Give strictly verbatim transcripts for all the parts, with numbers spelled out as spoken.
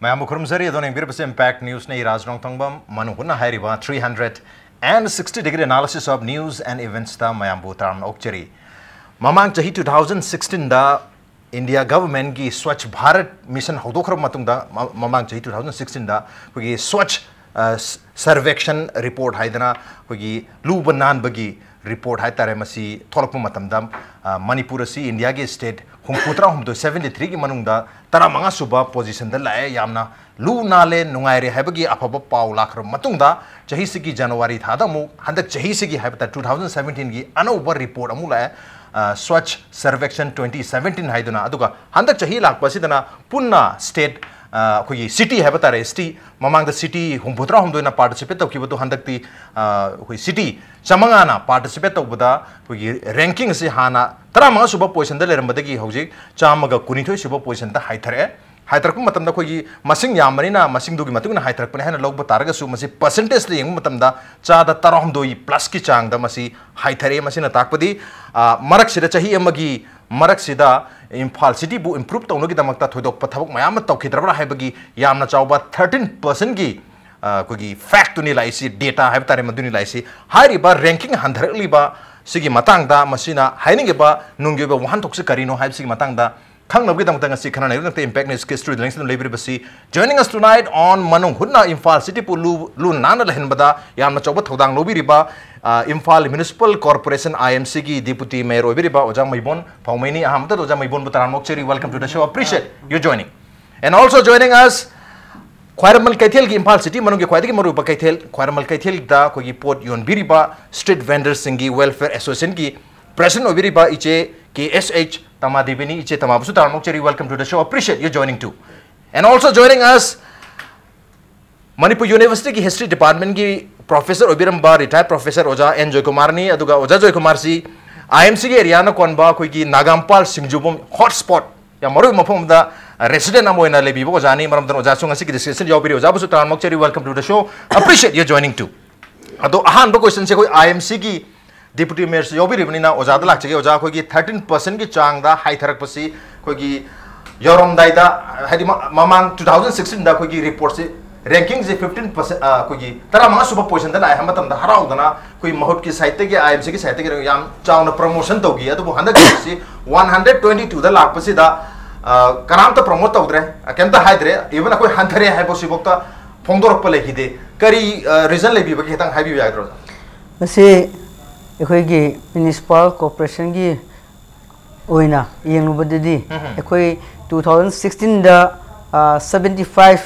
ꯃꯌꯥꯝꯕꯨ ꯈꯨꯔꯨꯝꯖꯔꯤ꯫ ꯑꯗꯣꯝꯅ ꯌꯦꯡꯕꯤꯔꯤꯕꯁꯦ Impact Newsꯅꯤ꯫ ꯏꯔꯥꯖ ꯅꯣꯡꯊꯣꯡꯕꯝ꯫ ꯃꯅꯨꯡ ꯍꯨꯠꯅ ꯍꯥꯏꯔꯤꯕ three hundred and sixty degree analysis of news and eventsꯇ ꯃꯌꯥꯝꯕꯨ ꯇꯔꯥꯝꯅ ꯑꯣꯛꯆꯔꯤ꯫ ꯃꯃꯥꯡ ꯆꯍꯤ two thousand sixteenꯗ India governmentꯀꯤ Swachh Bharat Mission ꯍꯧꯗꯣꯛꯈ꯭ꯔꯕ ꯃꯇꯨꯡꯗ, ꯃ-, ꯃꯃꯥꯡ ꯆꯍꯤ two thousand sixteenꯗ ꯑꯩꯈꯣꯏꯒꯤ Swachh, ꯑ, ꯁ-, Survekshan Report ꯍꯥꯏꯗꯅ ꯑꯩꯈꯣꯏꯒꯤ ꯂꯨꯕ ꯅꯥꯟꯕꯒꯤ report ꯍꯥꯏꯇꯥꯔꯦ, ꯃꯁꯤ ꯊꯣꯛꯂꯛꯄ ꯃꯇꯝꯗ, ꯑ, ꯃꯅꯤꯄꯨꯔ ꯑꯁꯤ Indiaꯒꯤ state ꯍꯨꯝꯐꯨꯇꯔꯥ ꯍꯨꯝꯗꯣꯏ, seventy-threeꯒꯤ ꯃꯅꯨꯡꯗ ꯇꯔꯥꯃꯉꯥ ꯁꯨꯕ positionꯗ ꯂꯥꯛꯑꯦ꯫ ꯌꯥꯝꯅ ꯂꯨ ꯅꯥꯜꯂꯦ, ꯅꯨꯡꯉꯥꯏꯔꯦ ꯍꯥꯏꯕꯒꯤ ꯑꯐꯕ ꯄꯥꯎ ꯂꯥꯛꯈ꯭ꯔꯕ ꯃꯇꯨꯡꯗ, ꯆꯍꯤꯁꯤꯒꯤ January ꯊꯥꯗ ꯑꯃꯨꯛ, ꯍꯟꯗꯛ ꯆꯍꯤꯁꯤꯒꯤ ꯍꯥꯏꯕ ꯇꯥꯔꯦ, two thousand seventeenꯒꯤ ꯑꯅꯧꯕ report ꯑꯃꯨꯛ ꯂꯥꯛꯑꯦ, ꯑ, Swachh Survekshan twenty seventeen ꯍꯥꯏꯗꯨꯅ꯫ ꯑꯗꯨꯒ ꯍꯟꯗꯛ ꯆꯍꯤ ꯂꯥꯛꯄ ꯑꯁꯤꯗꯅ ꯄꯨꯟꯅ state, ꯑ, ꯑꯩꯈꯣꯏꯒꯤ city ꯍꯥꯏꯕ ꯇꯥꯔꯦ, city, ꯃꯃꯥꯡꯗ city ꯍꯨꯝꯐꯨꯇꯔꯥ ꯍꯨꯝꯗꯣꯏꯅ participate ꯇꯧꯈꯤꯕꯗꯨ ꯍꯟꯗꯛꯇꯤ, ꯑ, ꯑꯩꯈꯣꯏ city ꯆꯥꯃꯉꯥꯅ participate ꯇꯧꯕꯗ ꯑꯩꯈꯣꯏꯒꯤ ranking ꯑꯁꯤ ꯍꯥꯟꯅ ꯇꯔꯥꯃꯉꯥ ꯁꯨꯕ positionꯗ ꯂꯩꯔꯝꯕꯗꯒꯤ ꯍꯧꯖꯤꯛ ꯆꯥꯝꯃꯒ ꯀꯨꯟꯅꯤꯊꯣꯏ ꯁꯨꯕ positionꯗ ꯍꯥꯏꯊꯔꯛꯑꯦ꯫ ꯍꯥꯏꯊꯔꯛꯄ ꯃꯇꯝꯗ ꯑꯩꯈꯣꯏꯒꯤ ꯃꯁꯤꯡ ꯌꯥꯝꯕꯅꯤꯅ ꯃꯁꯤꯡꯗꯨꯒꯤ ꯃꯇꯨꯡ ꯏꯟꯅ ꯍꯥꯏꯊꯔꯛꯄꯅꯤ ꯍꯥꯏꯅ ꯂꯧꯕ ꯇꯥꯔꯒꯁꯨ, ꯃꯁꯤ percentageꯇ ꯌꯦꯡꯕ ꯃꯇꯝꯗ ꯆꯥꯗ ꯇꯔꯥꯍꯨꯝꯗꯣꯏ plusꯀꯤ ꯆꯥꯡꯗ ꯃꯁꯤ ꯍꯥꯏꯊꯔꯛꯑꯦ꯫ ꯃꯁꯤꯅ ꯇꯥꯛꯄꯗꯤ, ꯑ, ꯃꯔꯛꯁꯤꯗ ꯆꯍꯤ ꯑꯃꯒꯤ ꯃꯔꯛꯁꯤꯗ ꯏꯝꯐꯥꯜ cityꯕꯨ improve ꯇꯧꯅꯕꯒꯤꯗꯃꯛꯇ ꯊꯣꯏꯗꯣꯛꯄ ꯊꯕꯛ ꯃꯌꯥꯝ ꯑꯃ ꯇꯧꯈꯤꯗ꯭ꯔꯕ꯭ꯔꯥ ꯍꯥꯏꯕꯒꯤ ꯌꯥꯝꯅ ꯆꯥꯎꯕ thirteen percentꯀꯤ, ꯑ, ꯑꯩꯈꯣꯏꯒꯤ factꯇꯨꯅꯤ ꯂꯥꯛꯏꯁꯤ, data ꯍꯥꯏꯕ ꯇꯥꯔꯦ, ꯃꯗꯨꯅꯤ ꯂꯥꯛꯏꯁꯤ꯫ ꯍꯥꯏꯔꯤꯕ ranking ꯍꯟꯊꯔꯛꯂꯤꯕ ꯁꯤꯒꯤ ꯃꯇꯥꯡꯗ, ꯃꯁꯤꯅ ꯍꯥꯏꯅꯤꯡꯉꯤꯕ ꯅꯨꯡꯒꯤ ꯑꯣꯏꯕ ꯋꯥꯍꯟꯊꯣꯛꯁꯤ ꯀꯔꯤꯅꯣ ꯍꯥꯏꯕꯁꯤꯒꯤ ꯃꯇꯥꯡꯗ ꯈꯪꯅꯕꯒꯤꯗꯃꯛꯇ ꯉꯁꯤ ꯈꯟꯅ ꯅꯩꯅꯕꯒꯤꯗꯃꯛꯇ Impact Newsꯀꯤ studioꯗ ꯂꯦꯡꯁꯤꯟꯗꯨꯅ ꯂꯩꯕꯤꯔꯤꯕꯁꯤ, joining us tonight on ꯃꯅꯨꯡ ꯍꯨꯠꯅ ꯏꯝꯐꯥꯜ cityꯕꯨ ꯂꯨ, ꯂꯨ ꯅꯥꯟꯅ ꯂꯩꯍꯟꯕꯗ ꯌꯥꯝꯅ ꯑꯆꯧꯕ ꯊꯧꯗꯥꯡ ꯂꯧꯕꯤꯔꯤꯕ, ꯑ, Imphal Municipal Corporation, IMCꯒꯤ deputy mayor ꯑꯣꯏꯕꯤꯔꯤꯕ ꯑꯣꯖꯥ ꯃꯩꯕꯣꯟ ꯐꯥꯎꯃꯩꯅꯤ꯫ ꯑꯍꯥꯟꯕꯗ ꯑꯣꯖꯥ ꯃꯩꯕꯣꯟꯕꯨ ꯇꯔꯥꯝꯅ ꯑꯣꯛꯆꯔꯤ꯫ Welcome to the show. Appreciate you joining. And also joining us, ꯈ꯭ꯋꯥꯏꯔꯝꯕꯟ ꯀꯩꯊꯦꯜꯒꯤ, ꯏꯝꯐꯥꯜ city ꯃꯅꯨꯡꯒꯤ ꯈ꯭ꯋꯥꯏꯗꯒꯤ ꯃꯔꯨꯑꯣꯏꯕ ꯀꯩꯊꯦꯜ, ꯈ꯭ꯋꯥꯏꯔꯝꯕꯟ ꯀꯩꯊꯦꯜꯗ ꯑꯩꯈꯣꯏꯒꯤ ꯄꯣꯠ ꯌꯣꯟꯕꯤꯔꯤꯕ street vendorꯁꯤꯡꯒꯤ welfare associationꯒꯤ president ꯑꯣꯏꯕꯤꯔꯤꯕ ꯏꯆꯦ K S H ꯇꯃꯥ ꯗꯦꯕꯤꯅꯤ꯫ ꯏꯆꯦ ꯇꯃꯥꯕꯨꯁꯨ ꯇꯔꯥꯝꯅ ꯑꯣꯛꯆꯔꯤ꯫ Welcome to the show. Appreciate you joining too. And also joining us, Manipur Universityꯒꯤ history departmentꯀꯤ professor ꯑꯣꯏꯕꯤꯔꯝꯕ retired professor ꯑꯣꯖꯥ N ꯖꯣꯏꯀꯨꯃꯥꯔꯅꯤ꯫ ꯑꯗꯨꯒ ꯑꯣꯖꯥ ꯖꯣꯏꯀꯨꯃꯥꯔꯁꯤ IMCꯒꯤ areaꯅ ꯀꯣꯟꯕ ꯑꯩꯈꯣꯏꯒꯤ ꯅꯥꯒꯥꯝꯄꯥꯜ ꯁꯤꯡꯖꯨꯕꯝ hotspot, ꯌꯥꯝ ꯃꯔꯨꯑꯣꯏꯕ ꯃꯐꯝ ꯑꯃꯗ resident ꯑꯃ ꯑꯣꯏꯅ ꯂꯩꯕꯤꯕ ꯑꯣꯖꯥꯅꯤ꯫ ꯃꯔꯝ ꯑꯗꯨꯅ ꯑꯣꯖꯥꯁꯨ ꯉꯁꯤꯒꯤ discussion ꯌꯥꯎꯕꯤꯔꯤ꯫ ꯑꯣꯖꯥꯕꯨꯁꯨ ꯇꯔꯥꯝꯅ ꯑꯣꯛꯆꯔꯤ꯫ Welcome to the show. Appreciate you joining too. ꯑꯗꯣ ꯑꯍꯥꯟꯕ questionꯁꯦ ꯑꯩꯈꯣꯏ IMCꯒꯤ deputy mayorꯁꯨ ꯌꯥꯎꯕꯤꯔꯤꯕꯅꯤꯅ ꯑꯣꯖꯥꯗ ꯂꯥꯛꯆꯒꯦ꯫ ꯑꯣꯖꯥ, ꯑꯩꯈꯣꯏꯒꯤ thirteen percentꯀꯤ ꯆꯥꯡꯗ ꯍꯥꯏꯊꯔꯛꯄꯁꯤ ꯑꯩꯈꯣꯏꯒꯤ ꯌꯧꯔꯝꯗꯥꯏꯗ, ꯍꯥꯏꯗꯤ ꯃ- ꯃꯃꯥꯡ ꯇꯨ ꯊꯥꯎꯖꯟ ꯁꯤꯛꯁꯇꯤꯟꯗ ꯑꯩꯈꯣꯏꯒꯤ ꯔꯤꯄꯣꯔꯠꯁꯤ, ꯔꯦꯡꯀꯤꯡꯁꯦ ꯐꯤꯐꯇꯤꯟ ꯄꯔꯁꯦꯟ, ꯑꯩꯈꯣꯏꯒꯤ ꯇꯔꯥꯃꯉꯥ ꯁꯨꯕ ꯄꯣꯖꯤꯁꯟꯗ ꯂꯥꯛꯑꯦ ꯍꯥꯏꯕ ꯃꯇꯝꯗ ꯍꯔꯥꯎꯗꯅ, ꯑꯩꯈꯣꯏ ꯃꯍꯨꯠꯀꯤ ꯁꯥꯏꯠꯇꯒꯤ, ꯑꯥꯏ ꯑꯦꯝ ꯁꯤꯒꯤ ꯁꯥꯏꯠꯇꯒꯤ ꯌꯥꯝ ꯆꯥꯎꯅ ꯄ꯭ꯔꯃꯣꯁꯟ ꯇꯧꯈꯤ꯫ ꯑꯗꯨꯕꯨ ꯍꯟꯗꯛꯀꯤꯁꯤ ꯋꯥꯟ ꯍꯟꯗ꯭ꯔꯦꯠ ꯇ꯭ꯋꯦꯟꯇꯤ ꯇꯨꯗ ꯂꯥꯛꯄꯁꯤꯗ, ꯑ, ꯀꯅꯥꯝꯇ ꯄ꯭ꯔꯃꯣꯠ ꯇꯧꯗ꯭ꯔꯦ, ꯀꯩꯝꯇ ꯍꯥꯏꯗ꯭ꯔꯦ꯫ ꯏꯚꯟ ꯑꯩꯈꯣꯏ ꯍꯟꯊꯔꯦ ꯍꯥꯏꯕꯁꯤꯐꯥꯎꯗ ꯐꯣꯡꯗꯣꯔꯛꯄ ꯂꯩꯈꯤꯗꯦ꯫ ꯀꯔꯤ, ꯑ, ꯔꯤꯖꯟ ꯂꯩꯕꯤꯕꯒꯦ ꯈꯤꯇꯪ ꯍꯥꯏꯕꯤꯕ ꯌꯥꯒꯗ꯭ꯔꯣ, ꯑꯣꯖꯥ? ꯃꯁꯤ ꯑꯩꯈꯣꯏꯒꯤ ꯃ꯭ꯌꯨꯅꯤꯁꯤꯄꯥꯜ ꯀꯣꯔꯄꯣꯔꯦꯁꯟꯒꯤ ꯑꯣꯏꯅ ꯌꯦꯡꯂꯨꯕꯗꯗꯤ, ꯎꯝ꯫ ꯑꯩꯈꯣꯏ ꯇꯨ ꯊꯥꯎꯖꯟ ꯁꯤꯛꯁꯇꯤꯟꯗ, ꯑ, ꯁꯕꯦꯟꯇꯤ ꯐꯥꯏꯚ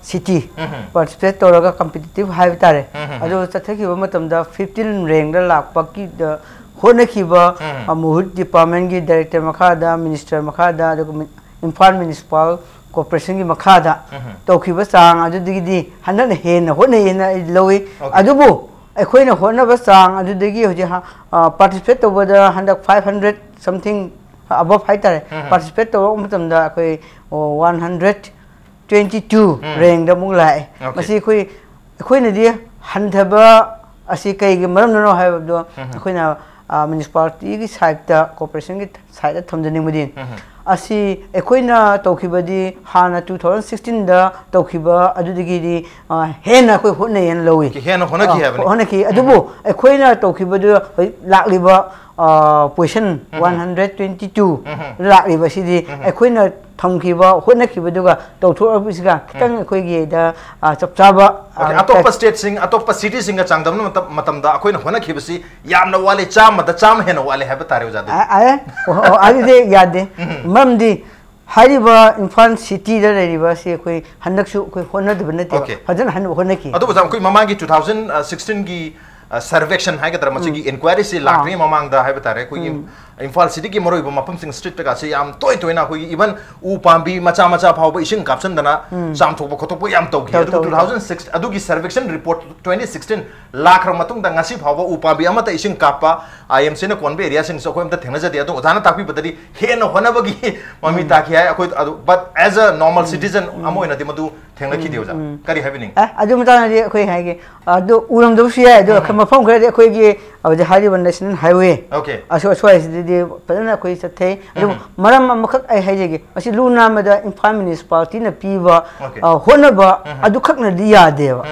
ꯁꯤꯇꯤ ꯎꯝ꯫ ꯄꯥꯔꯇꯤꯁꯤꯄꯦꯠ ꯇꯧꯔꯒ ꯀꯝꯄꯤꯇꯤꯇꯤꯚ ꯍꯥꯏꯕ ꯇꯥꯔꯦ꯫ ꯎꯝ꯫ ꯑꯗꯨ ꯆꯠꯊꯈꯤꯕ ꯃꯇꯝꯗ ꯐꯤꯐꯇꯤꯟ ꯔꯦꯡꯗ ꯂꯥꯛꯄꯒꯤꯗ ꯍꯣꯠꯅꯈꯤꯕ, ꯎꯝ꯫ ꯑ, ꯃꯨꯍꯨꯠ ꯗꯤꯄꯥꯔꯠꯃꯦꯟꯒꯤ ꯗꯥꯏꯔꯦꯛꯇꯔ ꯃꯈꯥꯗ, ꯃꯤꯅꯤꯁꯇꯔ ꯃꯈꯥꯗ, ꯑꯗꯨꯒ ꯃꯤ- ꯏꯝꯐꯥꯜ ꯃ꯭ꯌꯨꯅꯤꯁꯤꯄꯥꯜ ꯀꯣꯔꯄꯣꯔꯦꯁꯟꯒꯤ ꯃꯈꯥꯗ ꯎꯝ꯫ ꯇꯧꯈꯤꯕ ꯆꯥꯡ ꯑꯗꯨꯗꯒꯤꯗꯤ ꯍꯟꯗꯛꯅ ꯍꯦꯟꯅ ꯍꯣꯠꯅꯩ ꯍꯥꯏꯅ ꯑꯩ ꯂꯧꯏ꯫ ꯑꯣꯀꯦ꯫ ꯑꯗꯨꯕꯨ ꯑꯩꯈꯣꯏꯅ ꯍꯣꯠꯅꯕ ꯆꯥꯡ ꯑꯗꯨꯗꯒꯤ ꯍꯧꯖꯤꯛ ꯍ-, ꯑ, ꯄꯥꯔꯇꯤꯁꯤꯄꯦꯠ ꯇꯧꯕꯗ ꯍꯟꯗꯛ ꯐꯥꯏꯚ ꯍꯟꯗ꯭ꯔꯦꯠ ꯁꯝꯊꯤꯡ ꯑꯕꯞ ꯍꯥꯏꯇꯥꯔꯦ, ꯎꯝ꯫ ꯄꯥꯔꯇꯤꯁꯤꯄꯦꯠ ꯇꯧꯔꯛꯄ ꯃꯇꯝꯗ ꯑꯩꯈꯣꯏ, ꯑꯣ, ꯋꯥꯟ ꯍꯟꯗ꯭ꯔꯦꯠ ꯇ꯭ꯋꯦꯟꯇꯤ ꯇꯨ ꯎꯝ꯫ ꯔꯦꯡꯗ ꯑꯃꯨꯛ ꯂꯥꯛꯑꯦ꯫ ꯑꯣꯀꯦ꯫ ꯃꯁꯤ ꯑꯩꯈꯣꯏ, ꯑꯩꯈꯣꯏꯅꯗꯤ ꯍꯟꯊꯕ ꯑꯁꯤ ꯀꯩꯒꯤ ꯃꯔꯝꯅꯅꯣ ꯍꯥꯏꯕꯗꯣ ꯎꯝ꯫ ꯑꯩꯈꯣꯏꯅ, ꯑ, ꯃ꯭ꯌꯨꯅꯤꯁꯤꯄꯥꯂꯤꯇꯤꯒꯤ ꯁꯥꯏꯠꯇ, ꯀꯣꯔꯄꯣꯔꯦꯁꯟꯒꯤ ꯁꯥꯏꯠꯇ ꯊꯝꯖꯅꯤꯡꯕꯗꯤ, ꯎꯝ꯫ ꯑꯁꯤ ꯑꯩꯈꯣꯏꯅ ꯇꯧꯈꯤꯕꯗꯤ ꯍꯥꯟꯅ ꯇꯨ ꯊꯥꯎꯖꯟ ꯁꯤꯛꯁꯇꯤꯟꯗ ꯇꯧꯈꯤꯕ ꯑꯗꯨꯗꯒꯤꯗꯤ, ꯑ, ꯍꯦꯟꯅ ꯑꯩꯈꯣꯏ ꯍꯣꯠꯅꯩꯌꯦꯅ ꯂꯧꯏ꯫ ꯑꯣꯀꯦ, ꯍꯦꯟꯅ ꯍꯣꯠꯅꯈꯤ ꯑ, ꯍꯥꯏꯕꯅꯤ꯫ ꯍꯣꯠꯅꯈꯤ꯫ ꯎꯝ꯫ ꯑꯗꯨꯕꯨ ꯑꯩꯈꯣꯏꯅ ꯇꯧꯈꯤꯕꯗꯨ ꯍꯧꯖꯤꯛ ꯂꯥꯛꯂꯤꯕ, ꯑ, ꯄꯣꯖꯤꯁꯟ ꯎꯝ꯫ ꯋꯥꯟ ꯍꯟꯗ꯭ꯔꯦꯠ ꯇ꯭ꯋꯦꯟꯇꯤ ꯇꯨ ꯎꯝ꯫ ꯂꯥꯛꯂꯤꯕꯁꯤꯗꯤ ꯎꯝ꯫ ꯑꯩꯈꯣꯏꯅ ꯊꯝꯈꯤꯕ, ꯍꯣꯠꯅꯈꯤꯕꯗꯨꯒ ꯇꯧꯊꯣꯔꯛꯄꯁꯤꯒ ꯈꯤꯇꯪ ꯎꯝ꯫ ꯑꯩꯈꯣꯏꯒꯤꯗ, ꯑ, ꯆꯞ ꯆꯥꯕ, ꯑ, ꯑꯣꯀꯦ, ꯑꯇꯣꯞꯄ ꯁ꯭ꯇꯦꯠꯁꯤꯡ, ꯑꯇꯣꯞꯄ ꯁꯤꯇꯤꯁꯤꯡꯒ ꯆꯥꯡꯗꯝꯅꯕ ꯃꯇꯝ-, ꯃꯇꯝꯗ ꯑꯩꯈꯣꯏꯅ ꯍꯣꯠꯅꯈꯤꯕꯁꯤ ꯌꯥꯝꯅ ꯋꯥꯠꯂꯤ, ꯆꯥꯝꯃꯗ ꯆꯥꯝꯃ ꯍꯦꯟꯅ ꯋꯥꯠꯂꯤ ꯍꯥꯏꯕ ꯇꯥꯔꯦ, ꯑꯣꯖꯥ, ꯑꯗꯨꯗꯤ꯫ ꯑ, ꯑ, ꯑꯣ, ꯑꯣ, ꯑꯗꯨꯗꯤ ꯌꯥꯗꯦ꯫ ꯎꯝ꯫ ꯃꯔꯝꯗꯤ ꯍꯥꯏꯔꯤꯕ ꯏꯝꯐꯥꯜ ꯁꯤꯇꯤꯗ ꯂꯩꯔꯤꯕ ꯑꯁꯤ ꯑꯩꯈꯣꯏ ꯍꯟꯗꯛꯁꯨ ꯑꯩꯈꯣꯏ ꯍꯣꯠꯅꯗꯕ ꯅꯠꯇꯦꯕ, ꯑꯣꯀꯦ꯫ ꯐꯖꯅ ꯍꯟꯅ ꯍꯣꯠꯅꯈꯤ꯫ ꯑꯗꯨꯕꯨ ꯑꯣꯖꯥ, ꯑꯩꯈꯣꯏ ꯃꯃꯥꯡꯒꯤ ꯇꯨ ꯊꯥꯎꯖꯟ ꯁꯤꯛꯁꯇꯤꯟꯒꯤ, ꯑ, ꯁꯔꯚꯦꯛꯁꯟ ꯍꯥꯏꯒꯗ꯭ꯔꯥ, ꯃꯁꯤꯒꯤ ꯎꯝ꯫ ꯏꯟꯀ꯭ꯋꯥꯏꯔꯤꯁꯤ ꯂꯥꯛꯇ꯭ꯔꯤꯉꯩ ꯑꯥ꯫ ꯃꯃꯥꯡꯗ ꯍꯥꯏꯕ ꯇꯥꯔꯦ, ꯑꯩꯈꯣꯏꯒꯤ ꯎꯝ꯫ ꯏꯝꯐꯥꯜ ꯁꯤꯇꯤꯒꯤ ꯃꯔꯨꯑꯣꯏꯕ ꯃꯐꯝꯁꯤꯡ, ꯁ꯭ꯇ꯭ꯔꯤꯠꯇꯒꯁꯦ ꯌꯥꯝ ꯇꯣꯏ ꯇꯣꯏꯅ ꯑꯩꯈꯣꯏꯒꯤ ꯏꯚꯟ ꯎ ꯄꯥꯝꯕꯤ ꯃꯆꯥ ꯃꯆꯥ ꯐꯥꯎꯕ ꯏꯁꯤꯡ ꯀꯥꯞꯁꯤꯟꯗꯅ ꯎꯝ꯫ ꯆꯥꯝꯊꯣꯛꯄ ꯈꯣꯠꯇꯣꯛꯄ ꯌꯥꯝ ꯇꯧꯈꯤ꯫ ꯇꯧ-, ꯑꯗꯨꯕꯨ ꯇꯧ-, ꯇꯨ ꯊꯥꯎꯖꯟ ꯁꯤꯛꯁ ꯑꯗꯨꯒꯤ ꯁꯔꯚꯦꯛꯁꯟ ꯔꯤꯄꯣꯔꯠ ꯇ꯭ꯋꯦꯟꯇꯤ ꯁꯤꯛꯁꯇꯤꯟ ꯂꯥꯛꯈ꯭ꯔ ꯃꯇꯨꯡꯗ ꯉꯁꯤ ꯐꯥꯎꯕ ꯎ ꯄꯥꯝꯕꯤ ꯑꯃꯠꯇ ꯏꯁꯤꯡ ꯀꯥꯞꯄ, ꯑꯥꯏ ꯑꯦꯝ ꯁꯤꯅ ꯀꯣꯟꯕ ꯑꯦꯔꯤꯌꯥꯁꯤꯡꯁꯨ ꯑꯩꯈꯣꯏ ꯑꯝꯇ ꯊꯦꯡꯅꯖꯗꯦ꯫ ꯑꯗꯣ ꯑꯣꯖꯥꯅ ꯇꯥꯛꯄꯤꯕꯗꯗꯤ ꯍꯦꯟꯅ ꯍꯣꯠꯅꯕꯒꯤ ꯃꯃꯤ ꯎꯝ꯫ ꯇꯥꯈꯤ ꯍꯥꯏ꯫ ꯑꯩꯈꯣꯏ ꯑꯗꯨ, but as a normal um. citizen ꯎꯝ꯫ ꯑꯃ ꯑꯣꯏꯅꯗꯤ ꯃꯗꯨ ꯊꯦꯡꯅꯈꯤꯗꯦ, ꯎꯝ꯫ ꯑꯣꯖꯥ꯫ ꯎꯝ꯫ ꯀꯔꯤ ꯍꯥꯏꯕꯤꯅꯤꯡꯉꯤ? ꯑꯦ, ꯑꯗꯨ ꯃꯇꯥꯡꯗꯗꯤ ꯑꯩꯈꯣꯏ ꯍꯥꯏꯒꯦ, ꯑꯗꯨ ꯎꯔꯝꯗꯕꯁꯨ ꯌꯥꯏ, ꯑꯗꯣ ꯎꯝ꯫ ꯃꯐꯝ ꯈꯔꯗꯤ ꯑꯩꯈꯣꯏꯒꯤ ꯍꯧꯖꯤꯛ ꯍꯥꯏꯔꯤꯕ ꯅꯦꯁꯅꯦꯜ ꯍꯥꯏꯋꯦ Okay. ꯑꯁꯣꯏ ꯑꯁꯣꯏꯁꯤꯗꯗꯤ ꯐꯖꯅ ꯑꯩꯈꯣꯏ ꯆꯠꯊꯩ꯫ ꯑꯗꯨꯕꯨ ꯃꯔꯝ ꯑꯃꯈꯛ ꯑꯩ ꯍꯥꯏꯖꯒꯦ, ꯃꯁꯤ ꯂꯨ ꯅꯥꯟꯕꯗ ꯏꯝꯐꯥꯜ ꯃ꯭ꯌꯨꯅꯤꯁꯤꯄꯥꯂꯤꯇꯤꯅ ꯄꯤꯕ Okay. ꯑ, ꯍꯣꯠꯅꯕ ꯑꯗꯨꯈꯛꯅꯗꯤ ꯌꯥꯗꯦꯕ꯫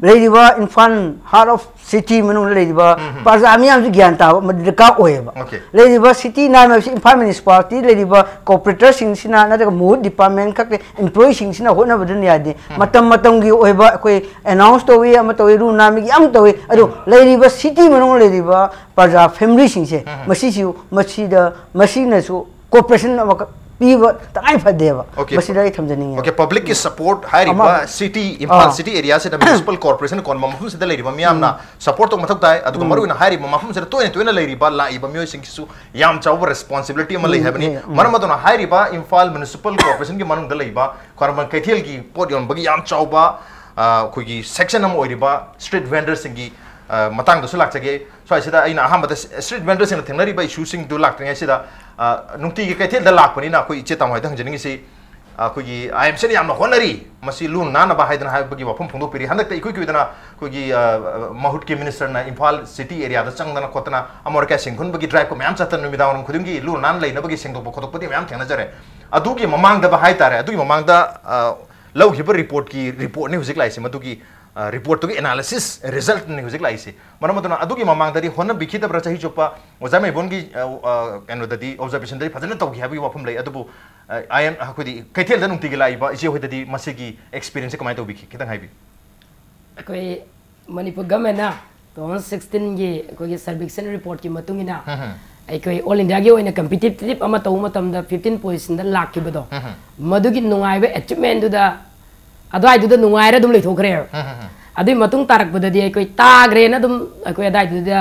ꯂꯩꯔꯤꯕ ꯏꯝꯐꯥꯜ heart of city ꯃꯅꯨꯡꯗ ꯂꯩꯔꯤꯕ ꯄ꯭ꯔꯖꯥ ꯃꯤꯌꯥꯝꯁꯨ ꯒ꯭ꯌꯥꯟ ꯇꯥꯕ ꯑꯃ ꯗꯔꯀꯥꯔ ꯑꯣꯏꯌꯦꯕ꯫ Okay. ꯂꯩꯔꯤꯕ ꯁꯤꯇꯤ ꯅꯥꯟꯕ ꯍꯥꯏꯕꯁꯤ ꯏꯝꯐꯥꯜ ꯃ꯭ꯌꯨꯅꯤꯁꯤꯄꯥꯂꯤꯇꯤ ꯂꯩꯔꯤꯕ ꯀꯣꯔꯄꯣꯔꯦꯇꯔꯁꯤꯡꯁꯤꯅ ꯅꯠꯇ꯭ꯔꯒ ꯃꯨꯍꯨꯠ ꯗꯤꯄꯥꯔꯠꯃꯦꯟ ꯈꯛꯀꯤ ꯏꯝꯄ꯭ꯂꯣꯌꯤꯁꯤꯡꯁꯤꯅ ꯍꯣꯠꯅꯕꯗꯨꯅ ꯌꯥꯗꯦ꯫ ꯃꯇꯝ ꯃꯇꯝꯒꯤ ꯑꯣꯏꯕ ꯑꯩꯈꯣꯏ ꯑꯦꯅꯥꯎꯟꯁ ꯇꯧꯏ, ꯑꯃ ꯇꯧꯏ, ꯂꯨ ꯅꯥꯟꯕꯒꯤ ꯌꯥꯝ ꯇꯧꯏ꯫ ꯑꯗꯣ ꯂꯩꯔꯤꯕ ꯁꯤꯇꯤ ꯃꯅꯨꯡꯗ ꯂꯩꯔꯤꯕ ꯄ꯭ꯔꯖꯥ ꯐꯦꯃꯤꯂꯤꯁꯤꯡꯁꯦ ꯃꯁꯤꯁꯨ ꯃꯁꯤꯗ ꯃꯁꯤꯅꯁꯨ ꯀꯣꯔꯄꯣꯔꯦꯁꯟ ꯑꯃꯈꯛ ꯄꯤꯕ ꯇꯉꯥꯏ ꯐꯗꯦꯕ꯫ Okay. ꯃꯁꯤꯗ ꯑꯩ ꯊꯝꯖꯅꯤꯡꯉꯦ꯫ Okay, ꯄꯕ꯭ꯂꯤꯛꯀꯤ ꯁꯄꯣꯔꯠ ꯍꯥꯏꯔꯤꯕ ꯑꯃ- ꯁꯤꯇꯤ, ꯏꯝꯐꯥꯜ ꯑꯥ. ꯁꯤꯇꯤ ꯑꯦꯔꯤꯌꯥꯁꯤꯗ ꯃ꯭ꯌꯨꯅꯤꯁꯤꯄꯥꯜ ꯀꯣꯔꯄꯣꯔꯦꯁꯟ ꯀꯣꯟꯕ ꯃꯐꯝꯁꯤꯗ ꯂꯩꯔꯤꯕ ꯃꯤꯌꯥꯝꯅ ꯁꯄꯣꯔꯠ ꯇꯧꯕ ꯃꯊꯧ ꯇꯥꯏ꯫ ꯑꯗꯨꯒ ꯃꯔꯨꯑꯣꯏꯅ ꯍꯥꯏꯔꯤꯕ ꯃꯐꯝꯁꯤꯗ ꯇꯣꯏꯅ ꯇꯣꯏꯅ ꯂꯩꯔꯤꯕ ꯂꯥꯛꯏꯕ ꯃꯤꯑꯣꯏꯁꯤꯡꯒꯤꯁꯨ ꯌꯥꯝ ꯆꯥꯎꯕ ꯔꯦꯁꯄꯣꯟꯁꯤꯕꯤꯂꯤꯇꯤ ꯑꯃ ꯂꯩ ꯍꯥꯏꯕꯅꯤ꯫ ꯃꯔꯝ ꯑꯗꯨꯅ ꯍꯥꯏꯔꯤꯕ ꯏꯝꯐꯥꯜ ꯃ꯭ꯌꯨꯅꯤꯁꯤꯄꯥꯜ ꯀꯣꯔꯄꯣꯔꯦꯁꯟꯒꯤ ꯃꯅꯨꯡꯗ ꯂꯩꯕ ꯈ꯭ꯋꯥꯏꯔꯝꯕꯟ ꯀꯩꯊꯦꯜꯒꯤ ꯄꯣꯠ ꯌꯣꯟꯕꯒꯤ ꯌꯥꯝ ꯆꯥꯎꯕ, ꯑ, ꯑꯩꯈꯣꯏꯒꯤ ꯁꯦꯛꯁꯟ ꯑꯃ ꯑꯣꯏꯔꯤꯕ ꯁ꯭ꯇ꯭ꯔꯤꯠ ꯚꯦꯟꯗꯔꯁꯤꯡꯒꯤ, ꯑ, ꯃꯇꯥꯡꯗꯁꯨ ꯂꯥꯛꯆꯒꯦ꯫ ꯁ꯭ꯋꯥꯏꯁꯤꯗ ꯑꯩꯅ ꯑꯍꯥꯟꯕꯗ ꯁ꯭ꯇ꯭ꯔꯤꯠ ꯚꯦꯟꯗꯔꯁꯤꯡꯅ ꯊꯦꯡꯅꯔꯤꯕ ꯏꯁꯨꯁꯤꯡꯗꯨ ꯂꯥꯛꯇ꯭ꯔꯤꯉꯩꯁꯤꯗ, ꯑ, ꯅꯨꯡꯇꯤꯒꯤ ꯀꯩꯊꯦꯜꯗ ꯂꯥꯛꯄꯅꯤꯅ ꯑꯩꯈꯣꯏ ꯏꯆꯦ ꯇꯥꯃꯣ ꯍꯣꯏꯗ ꯍꯪꯖꯅꯤꯡꯉꯤꯁꯤ, ꯑꯩꯈꯣꯏꯒꯤ ꯑꯥꯏ ꯑꯦꯝ ꯁꯤꯅ ꯌꯥꯝꯅ ꯍꯣꯠꯅꯔꯤ, ꯃꯁꯤ ꯂꯨ ꯅꯥꯟꯅꯕ ꯍꯥꯏꯗꯅ ꯍꯥꯏꯕꯒꯤ ꯋꯥꯐꯝ ꯐꯣꯡꯗꯣꯛꯄꯤꯔꯤ꯫ ꯍꯟꯗꯛꯇ ꯏꯀꯨꯏ ꯀꯨꯏꯗꯅ ꯑꯩꯈꯣꯏꯒꯤ, ꯑ, ꯃꯍꯨꯠꯀꯤ ꯃꯤꯅꯤꯁꯇꯔꯅ ꯏꯝꯐꯥꯜ ꯁꯤꯇꯤ ꯑꯦꯔꯤꯌꯥꯗ ꯆꯪꯗꯅ ꯈꯣꯠꯇꯅ ꯑꯃꯣꯠ ꯑꯀꯥꯏ ꯁꯦꯡꯍꯟꯕꯒꯤ ꯗ꯭ꯔꯥꯏꯕꯀ ꯃꯌꯥꯝ ꯆꯠꯇꯅ ꯅꯨꯃꯤꯗꯥꯡ ꯋꯥꯏꯔꯝ ꯈꯨꯗꯤꯡꯒꯤ ꯂꯨ ꯅꯥꯟꯅ ꯂꯩꯅꯕꯒꯤ ꯁꯦꯡꯗꯣꯛꯄ ꯈꯣꯠꯇꯣꯛꯄꯗꯤ ꯃꯌꯥꯝ ꯊꯦꯡꯅꯖꯔꯦ꯫ ꯑꯗꯨꯒꯤ ꯃꯃꯥꯡꯗꯕ ꯍꯥꯏꯇꯥꯔꯦ, ꯑꯗꯨꯒꯤ ꯃꯃꯥꯡꯗ, ꯑ, ꯂꯧꯈꯤꯕ ꯔꯤꯄꯣꯔꯠꯀꯤ ꯔꯤꯄꯣꯔꯠꯅꯤ ꯍꯧꯖꯤꯛ ꯂꯥꯛꯏꯁꯦ, ꯃꯗꯨꯒꯤ, ꯑ, ꯔꯤꯄꯣꯔꯠꯇꯨꯒꯤ ꯑꯦꯅꯥꯂꯤꯁꯤꯁ ꯔꯤꯖꯜꯠꯅꯤ ꯍꯧꯖꯤꯛ ꯂꯥꯛꯏꯁꯦ꯫ ꯃꯔꯝ ꯑꯗꯨꯅ ꯑꯗꯨꯒꯤ ꯃꯃꯥꯡꯗꯗꯤ ꯍꯣꯠꯅꯕꯤꯈꯤꯗꯕ꯭ꯔꯥ? ꯆꯍꯤ ꯆꯨꯞꯄ ꯑꯣꯖꯥ ꯃꯩꯕꯣꯟꯒꯤ, ꯑ, ꯑ, ꯀꯩꯅꯣꯗꯗꯤ ꯑꯣꯕꯖꯔꯕꯦꯁꯟꯗꯗꯤ ꯐꯖꯅ ꯇꯧꯈꯤ ꯍꯥꯏꯕꯒꯤ ꯋꯥꯐꯝ ꯂꯩ꯫ ꯑꯗꯨꯕꯨ, ꯑ, ꯑꯥꯏ ꯑꯦꯝ, ꯑꯩꯈꯣꯏꯗꯤ ꯀꯩꯊꯦꯜꯗ ꯅꯨꯡꯇꯤꯒꯤ ꯂꯥꯛꯏꯕ ꯏꯆꯦ ꯍꯣꯏꯗꯗꯤ ꯃꯁꯤꯒꯤ ꯑꯦꯛꯁꯄꯤꯔꯤꯌꯦꯟꯁꯁꯦ ꯀꯃꯥꯏꯅ ꯇꯧꯕꯤꯈꯤ? ꯈꯤꯇꯪ ꯍꯥꯏꯕꯤꯌꯨ꯫ ꯑꯩꯈꯣꯏ ꯃꯅꯤꯄꯨꯔ ꯒꯚꯔꯟꯃꯦꯟꯅ ꯇꯨ ꯊꯥꯎꯖꯟ ꯁꯤꯛꯁꯇꯤꯟꯒꯤ ꯑꯩꯈꯣꯏꯒꯤ ꯁꯔꯚꯤꯛꯁꯟ ꯔꯤꯄꯣꯔꯠꯀꯤ ꯃꯇꯨꯡ ꯏꯟꯅ ꯑꯩꯈꯣꯏ ꯑꯣꯜ ꯏꯟꯗꯤꯌꯥꯒꯤ ꯑꯣꯏꯅ ꯀꯝꯄꯤꯇꯤꯇꯤꯞ ꯑꯃ ꯇꯧꯕ ꯃꯇꯝꯗ ꯐꯤꯐꯇꯤꯟ ꯄꯣꯖꯤꯁꯟꯗ ꯂꯥꯛꯈꯤꯕꯗꯣ, ꯃꯗꯨꯒꯤ ꯅꯨꯡꯉꯥꯏꯕ ꯑꯦꯆꯤꯞꯃꯦꯟꯗꯨꯗ ꯑꯗꯨꯋꯥꯏꯗꯨꯗ ꯅꯨꯡꯉꯥꯏꯔ ꯑꯗꯨꯝ ꯂꯩꯊꯣꯛꯈ꯭ꯔꯦꯕ꯫ ꯑꯗꯨꯒꯤ ꯃꯇꯨꯡ ꯇꯥꯔꯛꯄꯗꯗꯤ ꯑꯩꯈꯣꯏ ꯇꯥꯈ꯭ꯔꯦꯅ ꯑꯗꯨꯝ ꯑꯩꯈꯣꯏ ꯑꯗꯨꯋꯥꯏꯗꯨꯗ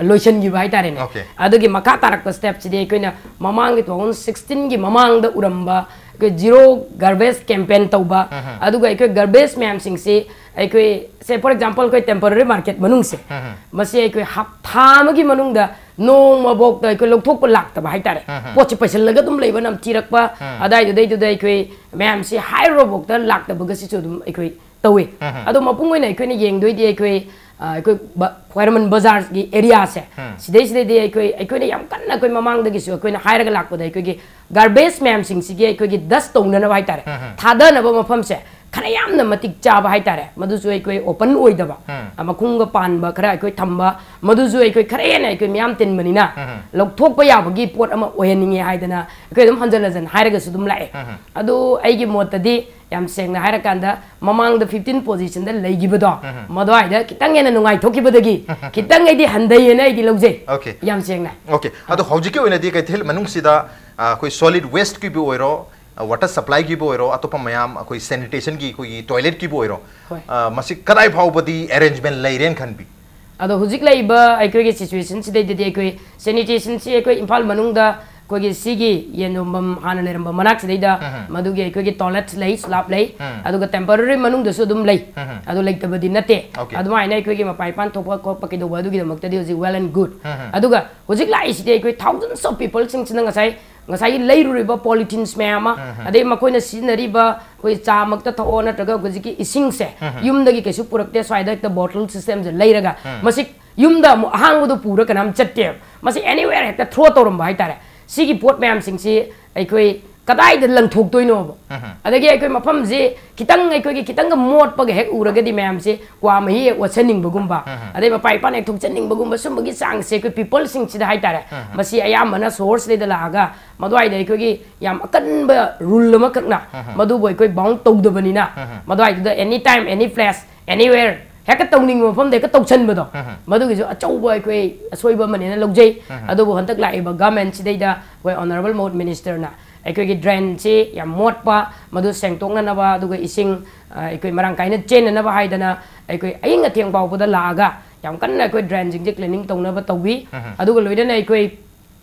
ꯂꯣꯏꯁꯤꯟꯈꯤꯕ ꯍꯥꯏꯇꯥꯔꯦꯅꯦ꯫ Okay. ꯑꯗꯨꯒꯤ ꯃꯈꯥ ꯇꯥꯔꯛꯄ ꯁ꯭ꯇꯦꯞꯁꯤꯗꯤ ꯑꯩꯈꯣꯏꯅ ꯃꯃꯥꯡꯒꯤ ꯇꯨ ꯊꯥꯎꯖꯟ ꯁꯤꯛꯁꯇꯤꯟꯒꯤ ꯃꯃꯥꯡꯗ ꯎꯔꯝꯕ ꯑꯩꯈꯣꯏ ꯖꯤꯔꯣ ꯒꯥꯔꯕꯦꯖ ꯀꯦꯝꯄꯦꯟ ꯇꯧꯕ, ꯑꯗꯨꯒ ꯑꯩꯈꯣꯏ ꯒꯥꯔꯕꯦꯖ ꯃꯌꯥꯝꯁꯤꯡꯁꯤ ꯑꯩꯈꯣꯏ, ꯁꯦ ꯐꯣꯔ ꯑꯦꯛꯖꯥꯝꯄꯜ, ꯑꯩꯈꯣꯏ ꯇꯦꯝꯄꯔꯔꯤ ꯃꯥꯔꯀꯦꯠ ꯃꯅꯨꯡꯁꯦ, ꯃꯁꯤ ꯑꯩꯈꯣꯏ ꯍꯞꯇꯥ ꯑꯃꯒꯤ ꯃꯅꯨꯡꯗ ꯅꯣꯡꯃꯐꯥꯎꯗ ꯑꯩꯈꯣꯏ ꯂꯧꯊꯣꯛꯄ ꯂꯥꯛꯇꯕ ꯍꯥꯏꯇꯥꯔꯦ꯫ ꯄꯣꯠꯁꯦ ꯄꯩꯁꯤꯜꯂꯒ ꯑꯗꯨꯝ ꯂꯩꯕ, ꯅꯝꯊꯤꯔꯛꯄ, ꯑꯗꯥꯏꯗꯨꯗꯩꯗꯨꯗ ꯑꯩꯈꯣꯏ ꯃꯌꯥꯝꯁꯤ ꯍꯥꯏꯔꯨꯔꯐꯥꯎꯗ ꯂꯥꯛꯇꯕꯒꯁꯤꯁꯨ ꯑꯗꯨꯝ ꯑꯩꯈꯣꯏ ꯇꯧꯋꯤ꯫ ꯑꯗꯣ ꯃꯄꯨꯡ ꯑꯣꯏꯅ ꯑꯩꯈꯣꯏꯅ ꯌꯦꯡꯗꯣꯏꯗꯤ ꯑꯩꯈꯣꯏ ꯑꯩꯈꯣꯏ ꯈ꯭ꯋꯥꯏꯔꯝꯕꯟ ꯕꯖꯥꯔꯒꯤ ꯑꯦꯔꯤꯌꯥꯁꯦ, ꯁꯤꯗꯩꯁꯤꯗꯗꯤ ꯑꯩꯈꯣꯏ ꯑꯩꯈꯣꯏꯅ ꯌꯥꯝ ꯀꯟꯅ ꯑꯩꯈꯣꯏ ꯃꯃꯥꯡꯗꯒꯤꯁꯨ ꯑꯩꯈꯣꯏꯅ ꯍꯥꯏꯔꯒ ꯂꯥꯛꯄꯗ ꯑꯩꯈꯣꯏꯒꯤ ꯒꯥꯔꯕꯦꯖ ꯃꯌꯥꯝꯁꯤꯡꯁꯤꯒꯤ ꯑꯩꯈꯣꯏꯒꯤ ꯗꯁ ꯇꯧꯅꯅꯕ ꯍꯥꯏꯇꯥꯔꯦ, ꯊꯥꯗꯅꯕ ꯃꯐꯝꯁꯦ ꯈꯔ ꯌꯥꯝꯅ ꯃꯇꯤꯛ ꯆꯥꯕ ꯍꯥꯏꯇꯥꯔꯦ, ꯃꯗꯨꯁꯨ ꯑꯩꯈꯣꯏ ꯑꯣꯄꯟ ꯑꯣꯏꯗꯕ, ꯃꯈꯨꯝꯒ ꯄꯥꯟꯕ ꯈꯔ ꯑꯩꯈꯣꯏ ꯊꯝꯕ, ꯃꯗꯨꯁꯨ ꯑꯩꯈꯣꯏ ꯈꯔ ꯍꯦꯟꯅ ꯑꯩꯈꯣꯏ ꯃꯤꯌꯥꯝ ꯇꯤꯟꯕꯅꯤꯅ ꯂꯧꯊꯣꯛꯄ ꯌꯥꯕꯒꯤ ꯄꯣꯠ ꯑꯃ ꯑꯣꯏꯍꯟꯅꯤꯡꯉꯦ ꯍꯥꯏꯗꯅ ꯑꯩꯈꯣꯏ ꯑꯗꯨꯝ ꯍꯟꯖꯟ ꯍꯟꯖꯟ ꯍꯥꯏꯔꯒꯁꯨ ꯑꯗꯨꯝ ꯂꯥꯛꯑꯦ꯫ ꯑꯗꯨ ꯑꯩꯒꯤ ꯃꯣꯠꯇꯗꯤ ꯌꯥꯝ ꯁꯦꯡꯅ ꯍꯥꯏꯔꯀꯥꯟꯗ ꯃꯃꯥꯡꯗ ꯐꯤꯐꯇꯤꯟ ꯄꯣꯖꯤꯁꯟꯗ ꯂꯩꯈꯤꯕꯗꯣ, ꯃꯗꯨꯋꯥꯏꯗ ꯈꯤꯇꯪ ꯍꯦꯟꯅ ꯅꯨꯡꯉꯥꯏꯊꯣꯛꯈꯤꯕꯗꯒꯤ ꯈꯤꯇꯪ ꯑꯩꯗꯤ ꯍꯟꯊꯩꯌꯦꯅ ꯑꯩꯗꯤ ꯂꯧꯖꯩ꯫ Okay. ꯌꯥꯝ ꯁꯦꯡꯅ꯫ Okay. ꯑꯗꯣ ꯍꯧꯖꯤꯛꯀꯤ ꯑꯣꯏꯅꯗꯤ ꯀꯩꯊꯦꯜ ꯃꯅꯨꯡꯁꯤꯗ, ꯑ, ꯑꯩꯈꯣꯏ solid wasteꯀꯤꯕꯨ ꯑꯣꯏꯔꯣ, ꯋꯥꯇꯔ ꯁꯄ꯭ꯂꯥꯏꯒꯤꯕꯨ ꯑꯣꯏꯔꯣ, ꯑꯇꯣꯞꯄ ꯃꯌꯥꯝ ꯑꯩꯈꯣꯏ sanitation ꯑꯩꯈꯣꯏꯒꯤ toiletꯀꯤꯕꯨ ꯑꯣꯏꯔꯣ, ꯍꯣꯏ꯫ ꯑ, ꯃꯁꯤ ꯀꯗꯥꯏ ꯐꯥꯎꯕꯗꯤ arrangement ꯂꯩꯔꯦꯅ ꯈꯟꯕꯤ? ꯑꯗꯣ ꯍꯧꯖꯤꯛ ꯂꯩꯔꯤꯕ ꯑꯩꯈꯣꯏꯒꯤ situationꯁꯤꯗꯩꯗꯗꯤ ꯑꯩꯈꯣꯏ sanitationꯁꯤ ꯑꯩꯈꯣꯏ ꯏꯝꯐꯥꯜ ꯃꯅꯨꯡꯗ ꯑꯩꯈꯣꯏꯒꯤ ꯁꯤꯒꯤ ꯌꯦꯟ ꯌꯣꯟꯐꯝ ꯍꯥꯟꯅ ꯂꯩꯔꯝꯕ ꯃꯅꯥꯛꯁꯤꯗꯩꯗ ꯃꯗꯨꯒꯤ ꯑꯩꯈꯣꯏꯒꯤ toilet ꯂꯩ, ꯁ꯭ꯂꯥꯞ ꯂꯩ, ꯑꯗꯨꯒ temporary ꯃꯅꯨꯡꯗꯁꯨ ꯑꯗꯨꯝ ꯂꯩ꯫ ꯑꯗꯨ ꯂꯩꯇꯕꯗꯤ ꯅꯠꯇꯦ꯫ Okay. ꯑꯗꯨꯃꯥꯏꯅ ꯑꯩꯈꯣꯏꯒꯤ ꯃꯄꯥꯟ ꯏꯄꯥꯟ ꯊꯣꯛꯄ ꯈꯣꯠꯄ ꯀꯩꯗꯧꯕ ꯑꯗꯨꯒꯤꯗꯃꯛꯇꯗꯤ ꯍꯧꯖꯤꯛ well and good꯫ ꯑꯗꯨꯒ ꯍꯧꯖꯤꯛ ꯂꯥꯛꯏꯁꯤꯗꯤ ꯑꯩꯈꯣꯏ thousands of peopleꯁꯤꯡꯁꯤꯅ ꯉꯁꯥꯏ ꯉꯁꯥꯏꯒꯤ ꯂꯩꯔꯨꯔꯤꯕ polythenes ꯃꯌꯥꯝ ꯑꯃ, ꯑꯗꯩ ꯃꯈꯣꯏꯅ ꯁꯤꯖꯤꯟꯅꯔꯤꯕ ꯑꯩꯈꯣꯏ ꯆꯥꯃꯛꯇ ꯊꯛꯑꯣ ꯅꯠꯇ꯭ꯔꯒ ꯍꯧꯖꯤꯛꯀꯤ ꯏꯁꯤꯡꯁꯦ ꯌꯨꯝꯗꯒꯤ ꯀꯩꯁꯨ ꯄꯨꯔꯛꯇꯦ, ꯁ꯭ꯋꯥꯏꯗ ꯍꯦꯛꯇ bottle systemꯁꯦ ꯂꯩꯔꯒ ꯃꯁꯤ ꯌꯨꯝꯗ ꯑꯃꯨꯛ ꯑꯍꯥꯡꯕꯗꯣ ꯄꯨꯔ ꯀꯅꯥꯝ ꯆꯠꯇꯦꯕ, ꯃꯁꯤ anywhere ꯍꯦꯛꯇ throw ꯇꯧꯔꯝꯕ ꯍꯥꯏꯇꯥꯔꯦ꯫ ꯁꯤꯒꯤ ꯄꯣꯠ ꯃꯌꯥꯝꯁꯤꯡꯁꯤ ꯑꯩꯈꯣꯏ ꯀꯗꯥꯏꯗ ꯂꯪꯊꯣꯛꯇꯣꯏꯅꯣꯕ? ꯑꯗꯒꯤ ꯑꯩꯈꯣꯏ ꯃꯐꯝꯁꯤ ꯈꯤꯇꯪ ꯑꯩꯈꯣꯏꯒꯤ ꯈꯤꯇꯪꯒ ꯃꯣꯠꯄꯒ ꯍꯦꯛ ꯎꯔꯒꯗꯤ ꯃꯌꯥꯝꯁꯤ ꯀ꯭ꯋꯥ ꯃꯍꯤ ꯍꯦꯛ ꯑꯣꯠꯁꯟꯅꯤꯡꯕꯒꯨꯝꯕ, ꯑꯗꯩ ꯃꯄꯥꯟ ꯏꯄꯥꯟ ꯍꯦꯛ ꯊꯣꯛꯆꯟꯅꯤꯡꯕꯒꯨꯝꯕ, ꯁꯨꯝꯕꯒꯤ ꯆꯥꯡꯁꯦ ꯑꯩꯈꯣꯏ peopleꯁꯤꯡꯁꯤꯗ ꯍꯥꯏꯇꯥꯔꯦ꯫ ꯃꯁꯤ ꯑꯌꯥꯝꯕꯅ sourceꯁꯤꯗꯩꯗ ꯂꯥꯛꯑꯒ ꯃꯗꯨꯋꯥꯏꯗ ꯑꯩꯈꯣꯏꯒꯤ ꯌꯥꯝ ꯑꯀꯟꯕ rule ꯑꯃꯈꯛꯅ ꯃꯗꯨꯕꯨ ꯑꯩꯈꯣꯏ bound ꯇꯧꯗꯕꯅꯤꯅ, ꯃꯗꯨꯋꯥꯏꯗꯨꯗ any time, any place, anywhere ꯍꯦꯛꯇ ꯇꯧꯅꯤꯡꯕ ꯃꯐꯝꯗ ꯍꯦꯛꯇ ꯇꯧꯁꯟꯕꯗꯣ, ꯃꯗꯨꯒꯤꯁꯨ ꯑꯆꯧꯕ ꯑꯩꯈꯣꯏ ꯑꯁꯣꯏꯕ ꯑꯃꯅꯦꯅ ꯂꯧꯖꯩ꯫ ꯑꯗꯨꯕꯨ ꯍꯟꯗꯛ ꯂꯥꯛꯏꯕ governmentꯁꯤꯗꯩꯗ ꯑꯩꯈꯣꯏ honourable ꯃꯍꯨꯠ ministerꯅ ꯑꯩꯈꯣꯏꯒꯤ drainꯁꯤ ꯌꯥꯝ ꯃꯣꯠꯄ, ꯃꯗꯨ ꯁꯦꯡꯇꯣꯛꯅꯅꯕ, ꯑꯗꯨꯒ ꯏꯁꯤꯡ, ꯑ, ꯑꯩꯈꯣꯏ ꯃꯔꯥꯡ ꯀꯥꯏꯅ ꯆꯦꯟꯅꯅꯕ ꯍꯥꯏꯗꯅ ꯑꯩꯈꯣꯏ ꯑꯍꯤꯡ ꯑꯊꯦꯡ ꯐꯥꯎꯕꯗ ꯂꯥꯛꯑꯒ ꯌꯥꯝ ꯀꯟꯅ ꯑꯩꯈꯣꯏ drainꯁꯤꯡꯁꯦ cleaning ꯇꯧꯅꯕ ꯇꯧꯕꯤ꯫ ꯑꯗꯨꯒ ꯂꯣꯏꯅꯅ ꯑꯩꯈꯣꯏ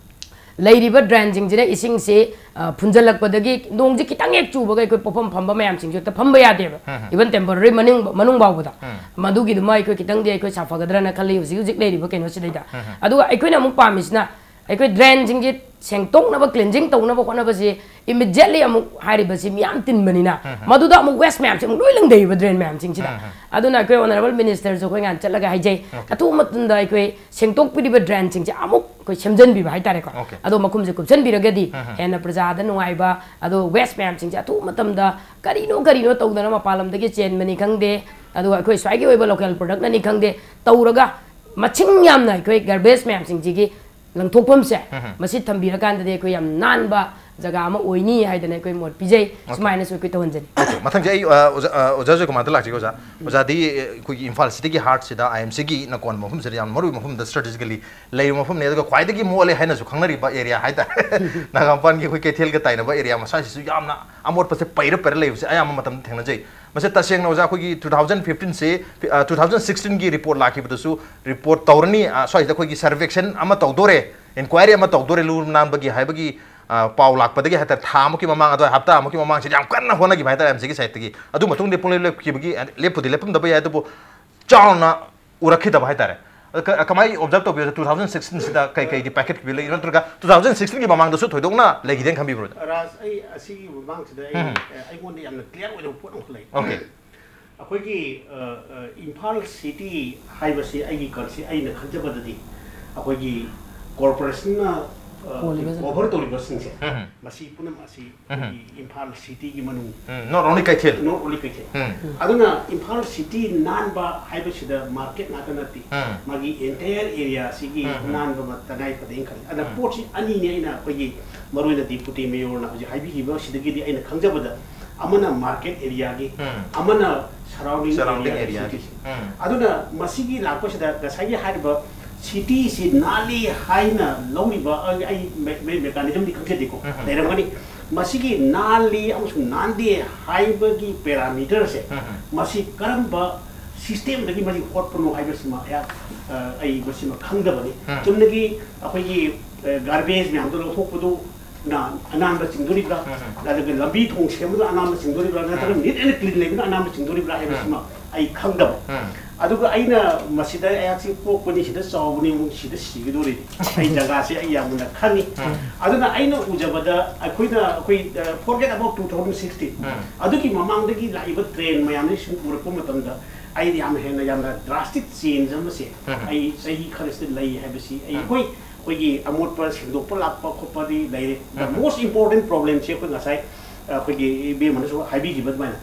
ꯂꯩꯔꯤꯕ drainꯁꯤꯡꯁꯤꯅ ꯏꯁꯤꯡꯁꯤ, ꯑ, ꯐꯨꯟꯖꯜꯂꯛꯄꯗꯒꯤ ꯅꯣꯡꯁꯤ ꯈꯤꯇꯪ ꯍꯦꯛ ꯆꯨꯕꯒ ꯑꯩꯈꯣꯏ ꯄꯣꯠꯐꯝ ꯐꯝꯕ ꯃꯌꯥꯝꯁꯤꯡꯁꯨ ꯍꯦꯛꯇ ꯐꯝꯕ ꯌꯥꯗꯦꯕ꯫ Even temporary ꯃꯅꯨꯡ, ꯃꯅꯨꯡ ꯐꯥꯎꯕꯗ꯫ ꯃꯗꯨꯒꯤꯗꯨꯃ ꯑꯩꯈꯣꯏ ꯈꯤꯇꯪꯗꯤ ꯑꯩꯈꯣꯏ ꯁꯥꯐꯒꯗ꯭ꯔꯅ ꯈꯜꯂꯤ ꯍꯧꯖꯤꯛ ꯍꯧꯖꯤꯛ ꯂꯩꯔꯤꯕ ꯀꯩꯅꯣꯁꯤꯗꯩꯗ꯫ ꯑꯗꯨꯒ ꯑꯩꯈꯣꯏꯅ ꯑꯃꯨꯛ ꯄꯥꯝꯃꯤꯁꯤꯅ ꯑꯩꯈꯣꯏ ꯗ꯭ꯔꯦꯟꯁꯤꯡꯁꯤ ꯁꯦꯡꯗꯣꯛꯅꯕ, ꯀ꯭ꯂꯤꯟꯖꯤꯡ ꯇꯧꯅꯕ ꯍꯣꯠꯅꯕꯁꯤ ꯏꯃꯤꯗꯤꯌꯦꯠꯂꯤ ꯑꯃꯨꯛ ꯍꯥꯏꯔꯤꯕꯁꯤ ꯃꯤꯌꯥꯝ ꯇꯤꯟꯕꯅꯤꯅ, ꯃꯗꯨꯗ ꯑꯃꯨꯛ ꯋꯦꯁ ꯃꯌꯥꯝꯁꯦ ꯑꯃꯨꯛ ꯂꯣꯏ ꯂꯪꯊꯩꯕ ꯗ꯭ꯔꯦꯟ ꯃꯌꯥꯝꯁꯤꯡꯁꯤꯗ꯫ ꯑꯗꯨꯅ ꯑꯩꯈꯣꯏ ꯑꯣꯅꯔꯦꯕꯜ ꯃꯤꯅꯤꯁꯇꯔꯁꯨ ꯑꯩꯈꯣꯏ ꯉꯥꯟ ꯆꯠꯂꯒ ꯍꯥꯏꯖꯩ, ꯑꯊꯨꯕ ꯃꯇꯝꯗ ꯑꯩꯈꯣꯏ ꯁꯦꯡꯗꯣꯛꯄꯤꯔꯤꯕ ꯗ꯭ꯔꯦꯟꯁꯤꯡꯁꯦ ꯑꯃꯨꯛ ꯑꯩꯈꯣꯏ ꯁꯦꯝꯖꯤꯟꯕꯤꯕ ꯍꯥꯏꯇꯥꯔꯦꯀꯣ꯫ ꯑꯗꯣ ꯃꯈꯨꯝꯁꯦ ꯀꯨꯞꯁꯤꯟꯕꯤꯔꯒꯗꯤ ꯍꯦꯟꯅ ꯄ꯭ꯔꯖꯥꯗ ꯅꯨꯡꯉꯥꯏꯕ, ꯑꯗꯣ ꯋꯦꯁ ꯃꯌꯥꯝꯁꯤꯡꯁꯦ ꯑꯊꯨꯕ ꯃꯇꯝꯗ ꯀꯔꯤꯅꯣ ꯀꯔꯤꯅꯣ ꯇꯧꯗꯅ ꯃꯄꯥꯟ ꯂꯝꯗꯒꯤ ꯆꯦꯟꯕꯅꯤ ꯈꯪꯗꯦ, ꯑꯗꯨꯒ ꯑꯩꯈꯣꯏ ꯁ꯭ꯋꯥꯏꯒꯤ ꯑꯣꯏꯕ ꯂꯣꯀꯦꯜ ꯄ꯭ꯔꯗꯛꯅꯅꯤ ꯈꯪꯗꯦ, ꯇꯧꯔꯒ ꯃꯁꯤꯡ ꯌꯥꯝꯅ ꯑꯩꯈꯣꯏ ꯒꯥꯔꯕꯦꯖ ꯃꯌꯥꯝꯁꯤꯡꯁꯤꯒꯤ ꯂꯪꯊꯣꯛꯐꯝꯁꯦ, ꯃꯁꯤ ꯊꯝꯕꯤꯔꯀꯥꯟꯗꯗꯤ ꯑꯩꯈꯣꯏ ꯌꯥꯝ ꯅꯥꯟꯕ ꯖꯒꯥ ꯑꯃ ꯑꯣꯏꯅꯤ ꯍꯥꯏꯗꯅ ꯑꯩꯈꯣꯏ ꯃꯣꯠ ꯄꯤꯖꯩ꯫ ꯁꯨꯃꯥꯏꯅꯁꯨ ꯑꯩꯈꯣꯏ ꯇꯧꯍꯟꯖꯅꯤꯡꯉꯤ꯫ ꯑꯣꯀꯦ, ꯃꯊꯪꯁꯦ ꯑꯩ, ꯑ, ꯑꯣꯖꯥ, ꯑ, ꯑꯣꯖꯥ ꯖꯣꯏꯀꯨꯃꯥꯔꯗ ꯂꯥꯛꯆꯒꯦ, ꯑꯣꯖꯥ꯫ ꯑꯣꯖꯥꯗꯤ, ꯑ, ꯑꯩꯈꯣꯏꯒꯤ ꯏꯝꯐꯥꯜ ꯁꯤꯇꯤꯒꯤ ꯍꯥꯔꯠꯁꯤꯗ, ꯑꯥꯏ ꯑꯦꯝ ꯁꯤꯒꯤ ꯅꯀꯣꯟꯕ ꯃꯐꯝꯁꯤꯗ ꯌꯥꯝ ꯃꯔꯨꯑꯣꯏꯕ ꯃꯐꯝꯗ ꯁ꯭ꯇ꯭ꯔꯦꯇꯦꯖꯤꯀꯦꯂꯤ ꯂꯩꯕ ꯃꯐꯝꯅꯤ, ꯑꯗꯨꯒ ꯈ꯭ꯋꯥꯏꯗꯒꯤ ꯃꯣꯠꯂꯦ ꯍꯥꯏꯅꯁꯨ ꯈꯪꯅꯔꯤꯕ ꯑꯦꯔꯤꯌꯥ ꯍꯥꯏꯇꯥꯔꯦ꯫ ꯅꯥꯒꯥꯃꯄꯥꯟꯒꯤ ꯑꯩꯈꯣꯏ ꯀꯩꯊꯦꯜꯒ ꯇꯥꯏꯅꯕ ꯑꯦꯔꯤꯌꯥ ꯃꯁꯥꯁꯤꯁꯨ ꯌꯥꯝꯅ ꯑꯃꯣꯠꯄꯁꯦ ꯄꯩꯔ ꯄꯩꯔ ꯂꯩꯕꯁꯦ ꯑꯌꯥꯝꯕ ꯃꯇꯝꯗ ꯊꯦꯡꯅꯖꯩ꯫ ꯃꯁꯤ ꯇꯁꯦꯡꯅ ꯑꯣꯖꯥ ꯑꯩꯈꯣꯏꯒꯤ two thousand fifteenꯁꯦ, ꯑ, two thousand sixteenꯒꯤ ꯔꯤꯄꯣꯔꯠ ꯂꯥꯛꯈꯤꯕꯗꯁꯨ ꯔꯤꯄꯣꯔꯠ ꯇꯧꯔꯅꯤ, ꯑ, ꯁ꯭ꯋꯥꯏꯁꯤꯗ ꯑꯩꯈꯣꯏꯒꯤ ꯁꯔꯚꯦꯛꯁꯟ ꯑꯃ ꯇꯧꯗꯣꯔꯦ, ꯏꯟꯀ꯭ꯋꯥꯏꯔꯤ ꯑꯃ ꯇꯧꯗꯣꯔꯦ ꯂꯨ ꯅꯥꯟꯕꯒꯤ ꯍꯥꯏꯕꯒꯤ, ꯑ, ꯄꯥꯎ ꯂꯥꯛꯄꯗꯒꯤ ꯍꯥꯏꯇꯥꯔꯦ, ꯊꯥ ꯑꯃꯨꯛꯀꯤ ꯃꯃꯥꯡ ꯑꯗꯨꯋꯥꯏ, ꯍꯞꯇꯥ ꯑꯃꯨꯛꯀꯤ ꯃꯃꯥꯡꯁꯤꯗ ꯌꯥꯝ ꯀꯟꯅ ꯍꯣꯠꯅꯈꯤꯕ ꯍꯥꯏꯇꯥꯔꯦ ꯑꯥꯏ ꯑꯦꯝ ꯁꯤꯒꯤ ꯁꯥꯏꯠꯇꯒꯤ꯫ ꯑꯗꯨ ꯃꯇꯨꯡꯗꯤ ꯄꯨꯡꯂꯦꯞ ꯂꯦꯞꯈꯤꯕꯒꯤ, ꯑ, ꯂꯦꯞꯄꯨꯗꯤ ꯂꯦꯞꯄꯝꯗꯕ ꯌꯥꯏ, ꯑꯗꯨꯕꯨ ꯆꯥꯎꯅ ꯎꯔꯛꯈꯤꯗꯕ ꯍꯥꯏꯇꯥꯔꯦ꯫ ꯑꯗ ꯀ-, ꯀꯃꯥꯏꯅ ꯑꯣꯕꯖꯥꯔꯕ ꯇꯧꯕꯤꯔꯣ? Two thousand sixteenꯁꯤꯗ ꯀꯩ ꯀꯩꯗꯤ ꯄꯥꯏꯈꯠꯈꯤꯕ ꯂꯩ, ꯅꯠꯇ꯭ꯔꯒ two thousand sixteenꯒꯤ ꯃꯃꯥꯡꯗꯁꯨ ꯊꯣꯏꯗꯣꯛꯅ ꯂꯩꯈꯤꯗꯦꯅ ꯈꯟꯕꯤꯕ꯭ꯔꯣ? ꯔꯥꯖ, ꯑꯩ ꯑꯁꯤꯒꯤ ꯃꯃꯥꯡꯁꯤꯗ ꯑꯩ, ꯎꯝ꯫ ꯑ, ꯑꯩꯉꯣꯟꯗ ꯌꯥꯝꯅ ꯀ꯭ꯂꯤꯌꯥꯔ ꯑꯣꯏꯗꯕ ꯄꯣꯠ ꯑꯃꯈꯛ ꯂꯩ꯫ ꯑꯣꯀꯦ꯫ ꯑꯩꯈꯣꯏꯒꯤ, ꯑ, ꯑ, ꯏꯝꯐꯥꯜ ꯁꯤꯇꯤ ꯍꯥꯏꯕꯁꯤ ꯑꯩꯒꯤ ꯀꯟꯁꯤ-, ꯑꯩꯅ ꯈꯟꯖꯕꯗꯗꯤ ꯑꯩꯈꯣꯏꯒꯤ ꯀꯣꯔꯄꯣꯔꯦꯁꯟꯅ, ꯑ, ꯀꯣꯜꯂꯤꯕꯁꯤꯡ꯫ ꯀꯣꯚꯔ ꯇꯧꯔꯤꯕꯁꯤꯡꯁꯦ, ꯎꯝ꯫ ꯃꯁꯤ ꯄꯨꯝꯅꯃꯛ ꯑꯁꯤ ꯎꯝ꯫ ꯑꯩꯈꯣꯏꯒꯤ ꯏꯝꯐꯥꯜ ꯁꯤꯇꯤꯒꯤ ꯃꯅꯨꯡ, ꯎꯝ, not only ꯀꯩꯊꯦꯜ꯫ Not only ꯀꯩꯊꯦꯜ꯫ ꯎꯝ꯫ ꯑꯗꯨꯅ ꯏꯝꯐꯥꯜ ꯁꯤꯇꯤ ꯅꯥꯟꯕ ꯍꯥꯏꯕꯁꯤꯗ ꯃꯥꯔꯀꯦꯠ ꯉꯥꯛꯇ ꯅꯠꯇꯦ, ꯎꯝ꯫ ꯃꯥꯒꯤ entire area ꯑꯁꯤꯒꯤ ꯎꯝ, ꯎꯝ꯫ ꯅꯥꯟꯕ ꯑꯃ ꯇꯉꯥꯏ ꯐꯗꯦꯅ ꯈꯜꯂꯤ꯫ ꯑꯗ ꯎꯝ꯫ ꯄꯣꯠꯁꯤ ꯑꯅꯤꯅꯦ ꯑꯩꯅ ꯑꯩꯈꯣꯏꯒꯤ ꯃꯔꯨꯑꯣꯏꯅ ꯗꯤꯄꯨꯇꯤ ꯃꯦꯌꯣꯔꯅ ꯍꯧꯖꯤꯛ ꯍꯥꯏꯕꯤꯈꯤꯕ ꯁꯤꯗꯒꯤꯗꯤ ꯑꯩꯅ ꯈꯪꯖꯕꯗ ꯑꯃꯅ ꯃꯥꯔꯀꯦꯠ ꯑꯦꯔꯤꯌꯥꯒꯤ, ꯎꯝ꯫ ꯑꯃꯅ ꯁꯔꯥꯎꯟꯗꯤꯡ surrounding ꯑꯦꯔꯤꯌꯥꯒꯤ area ꯁꯤꯇꯤꯁꯤ꯫ ꯎꯝ꯫ ꯑꯗꯨꯅ ꯃꯁꯤꯒꯤ ꯂꯥꯛꯄꯁꯤꯗ ꯉꯁꯥꯏꯒꯤ ꯍꯥꯏꯔꯤꯕ ꯁꯤꯇꯤꯁꯤ ꯅꯥꯜꯂꯤ ꯍꯥꯏꯅ ꯂꯧꯔꯤꯕ, ꯑꯩ, ꯑꯩ ꯃꯦ-, ꯃꯦ-, ꯃꯦꯀꯥꯅꯤꯖꯝꯗꯤ ꯈꯪꯖꯗꯦꯀꯣ, ꯎꯝ꯫ ꯂꯩꯔꯝꯒꯅꯤ꯫ ꯃꯁꯤꯒꯤ ꯅꯥꯜꯂꯤ ꯑꯃꯁꯨꯡ ꯅꯥꯟꯗꯦ ꯍꯥꯏꯕꯒꯤ ꯄꯦꯔꯥꯃꯤꯇꯔꯁꯦ, ꯎꯝ꯫ ꯃꯁꯤ ꯀꯔꯝꯕ ꯁꯤꯁꯇꯦꯝꯗꯒꯤ ꯃꯁꯤ ꯍꯣꯠꯄꯅꯣ ꯍꯥꯏꯕꯁꯤꯃ ꯑꯩꯍꯥꯛ, ꯑ, ꯑꯩ ꯃꯁꯤꯃ ꯈꯪꯗꯕꯅꯤ꯫ ꯎꯝ꯫ ꯆꯨꯝꯅꯒꯤ ꯑꯩꯈꯣꯏꯒꯤ, ꯑ, ꯒꯥꯔꯕꯦꯖ ꯃꯌꯥꯝꯗꯣ ꯂꯧꯊꯣꯛꯄꯗꯨ ꯅ-, ꯑꯅꯥꯟꯕ ꯆꯤꯡꯗꯣꯔꯤꯕ꯭ꯔꯥ? ꯎꯝ, ꯎꯝ꯫ ꯑꯗꯨꯒ ꯂꯝꯕꯤ ꯊꯣꯡ ꯁꯦꯝꯕꯗ ꯑꯅꯥꯟꯕ ꯆꯤꯡꯗꯣꯔꯤꯕ꯭ꯔꯥ? ꯅꯠꯇ꯭ꯔꯒ ꯎꯝ꯫ Neat and clean ꯂꯩꯕꯅ ꯑꯅꯥꯟꯕ ꯆꯤꯡꯗꯣꯔꯤꯕ꯭ꯔꯥ ꯍꯥꯏꯕꯁꯤꯃ ꯎꯝ꯫ ꯑꯩ ꯈꯪꯗꯕ꯫ ꯑꯗꯨꯒ ꯑꯩꯅ ꯃꯁꯤꯗ ꯑꯩꯍꯥꯛꯁꯤ ꯄꯣꯛꯄꯅꯤ, ꯁꯤꯗ ꯆꯥꯎꯕꯅꯤ, ꯑꯃꯨꯛ ꯁꯤꯗ ꯁꯤꯒꯗꯣꯔꯤꯅꯤ꯫ ꯑꯩ ꯖꯒꯥꯁꯦ ꯑꯩ ꯌꯥꯝꯅ ꯈꯪꯉꯤ꯫ ꯑꯗꯨꯅ ꯑꯩꯅ ꯎꯖꯕꯗ ꯑꯩꯈꯣꯏꯅ, ꯑꯩꯈꯣꯏ, forget about two thousand sixteen, ꯑꯗꯨꯒꯤ ꯃꯃꯥꯡꯗꯒꯤ ꯂꯥꯛꯏꯕ ꯇ꯭ꯔꯦꯟ ꯃꯌꯥꯝꯁꯤ ꯁꯨꯝ ꯎꯔꯛꯄ ꯃꯇꯝꯗ, ꯑꯩ ꯌꯥꯝ ꯍꯦꯟꯅ, ꯌꯥꯝꯅ drastic change ꯑꯃꯁꯦ ꯑꯩ ꯆꯍꯤ ꯈꯔꯁꯤꯗ ꯂꯩ ꯍꯥꯏꯕꯁꯤ ꯑꯩ, ꯑꯩꯈꯣꯏ, ꯑꯩꯈꯣꯏꯒꯤ ꯑꯃꯣꯠꯄ ꯁꯦꯡꯗꯣꯛꯄ ꯂꯥꯛꯄ ꯈꯣꯠꯄꯗꯤ ꯂꯩꯔꯦ꯫ The most important problemꯁꯦ ꯑꯩꯈꯣꯏ ꯉꯁꯥꯏ ꯑꯩꯈꯣꯏꯒꯤ ꯏꯕꯦꯝꯃꯅꯁꯨ ꯍꯥꯏꯕꯤꯈꯤꯕ ꯑꯗꯨꯃꯥꯏꯅ,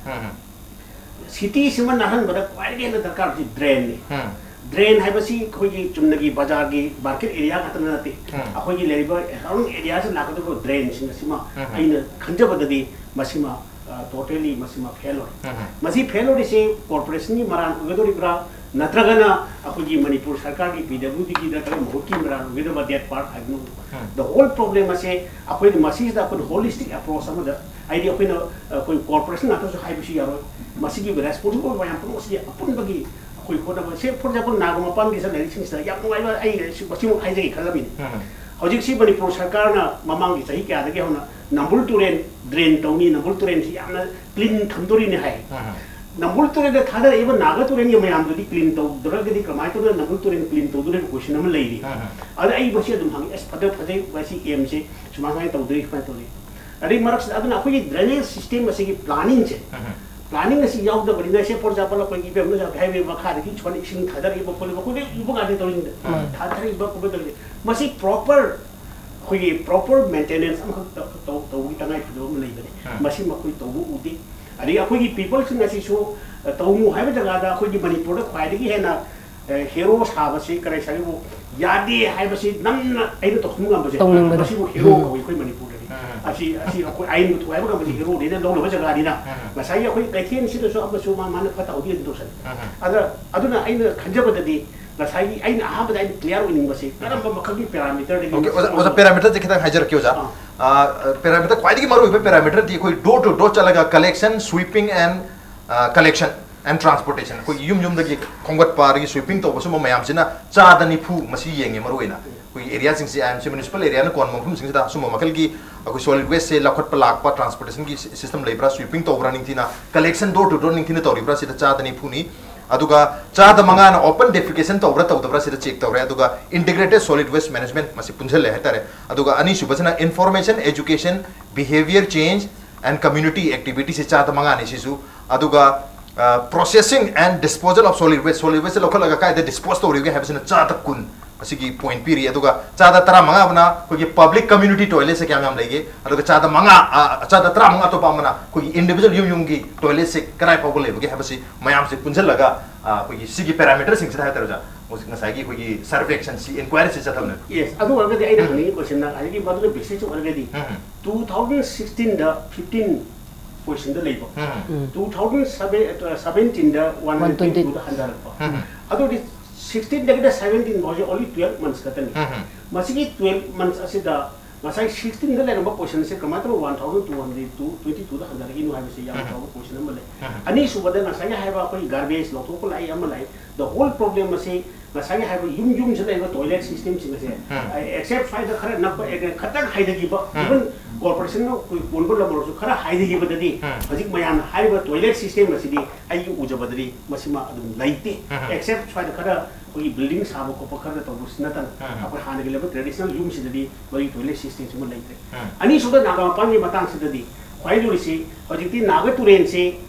cityꯁꯤꯃ ꯅꯥꯜꯍꯟꯕꯗ ꯈ꯭ꯋꯥꯏꯗꯒꯤ ꯍꯦꯟꯅ ꯗꯔꯀꯥꯔꯗꯤ drainꯅꯤ꯫ Drain ꯍꯥꯏꯕꯁꯤ ꯑꯩꯈꯣꯏꯒꯤ ꯆꯨꯝꯅꯒꯤ ꯕꯖꯥꯔꯒꯤ market area ꯉꯥꯛꯇꯅ ꯅꯠꯇꯦ꯫ ꯑꯩꯈꯣꯏꯒꯤ ꯂꯩꯔꯤꯕ surrounding areaꯁꯤꯗ ꯂꯥꯛꯀꯗꯧꯔꯤꯕ drainꯁꯤꯡ ꯑꯁꯤꯃ ꯑꯩꯅ ꯈꯟꯖꯕꯗꯗꯤ ꯃꯁꯤꯃ, ꯑ, totally ꯃꯁꯤꯃ fail ꯑꯣꯏ꯫ ꯃꯁꯤ fail ꯑꯣꯏꯔꯤꯁꯤ corporationꯒꯤ ꯃꯔꯥꯟ ꯑꯣꯏꯒꯗꯧꯔꯤꯕ꯭ꯔꯥ, ꯅꯠꯇ꯭ꯔꯒꯅ ꯑꯩꯈꯣꯏꯒꯤ ꯃꯅꯤꯄꯨꯔ ꯁꯔꯀꯥꯔꯒꯤ PWDꯒꯤ ꯅꯠꯇ꯭ꯔꯒ ꯃꯍꯨꯠꯀꯤ ꯃꯔꯥꯟ ꯑꯣꯏꯒꯗꯕ, that part I don't know꯫ The whole problem ꯑꯁꯦ ꯑꯩꯈꯣꯏꯅ ꯃꯁꯤꯁꯤꯗ ꯑꯩꯈꯣꯏꯅ holistic approach ꯑꯃꯗ, ꯍꯥꯏꯗꯤ ꯑꯩꯈꯣꯏꯅ, ꯑꯩꯈꯣꯏ corporation ꯉꯥꯛꯇꯁꯨ ꯍꯥꯏꯕꯁꯨ ꯌꯥꯔꯣꯏ꯫ ꯃꯁꯤꯒꯤ responsible ꯑꯣꯏꯕ ꯃꯌꯥꯝ ꯄꯨꯝꯅꯃꯛꯁꯤ ꯑꯄꯨꯟꯕꯒꯤ ꯑꯩꯈꯣꯏ ꯍꯣꯠꯅꯕ꯫ ꯁꯦ, for example, ꯅꯥꯒꯥꯃꯄꯥꯜꯒꯤ ꯂꯥꯏꯔꯤꯛꯁꯤꯡꯁꯤꯗ ꯌꯥꯝ ꯅꯨꯡꯉꯥꯏꯕ, ꯑꯩ ꯁꯤ, ꯃꯁꯤꯃꯨꯛ ꯍꯥꯏꯖꯒꯦ ꯈꯜꯂꯝꯃꯤꯅꯤ꯫ ꯍꯧꯖꯤꯛꯁꯤ ꯃꯅꯤꯄꯨꯔ ꯁꯔꯀꯥꯔꯅ ꯃꯃꯥꯡꯒꯤ ꯆꯍꯤ ꯀꯌꯥꯗꯒꯤ ꯍꯧꯅ ꯅꯝꯕꯨꯜ ꯇꯨꯔꯦꯜ drain ꯇꯧꯅꯤ, ꯅꯝꯕꯨꯜ ꯇꯨꯔꯦꯜꯁꯤ ꯌꯥꯝꯅ clean ꯊꯝꯗꯣꯔꯤꯅꯤ ꯍꯥꯏ꯫ ꯅꯝꯕꯨꯜ ꯇꯨꯔꯦꯜꯗ ꯊꯥꯗꯔꯛꯏꯕ ꯅꯥꯒꯥ ꯇꯨꯔꯦꯜꯒꯤ ꯃꯌꯥꯝꯗꯨꯗꯤ clean ꯇꯧꯗ꯭ꯔꯒꯗꯤ ꯀꯃꯥꯏꯅ ꯇꯧꯗꯅ ꯅꯝꯕꯨꯜ ꯇꯨꯔꯦꯜ clean ꯇꯧꯗꯣꯔꯤꯕ question ꯑꯃ ꯂꯩꯔꯤ꯫ ꯑꯗ ꯑꯩ ꯃꯁꯤ ꯑꯗꯨꯝ ꯍꯪꯉꯤ, "ꯑꯁ, ꯐꯖ ꯐꯖꯩ, ꯃꯁꯤ aimꯁꯦ ꯁꯨꯃꯥꯏ ꯁꯨꯃꯥꯏꯅ ꯇꯧꯗꯣꯏ, ꯁꯨꯃꯥꯏꯅ ꯇꯧꯗꯣꯏ?" ꯑꯗꯩ ꯃꯔꯛꯁꯤꯗ ꯑꯗꯨꯅ ꯑꯩꯈꯣꯏꯒꯤ drainage system ꯑꯁꯤꯒꯤ planningꯁꯦ, planning ꯑꯁꯤ ꯌꯥꯎꯗꯕꯅꯤꯅ, say for example, ꯑꯩꯈꯣꯏꯒꯤ ꯏꯕꯦꯝꯅ ꯍꯥꯏꯕ ꯃꯈꯥꯗꯒꯤ ꯁꯣꯟ ꯏꯁꯤꯡ ꯊꯥꯗꯔꯛꯏꯕ ꯈꯣꯠꯂꯤꯕ ꯑꯩꯈꯣꯏꯗꯤ ꯎꯕ ꯀꯥꯟꯗ ꯇꯧꯔꯤꯅꯤꯗ꯫ ꯊꯥꯗꯔꯛꯏꯕ ꯈꯣꯠꯄ ꯇꯧꯔꯤꯁꯦ, ꯃꯁꯤ proper ꯑꯩꯈꯣꯏꯒꯤ proper maintenance ꯑꯃꯈꯛ ꯇꯧ-, ꯇꯧ-, ꯇꯧꯕꯒꯤ ꯇꯉꯥꯏ ꯐꯗꯕ ꯑꯃ ꯂꯩꯕꯅꯤ꯫ ꯃꯁꯤ ꯃꯈꯣꯏ ꯇꯧꯕ ꯎꯗꯦ꯫ ꯑꯗꯒꯤ ꯑꯩꯈꯣꯏꯒꯤ peopleꯁꯤꯡ ꯑꯁꯤꯁꯨ, ꯑ, ꯇꯧꯅꯨ ꯍꯥꯏꯕ ꯖꯒꯥꯗ ꯑꯩꯈꯣꯏꯒꯤ ꯃꯅꯤꯄꯨꯔꯗ ꯈ꯭ꯋꯥꯏꯗꯒꯤ ꯍꯦꯟꯅ, ꯑ, hero ꯁꯥꯕꯁꯤ ꯀꯔꯤ ꯁꯥꯏꯕꯨ ꯌꯥꯗꯦ ꯍꯥꯏꯕꯁꯤ ꯅꯝꯅ ꯑꯩꯅ ꯇꯧꯍꯟꯕ ꯉꯝꯕꯁꯦ, ꯇꯧꯅꯤꯡꯕꯗꯣ꯫ ꯃꯁꯤꯕꯨ hero ꯀꯧꯏ ꯑꯩꯈꯣꯏ ꯃꯅꯤꯄꯨꯔꯗꯗꯤ꯫ ꯑꯁꯤ, ꯑꯁꯤ ꯑꯩꯈꯣꯏ ꯑꯥꯏꯟꯕꯨ ꯊꯨꯒꯥꯏꯕ ꯉꯝꯕꯁꯤ heroꯅꯤꯅ ꯂꯧꯅꯕ ꯖꯒꯥꯅꯤꯅ꯫ ꯉꯁꯥꯏꯒꯤ ꯑꯩꯈꯣꯏ ꯀꯩꯊꯦꯜꯁꯤꯗꯁꯨ ꯑꯃꯁꯨ ꯃꯥ, ꯃꯥꯅ ꯐꯠꯇ ꯍꯥꯎꯗꯤ ꯑꯗꯨꯝ ꯇꯧꯁꯜꯂꯤ꯫ ꯑꯗ, ꯑꯗꯨꯅ ꯑꯩꯅ ꯈꯟꯖꯕꯗꯗꯤ ꯉꯁꯥꯏꯒꯤ ꯑꯩꯅ ꯑꯍꯥꯟꯕꯗ ꯑꯩꯅ clear ꯑꯣꯏꯅꯤꯡꯕꯁꯦ ꯀꯔꯝꯕ ꯃꯈꯜꯒꯤ parameterꯗꯒꯤ Okay, ꯑꯣꯖꯥ, ꯑꯣꯖꯥ, parameterꯁꯦ ꯈꯤꯇꯪ ꯍꯥꯏꯖꯔꯛꯀꯦ, ꯑꯣꯖꯥ꯫ ꯑꯥ꯫ ꯑꯥ, parameter, ꯈ꯭ꯋꯥꯏꯗꯒꯤ ꯃꯔꯨꯑꯣꯏꯕ parameterꯗꯤ ꯑꯩꯈꯣꯏ door to door ꯆꯠꯂꯒ collection, sweeping and, ah, collection and transportation, ꯑꯩꯈꯣꯏꯒꯤ ꯌꯨꯝ ꯌꯨꯝꯗꯒꯤ ꯈꯣꯝꯒꯠꯄ ꯑꯗꯒꯤ sweeping ꯇꯧꯕ, ꯁꯨꯝꯕ ꯃꯌꯥꯝꯁꯤꯅ ꯆꯥꯗ ꯅꯤꯐꯨ ꯃꯁꯤ ꯌꯦꯡꯉꯦ ꯃꯔꯨꯑꯣꯏꯅ꯫ ꯑꯦꯔꯤꯌꯥꯁꯤꯡꯁꯤ, ꯑꯥꯏ ꯑꯦꯝ ꯁꯤ ꯃ꯭ꯌꯨꯅꯤꯁꯤꯄꯥꯜ ꯑꯦꯔꯤꯌꯥꯅ ꯀꯣꯟꯕ ꯃꯐꯝꯁꯤꯡꯁꯤꯗ ꯑꯁꯨꯝꯕ ꯃꯈꯜꯒꯤ ꯑꯩꯈꯣꯏ ꯁꯣꯂꯤꯗ ꯋꯦꯁꯁꯦ ꯂꯧꯈꯠꯄ ꯂꯥꯛꯄ, ꯇ꯭ꯔꯥꯟꯁꯄꯣꯔꯇꯦꯁꯟꯒꯤ ꯁꯤꯁꯇꯦꯝ ꯂꯩꯕ꯭ꯔꯥ, ꯁ꯭ꯋꯤꯄꯤꯡ ꯇꯧꯕ꯭ꯔꯥ, ꯅꯤꯡꯊꯤꯅ ꯀꯂꯦꯛꯁꯟ ꯗꯣꯔ ꯇꯨ ꯗꯣꯔ ꯅꯤꯡꯊꯤꯅ ꯇꯧꯔꯤꯕ꯭ꯔꯥ, ꯁꯤꯗ ꯆꯥꯗ ꯅꯤꯐꯨꯅꯤ꯫ ꯑꯗꯨꯒ ꯆꯥꯗ ꯃꯉꯥꯅ ꯑꯣꯄꯟ ꯗꯦꯐꯤꯀꯦꯁꯟ ꯇꯧꯕ꯭ꯔꯥ ꯇꯧꯗꯕ꯭ꯔꯥ ꯁꯤꯗ ꯆꯦꯛ ꯇꯧꯔꯦ꯫ ꯑꯗꯨꯒ ꯏꯟꯇꯤꯒ꯭ꯔꯦꯇꯦꯗ ꯁꯣꯂꯤꯗ ꯋꯦꯁ ꯃꯦꯅꯦꯖꯃꯦꯟꯠ ꯃꯁꯤ ꯄꯨꯟꯁꯤꯜꯂꯦ ꯍꯥꯏꯇꯥꯔꯦ꯫ ꯑꯗꯨꯒ ꯑꯅꯤꯁꯨꯕꯁꯤꯅ information, education, behaviour change and community ꯑꯦꯛꯇꯤꯚꯤꯇꯤꯁꯤ ꯆꯥꯗ ꯃꯉꯥꯅꯤ ꯁꯤꯁꯨ꯫ ꯑꯗꯨꯒ processing and disposal of solid waste, solid ꯋꯦꯁꯁꯦ ꯂꯧꯈꯠꯂꯒ ꯀꯥꯏꯗ ꯗꯤꯁꯄꯣꯖ ꯇꯧꯔꯤꯕꯒꯦ ꯍꯥꯏꯕꯁꯤꯅ ꯆꯥꯗ ꯀꯨꯟ ꯑꯁꯤꯒꯤ ꯄꯣꯏꯟꯠ ꯄꯤꯔꯤ꯫ ꯑꯗꯨꯒ ꯆꯥꯗ ꯇꯔꯥꯃꯉꯥ ꯑꯃꯅ ꯑꯩꯈꯣꯏꯒꯤ ꯄꯕ꯭ꯂꯤꯛ ꯀꯝꯃ꯭ꯌꯨꯅꯤꯇꯤ ꯇꯣꯏꯂꯦꯠꯁꯦ ꯀꯌꯥꯝ ꯌꯥꯝ ꯂꯩꯒꯦ, ꯑꯗꯨꯒ ꯆꯥꯗ ꯃꯉꯥ, ꯑ, ꯆꯥꯗ ꯇꯔꯥꯃꯉꯥ ꯑꯇꯣꯞꯄ ꯑꯃꯅ ꯑꯩꯈꯣꯏꯒꯤ ꯏꯟꯗꯤꯚꯤꯖꯨꯋꯦꯜ ꯌꯨꯝ ꯌꯨꯝꯒꯤ ꯇꯣꯏꯂꯦꯠꯁꯦ ꯀꯗꯥꯏ ꯐꯥꯎꯕ ꯂꯩꯕꯒꯦ ꯍꯥꯏꯕꯁꯤ ꯃꯌꯥꯝꯁꯦ ꯄꯨꯟꯁꯤꯜꯂꯒ, ꯑ, ꯑꯩꯈꯣꯏꯒꯤ ꯁꯤꯒꯤ ꯄꯦꯔꯥꯃꯤꯇꯔꯁꯤꯡꯁꯤꯗ ꯍꯥꯏꯇꯥꯔꯦ ꯑꯣꯖꯥ, ꯍꯧꯖꯤꯛ ꯉꯁꯥꯏꯒꯤ ꯑꯩꯈꯣꯏꯒꯤ ꯁꯔꯚꯦ ꯑꯦꯛꯁꯟꯁꯤ, ꯏꯟꯀ꯭ꯋꯥꯏꯔꯤꯁꯤ ꯆꯠꯊꯕꯅꯦ꯫ ꯌꯦꯁ, ꯑꯗꯨ ꯑꯣꯏꯔꯒꯗꯤ ꯑꯩꯅ ꯎꯝ꯫ ꯍꯪꯅꯤꯡꯉꯤ ꯀꯣꯏꯁꯟꯗ ꯍꯧꯖꯤꯛꯀꯤ ꯃꯗꯨꯒꯤ ꯕꯦꯁꯤꯁ ꯑꯣꯏꯔꯒꯗꯤ ꯎꯝ꯫ ꯇꯨ ꯊꯥꯎꯖꯟ ꯁꯤꯛꯁꯇꯤꯟꯗ ꯐꯤꯐꯇꯤꯟ ꯄꯣꯖꯤꯁꯟꯗ ꯂꯩꯕ, ꯎꯝ꯫ ꯎꯝ꯫ ꯇꯨ ꯊꯥꯎꯖꯟ ꯁꯚꯦꯟꯇꯤꯟꯗ ꯋꯥꯟ ꯍꯟꯗ꯭ꯔꯦꯠ ꯇ꯭ꯋꯦꯟꯇꯤ ꯇꯨꯗ ꯍꯟꯊꯔꯛꯄ, ꯎꯝ꯫ ꯑꯗꯨꯗꯤ ꯁꯤꯛꯁꯇꯤꯟꯗꯒꯤꯅ ꯁꯚꯦꯟꯇꯤꯟ ꯐꯥꯎꯁꯦ ꯑꯣꯟꯂꯤ ꯇꯨꯌꯦꯜꯞ ꯃꯟꯁ ꯈꯛꯇꯅꯤ꯫ ꯎꯝ꯫ ꯃꯁꯤꯒꯤ ꯇꯨꯌꯦꯜꯞ ꯃꯟꯁ ꯑꯁꯤꯗ ꯉꯁꯥꯏ ꯁꯤꯛꯁꯇꯤꯟꯗ ꯂꯩꯔꯝꯕ ꯄꯣꯖꯤꯁꯟꯁꯦ ꯀꯃꯥꯏꯅ ꯇꯧꯔꯒ one thousand two hundred two twenty ꯇꯨꯗ ꯍꯟꯊꯔꯛꯏꯅꯣ ꯍꯥꯏꯕꯁꯤ ꯌꯥꯝꯅ ꯎꯝ꯫ ꯆꯥꯎꯕ ꯄꯣꯖꯤꯁꯟ ꯑꯃ ꯂꯩ꯫ ꯎꯝ꯫ ꯑꯅꯤꯁꯨꯕꯗ ꯉꯁꯥꯏꯒꯤ ꯍꯥꯏꯕ ꯑꯩꯈꯣꯏꯒꯤ ꯒꯥꯔꯕꯦꯖ ꯂꯧꯊꯣꯛꯄ ꯂꯥꯛꯏ ꯑꯃ ꯂꯥꯛꯏ, the whole problem ꯑꯁꯤ ꯉꯁꯥꯏꯒꯤ ꯍꯥꯏꯕ ꯌꯨꯝ ꯌꯨꯝꯁꯤꯗ ꯂꯩꯕ ꯇꯣꯏꯂꯦꯠ ꯁꯤꯁꯇꯦꯝꯁꯤꯡ ꯑꯁꯦ, ꯎꯝ꯫ ꯑꯦꯛꯁꯦꯞ ꯁ꯭ꯋꯥꯏꯗ ꯈꯔ ꯅꯛꯄ ꯑꯦꯔꯤꯌꯥ ꯈꯇꯪ ꯍꯥꯏꯊꯈꯤꯕ, ꯎꯝ꯫ ꯏꯚꯟ ꯀꯣꯔꯄꯣꯔꯦꯁꯟꯅ ꯑꯩꯈꯣꯏ ꯀꯣꯟꯕ ꯂꯝ ꯑꯣꯏꯔꯁꯨ ꯈꯔ ꯍꯥꯏꯊꯈꯤꯕꯗꯗꯤ ꯎꯝ꯫ ꯍꯧꯖꯤꯛ ꯃꯌꯥꯝꯅ ꯍꯥꯏꯔꯤꯕ ꯇꯣꯏꯂꯦꯠ ꯁꯤꯁꯇꯦꯝ ꯑꯁꯤꯗꯤ ꯑꯩꯒꯤ ꯎꯖꯕꯗꯗꯤ ꯃꯁꯤꯃ ꯑꯗꯨꯝ ꯂꯩꯇꯦ꯫ ꯎꯝ꯫ ꯑꯦꯛꯁꯦꯞ ꯁ꯭ꯋꯥꯏꯗ ꯈꯔ ꯑꯩꯈꯣꯏꯒꯤ ꯕꯤꯜꯗꯤꯡ ꯁꯥꯕ ꯈꯣꯠꯄ ꯈꯔ ꯇꯧꯕꯁꯤ ꯅꯠꯇꯅ ꯎꯝ꯫ ꯑꯩꯈꯣꯏ ꯍꯥꯟꯅꯒꯤ ꯂꯩꯕ ꯇ꯭ꯔꯦꯗꯤꯁꯅꯦꯜ ꯌꯨꯝꯁꯤꯗꯗꯤ ꯃꯗꯨꯒꯤ ꯇꯣꯏꯂꯦꯠ ꯁꯤꯁꯇꯦꯝꯁꯤꯃ ꯂꯩꯇ꯭ꯔꯦ꯫ ꯎꯝ꯫ ꯑꯅꯤꯁꯨꯕ ꯅꯥꯒꯥ ꯃꯄꯥꯟꯒꯤ ꯃꯇꯥꯡꯁꯤꯗꯗꯤ ꯈ꯭ꯋꯥꯏ ꯂꯨꯔꯤꯁꯤ ꯍꯧꯖꯤꯛꯇꯤ ꯅꯥꯒꯥ ꯇꯨꯔꯦꯟꯁꯤ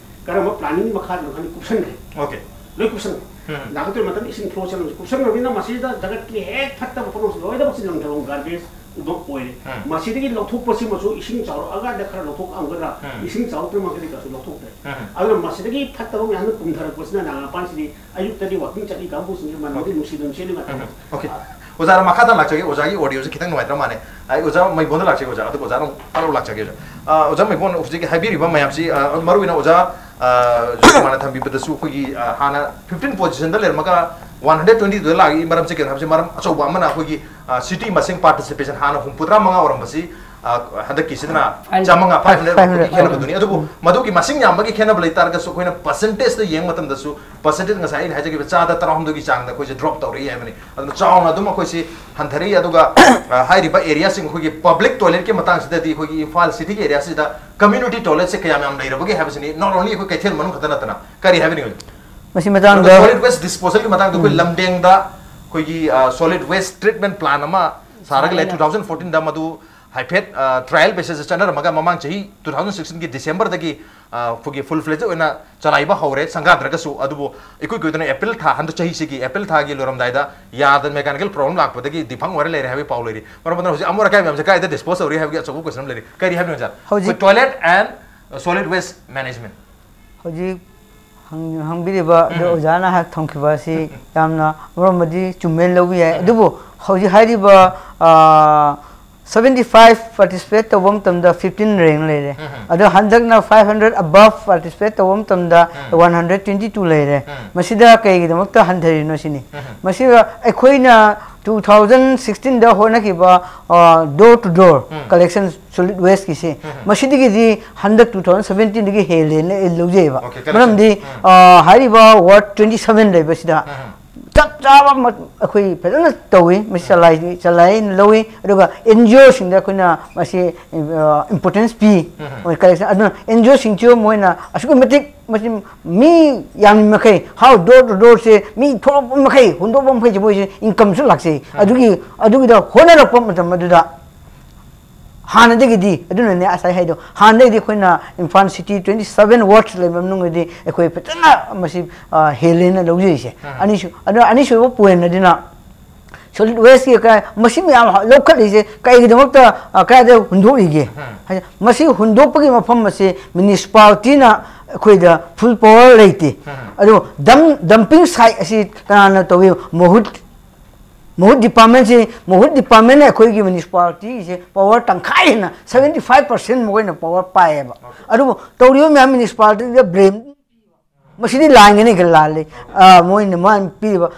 ꯀꯔꯝꯕ ꯄ꯭ꯂꯥꯅꯤꯡꯒꯤ ꯃꯈꯥꯗꯅꯣ ꯈꯪꯗꯦ ꯀꯨꯞꯁꯟꯈ꯭ꯔꯦ꯫ ꯑꯣꯀꯦ꯫ ꯂꯣꯏ ꯀꯨꯞꯁꯟꯈ꯭ꯔꯦ꯫ ꯎꯝ꯫ ꯅꯥꯒꯥ ꯇꯨꯔꯦꯟ ꯃꯇꯝꯗ ꯏꯁꯤꯡ ꯐ꯭ꯂꯣ ꯆꯠꯂꯝꯁꯤ ꯀꯨꯞꯁꯟꯈ꯭ꯔꯕꯅꯤꯅ ꯃꯁꯤꯗ ꯖꯒꯠꯀꯤ ꯍꯦꯛ ꯐꯠꯇꯕ ꯄꯣꯠꯂꯝꯁꯤ ꯂꯣꯏꯅꯃꯛꯁꯤ ꯂꯪꯊꯕ ꯒꯥꯔꯕꯦꯖ ꯑꯗꯨꯝ ꯑꯣꯏꯔꯦ꯫ ꯎꯝ꯫ ꯃꯁꯤꯗꯒꯤ ꯂꯧꯊꯣꯛꯄꯁꯤꯃꯁꯨ ꯏꯁꯤꯡ ꯆꯥꯎꯔꯛꯑꯀꯥꯟꯗ ꯈꯔ ꯂꯧꯊꯣꯛꯑꯝꯒꯗ꯭ꯔꯥ, ꯎꯝ꯫ ꯏꯁꯤꯡ ꯆꯥꯎꯔꯛꯇ꯭ꯔꯤꯉꯩꯗꯗꯤ ꯀꯩꯁꯨ ꯂꯧꯊꯣꯛꯇ꯭ꯔꯦ꯫ ꯎꯝ꯫ ꯑꯗꯨꯅ ꯃꯁꯤꯗꯒꯤ ꯐꯠꯇꯕ ꯃꯌꯥꯝꯅ ꯄꯨꯝꯊꯔꯛꯄꯁꯤꯅ ꯅꯥꯒꯥ ꯃꯄꯥꯟꯁꯤꯗꯤ ꯑꯌꯨꯛꯇꯗꯤ ꯋꯥꯀꯤꯡ ꯆꯠꯂꯤ ꯀꯥꯡꯕꯨꯁꯤꯡꯁꯤ ꯃꯅꯝꯗꯤ ꯑꯣꯀꯦ꯫ ꯅꯨꯡꯁꯤꯗꯨꯅ ꯆꯦꯜꯂꯤ ꯉꯥꯛꯇꯅꯤ꯫ ꯎꯝ꯫ ꯑꯣꯀꯦ꯫ ꯑꯣꯖꯥꯅ ꯃꯈꯥ ꯇꯥꯅ ꯂꯥꯛꯆꯒꯦ, ꯑꯣꯖꯥꯒꯤ ꯑꯣꯗꯤꯑꯣꯁꯦ ꯈꯤꯇꯪ ꯅꯨꯡꯉꯥꯏꯇ꯭ꯔ ꯃꯥꯜꯂꯦ꯫ ꯑꯩ ꯑꯣꯖꯥ ꯃꯩꯕꯣꯟꯗ ꯂꯥꯛꯆꯒꯦ, ꯑꯣꯖꯥ, ꯑꯗꯨꯒ ꯑꯣꯖꯥꯅ ꯑꯃꯨꯛ ꯐꯠ ꯂꯥꯎ ꯂꯥꯛꯆꯒꯦ, ꯑꯣꯖꯥ꯫ ꯑ, ꯑꯣꯖꯥ ꯃꯩꯕꯣꯟ ꯍꯧꯖꯤꯛ ꯍꯥꯏꯕꯤꯔꯤꯕ ꯃꯌꯥꯝꯁꯤ, ꯑ, ꯃꯔꯨꯑꯣꯏꯅ ꯑꯣꯖꯥ, ꯑ, ꯖꯣꯁꯃꯥꯅ ꯊꯝꯕꯤꯕꯗꯁꯨ ꯑꯩꯈꯣꯏꯒꯤ, ꯑ, ꯍꯥꯟꯅ ꯐꯤꯐꯇꯤꯟ ꯄꯣꯖꯤꯁꯟꯗ ꯂꯩꯔꯝꯃꯒ ꯋꯥꯟ ꯍꯟꯗ꯭ꯔꯦꯠ ꯇ꯭ꯋꯦꯟꯇꯤ ꯇꯨꯗ ꯂꯥꯛꯏ ꯃꯔꯝꯁꯦ ꯀꯩꯅꯣ ꯍꯥꯏꯕꯁꯦ ꯃꯔꯝ ꯑꯆꯧꯕ ꯑꯃꯅ ꯑꯩꯈꯣꯏꯒꯤ, ꯑ, ꯁꯤꯇꯤ ꯃꯁꯤꯡ ꯄꯥꯔꯇꯤꯁꯤꯄꯦꯁꯟ ꯍꯥꯟꯅ ꯍꯨꯝꯐꯨꯇꯔꯥ ꯃꯉꯥ ꯑꯣꯏꯔꯝꯕꯁꯤ ꯑ, ꯍꯟꯗꯛꯀꯤꯁꯤꯗꯅ ꯆꯥꯝꯃꯉꯥ, five hundred ꯈꯦꯠꯅꯕꯗꯨꯅꯤ꯫ ꯑꯗꯨꯕꯨ ꯃꯗꯨꯒꯤ ꯃꯁꯤꯡ ꯌꯥꯝꯕꯒꯤ ꯈꯦꯠꯅꯕ ꯂꯩ ꯇꯥꯔꯒꯁꯨ, ꯑꯩꯈꯣꯏꯅ percentageꯇ ꯌꯦꯡꯕ ꯃꯇꯝꯗꯁꯨ, percentage ꯉꯁꯥꯏ ꯑꯩꯅ ꯍꯥꯏꯖꯈꯤꯕ ꯆꯥꯗ ꯇꯔꯥꯍꯨꯝꯗꯣꯏꯒꯤ ꯆꯥꯡꯗ ꯑꯩꯈꯣꯏꯁꯦ drop ꯇꯧꯔꯛꯏ ꯍꯥꯏꯕꯅꯤ꯫ ꯑꯗꯨꯅ ꯆꯥꯎꯅ ꯑꯗꯨꯝ ꯑꯩꯈꯣꯏꯁꯤ ꯍꯟꯊꯔꯛꯏ꯫ ꯑꯗꯨꯒ, ꯑ, ꯍꯥꯏꯔꯤꯕ areaꯁꯤꯡ, ꯑꯩꯈꯣꯏꯒꯤ public toiletꯀꯤ ꯃꯇꯥꯡꯁꯤꯗꯗꯤ, ꯑꯩꯈꯣꯏꯒꯤ ꯏꯝꯐꯥꯜ cityꯒꯤ areaꯁꯤꯗ community toiletꯁꯦ ꯀꯌꯥꯝ ꯌꯥꯝ ꯂꯩꯔꯕꯒꯦ ꯍꯥꯏꯕꯁꯤꯅꯤ, not only ꯑꯩꯈꯣꯏ ꯀꯩꯊꯦꯜ ꯃꯅꯨꯡ ꯈꯛꯇ ꯅꯠꯇꯅ꯫ ꯀꯔꯤ ꯍꯥꯏꯕꯤꯅꯤꯡꯉꯤ? ꯃꯁꯤ ꯃꯇꯥꯡꯗ solid waste disposalꯒꯤ ꯃꯇꯥꯡꯗ ꯑꯩꯈꯣꯏ ꯂꯝꯗꯦꯡꯗ ꯑꯩꯈꯣꯏꯒꯤ, ꯑ, solid waste treatment plant ꯑꯃ ꯁꯥꯔꯒ ꯂꯩ꯫ Two thousand fourteenꯗ ꯃꯗꯨ ꯍꯥꯏꯐꯦꯠ, ꯑ, trial basisꯇ ꯆꯠꯅꯔꯝꯃꯒ, ꯃꯃꯥꯡ ꯆꯍꯤ two thousand sixteenꯒꯤ Decemberꯗꯒꯤ, ꯑ, ꯑꯩꯈꯣꯏꯒꯤ full fledged ꯑꯣꯏꯅ ꯆꯂꯥꯏꯕ ꯍꯧꯔꯦ, ꯁꯪꯒꯥꯗ꯭ꯔꯒꯁꯨ꯫ ꯑꯗꯨꯕꯨ ꯏꯀꯨꯏ ꯀꯨꯏꯗꯅ April ꯊꯥ, ꯍꯟꯗꯛ ꯆꯍꯤꯁꯤꯒꯤ April ꯊꯥꯒꯤ ꯂꯣꯏꯔꯝꯗꯥꯏꯗ ꯌꯥꯗꯅ mechanical problem ꯂꯥꯛꯄꯗꯒꯤ defunct ꯑꯣꯏꯔ ꯂꯩꯔꯦ ꯍꯥꯏꯕꯒꯤ ꯄꯥꯎ ꯂꯩꯔꯤ꯫ ꯃꯔꯝ ꯑꯗꯨꯅ ꯍꯧꯖꯤꯛ ꯑꯃꯣꯠ ꯑꯀꯥꯏ ꯃꯌꯥꯝꯁꯦ ꯀꯥꯏꯗ dispose ꯇꯧꯔꯤ ꯍꯥꯏꯕꯒꯤ ꯑꯆꯧꯕ question ꯑꯃ ꯂꯩꯔꯤ꯫ ꯀꯔꯤ ꯍꯥꯏꯕꯅꯣ, ꯑꯣꯖꯥ? ꯑꯩꯈꯣꯏ ꯍꯧꯖꯤꯛ toilet and solid waste management꯫ ꯍꯧꯖꯤꯛ ꯍꯪ- ꯍꯪꯕꯤꯔꯤꯕ ꯑꯗꯨ ꯑꯣꯖꯥꯅ ꯍꯥꯏ ꯊꯝꯈꯤꯕ ꯑꯁꯤ ꯌꯥꯝꯅ ꯑꯃꯔꯣꯝꯗꯗꯤ ꯆꯨꯝꯃꯦꯅ ꯂꯧꯕ ꯌꯥꯏ꯫ ꯑꯗꯨꯕꯨ ꯍꯧꯖꯤꯛ ꯍꯥꯏꯔꯤꯕ, ꯑ, seventy five participate ꯇꯧꯕ ꯃꯇꯝꯗ fifteen rank ꯂꯩꯔꯦ꯫ ꯑꯗꯣ ꯍꯟꯗꯛꯅ five hundred above participate ꯇꯧꯕ ꯃꯇꯝꯗ one hundred twenty two ꯂꯩꯔꯦ꯫ ꯃꯁꯤꯗ ꯀꯩꯒꯤꯗꯃꯛꯇ ꯍꯟꯊꯔꯤꯅꯣ ꯁꯤꯅꯤ꯫ ꯃꯁꯤꯗ ꯑꯩꯈꯣꯏꯅ two thousand sixteenꯗ ꯍꯣꯠꯅꯈꯤꯕ, ꯑ, door to door collection solid wasteꯀꯤꯁꯦ, ꯃꯁꯤꯗꯒꯤꯗꯤ ꯍꯟꯗꯛ two thousand seventeenꯗꯒꯤ ꯍꯦꯜꯂꯦꯅ ꯑꯩ ꯂꯧꯖꯩꯑꯕ꯫ Okay, collection. ꯃꯔꯝꯗꯤ, ꯑ, ꯍꯥꯏꯔꯤꯕ ward twenty seven ꯂꯩꯕꯁꯤꯗ ꯆꯞ ꯆꯥꯕ ꯃ- ꯑꯩꯈꯣꯏ ꯐꯖꯅ ꯇꯧꯏ꯫ ꯃꯁꯤ ꯆꯂꯥꯏ ꯆꯂꯥꯏꯅ ꯂꯧꯏ꯫ ꯑꯗꯨꯒ NGOꯁꯤꯡꯗ ꯑꯩꯈꯣꯏꯅ ꯃꯁꯤ, ꯑ, importance ꯄꯤ꯫ ꯃꯣꯏ collection ꯑꯗꯨꯅ NGOꯁꯤꯡꯁꯨ ꯃꯣꯏꯅ ꯑꯁꯨꯛꯀꯤ ꯃꯇꯤꯛ ꯃꯁꯤ ꯃꯤ ꯌꯥꯝꯃꯤ ꯃꯈꯩ, house door to doorꯁꯦ ꯃꯤ ꯊꯣꯛꯂꯛꯄ ꯃꯈꯩ, ꯍꯨꯟꯗꯣꯛꯄ ꯃꯈꯩꯁꯦ ꯃꯣꯏꯁꯦ incomeꯁꯨ ꯂꯥꯛꯆꯩ꯫ ꯑꯗꯨꯒꯤ ꯑꯗꯨꯒꯤꯗ ꯍꯣꯠꯅꯔꯛꯄ ꯃꯇꯝ ꯑꯗꯨꯗ ꯍꯥꯟꯅꯗꯒꯤꯗꯤ, ꯑꯗꯨꯅꯅꯦ ꯉꯁꯥꯏ ꯍꯥꯏꯗꯣ, ꯍꯥꯟꯅꯗꯒꯤꯗꯤ ꯑꯩꯈꯣꯏꯅ Imphal city twenty seven wards ꯂꯩꯕ ꯃꯅꯨꯡꯗꯗꯤ ꯑꯩꯈꯣꯏ ꯐꯖꯅ ꯃꯁꯤ, ꯑ, ꯍꯦꯜꯂꯦꯅ ꯂꯧꯖꯩꯁꯦ꯫ ꯑꯅꯤꯁꯨ ꯑꯗꯨ ꯑꯅꯤꯁꯨꯕ point ꯑꯗꯨꯅ solid wasteꯀꯤ ꯀ- ꯃꯁꯤ ꯃꯌꯥꯝ ꯂꯧꯈꯠꯂꯤꯁꯦ ꯀꯩꯒꯤꯗꯃꯛꯇ, ꯑ, ꯀꯗꯥꯏꯗ ꯍꯨꯟꯗꯣꯛꯏꯒꯦ? ꯍꯥꯏꯗꯤ ꯃꯁꯤ ꯍꯨꯟꯗꯣꯛꯄꯒꯤ ꯃꯐꯝ ꯑꯁꯤ municipalityꯅ ꯑꯩꯈꯣꯏꯗ full power ꯂꯩꯇꯦ꯫ ꯑꯗꯣ dump- dumping site ꯑꯁꯤ ꯀꯅꯥꯅ ꯇꯧꯏ? ꯃꯍꯨꯠ ꯃꯍꯨꯠ departmentꯁꯤ, ꯃꯍꯨꯠ departmentꯅ ꯑꯩꯈꯣꯏꯒꯤ municipalityꯁꯦ power ꯇꯪꯈꯥꯏ ꯍꯦꯟꯅ, seventy five percent ꯃꯈꯣꯏꯅ power ꯄꯥꯏꯌꯦꯕ꯫ ꯑꯗꯨꯕꯨ ꯇꯧꯔꯤꯕ ꯃꯌꯥꯝ municipalityꯗ blame, ꯃꯁꯤꯗꯤ ꯂꯥꯟꯒꯅꯤ ꯈꯔ ꯂꯥꯜꯂꯤ꯫ ꯑ, ꯃꯣꯏꯅ ꯃꯥꯅ ꯄꯤꯔꯤꯕ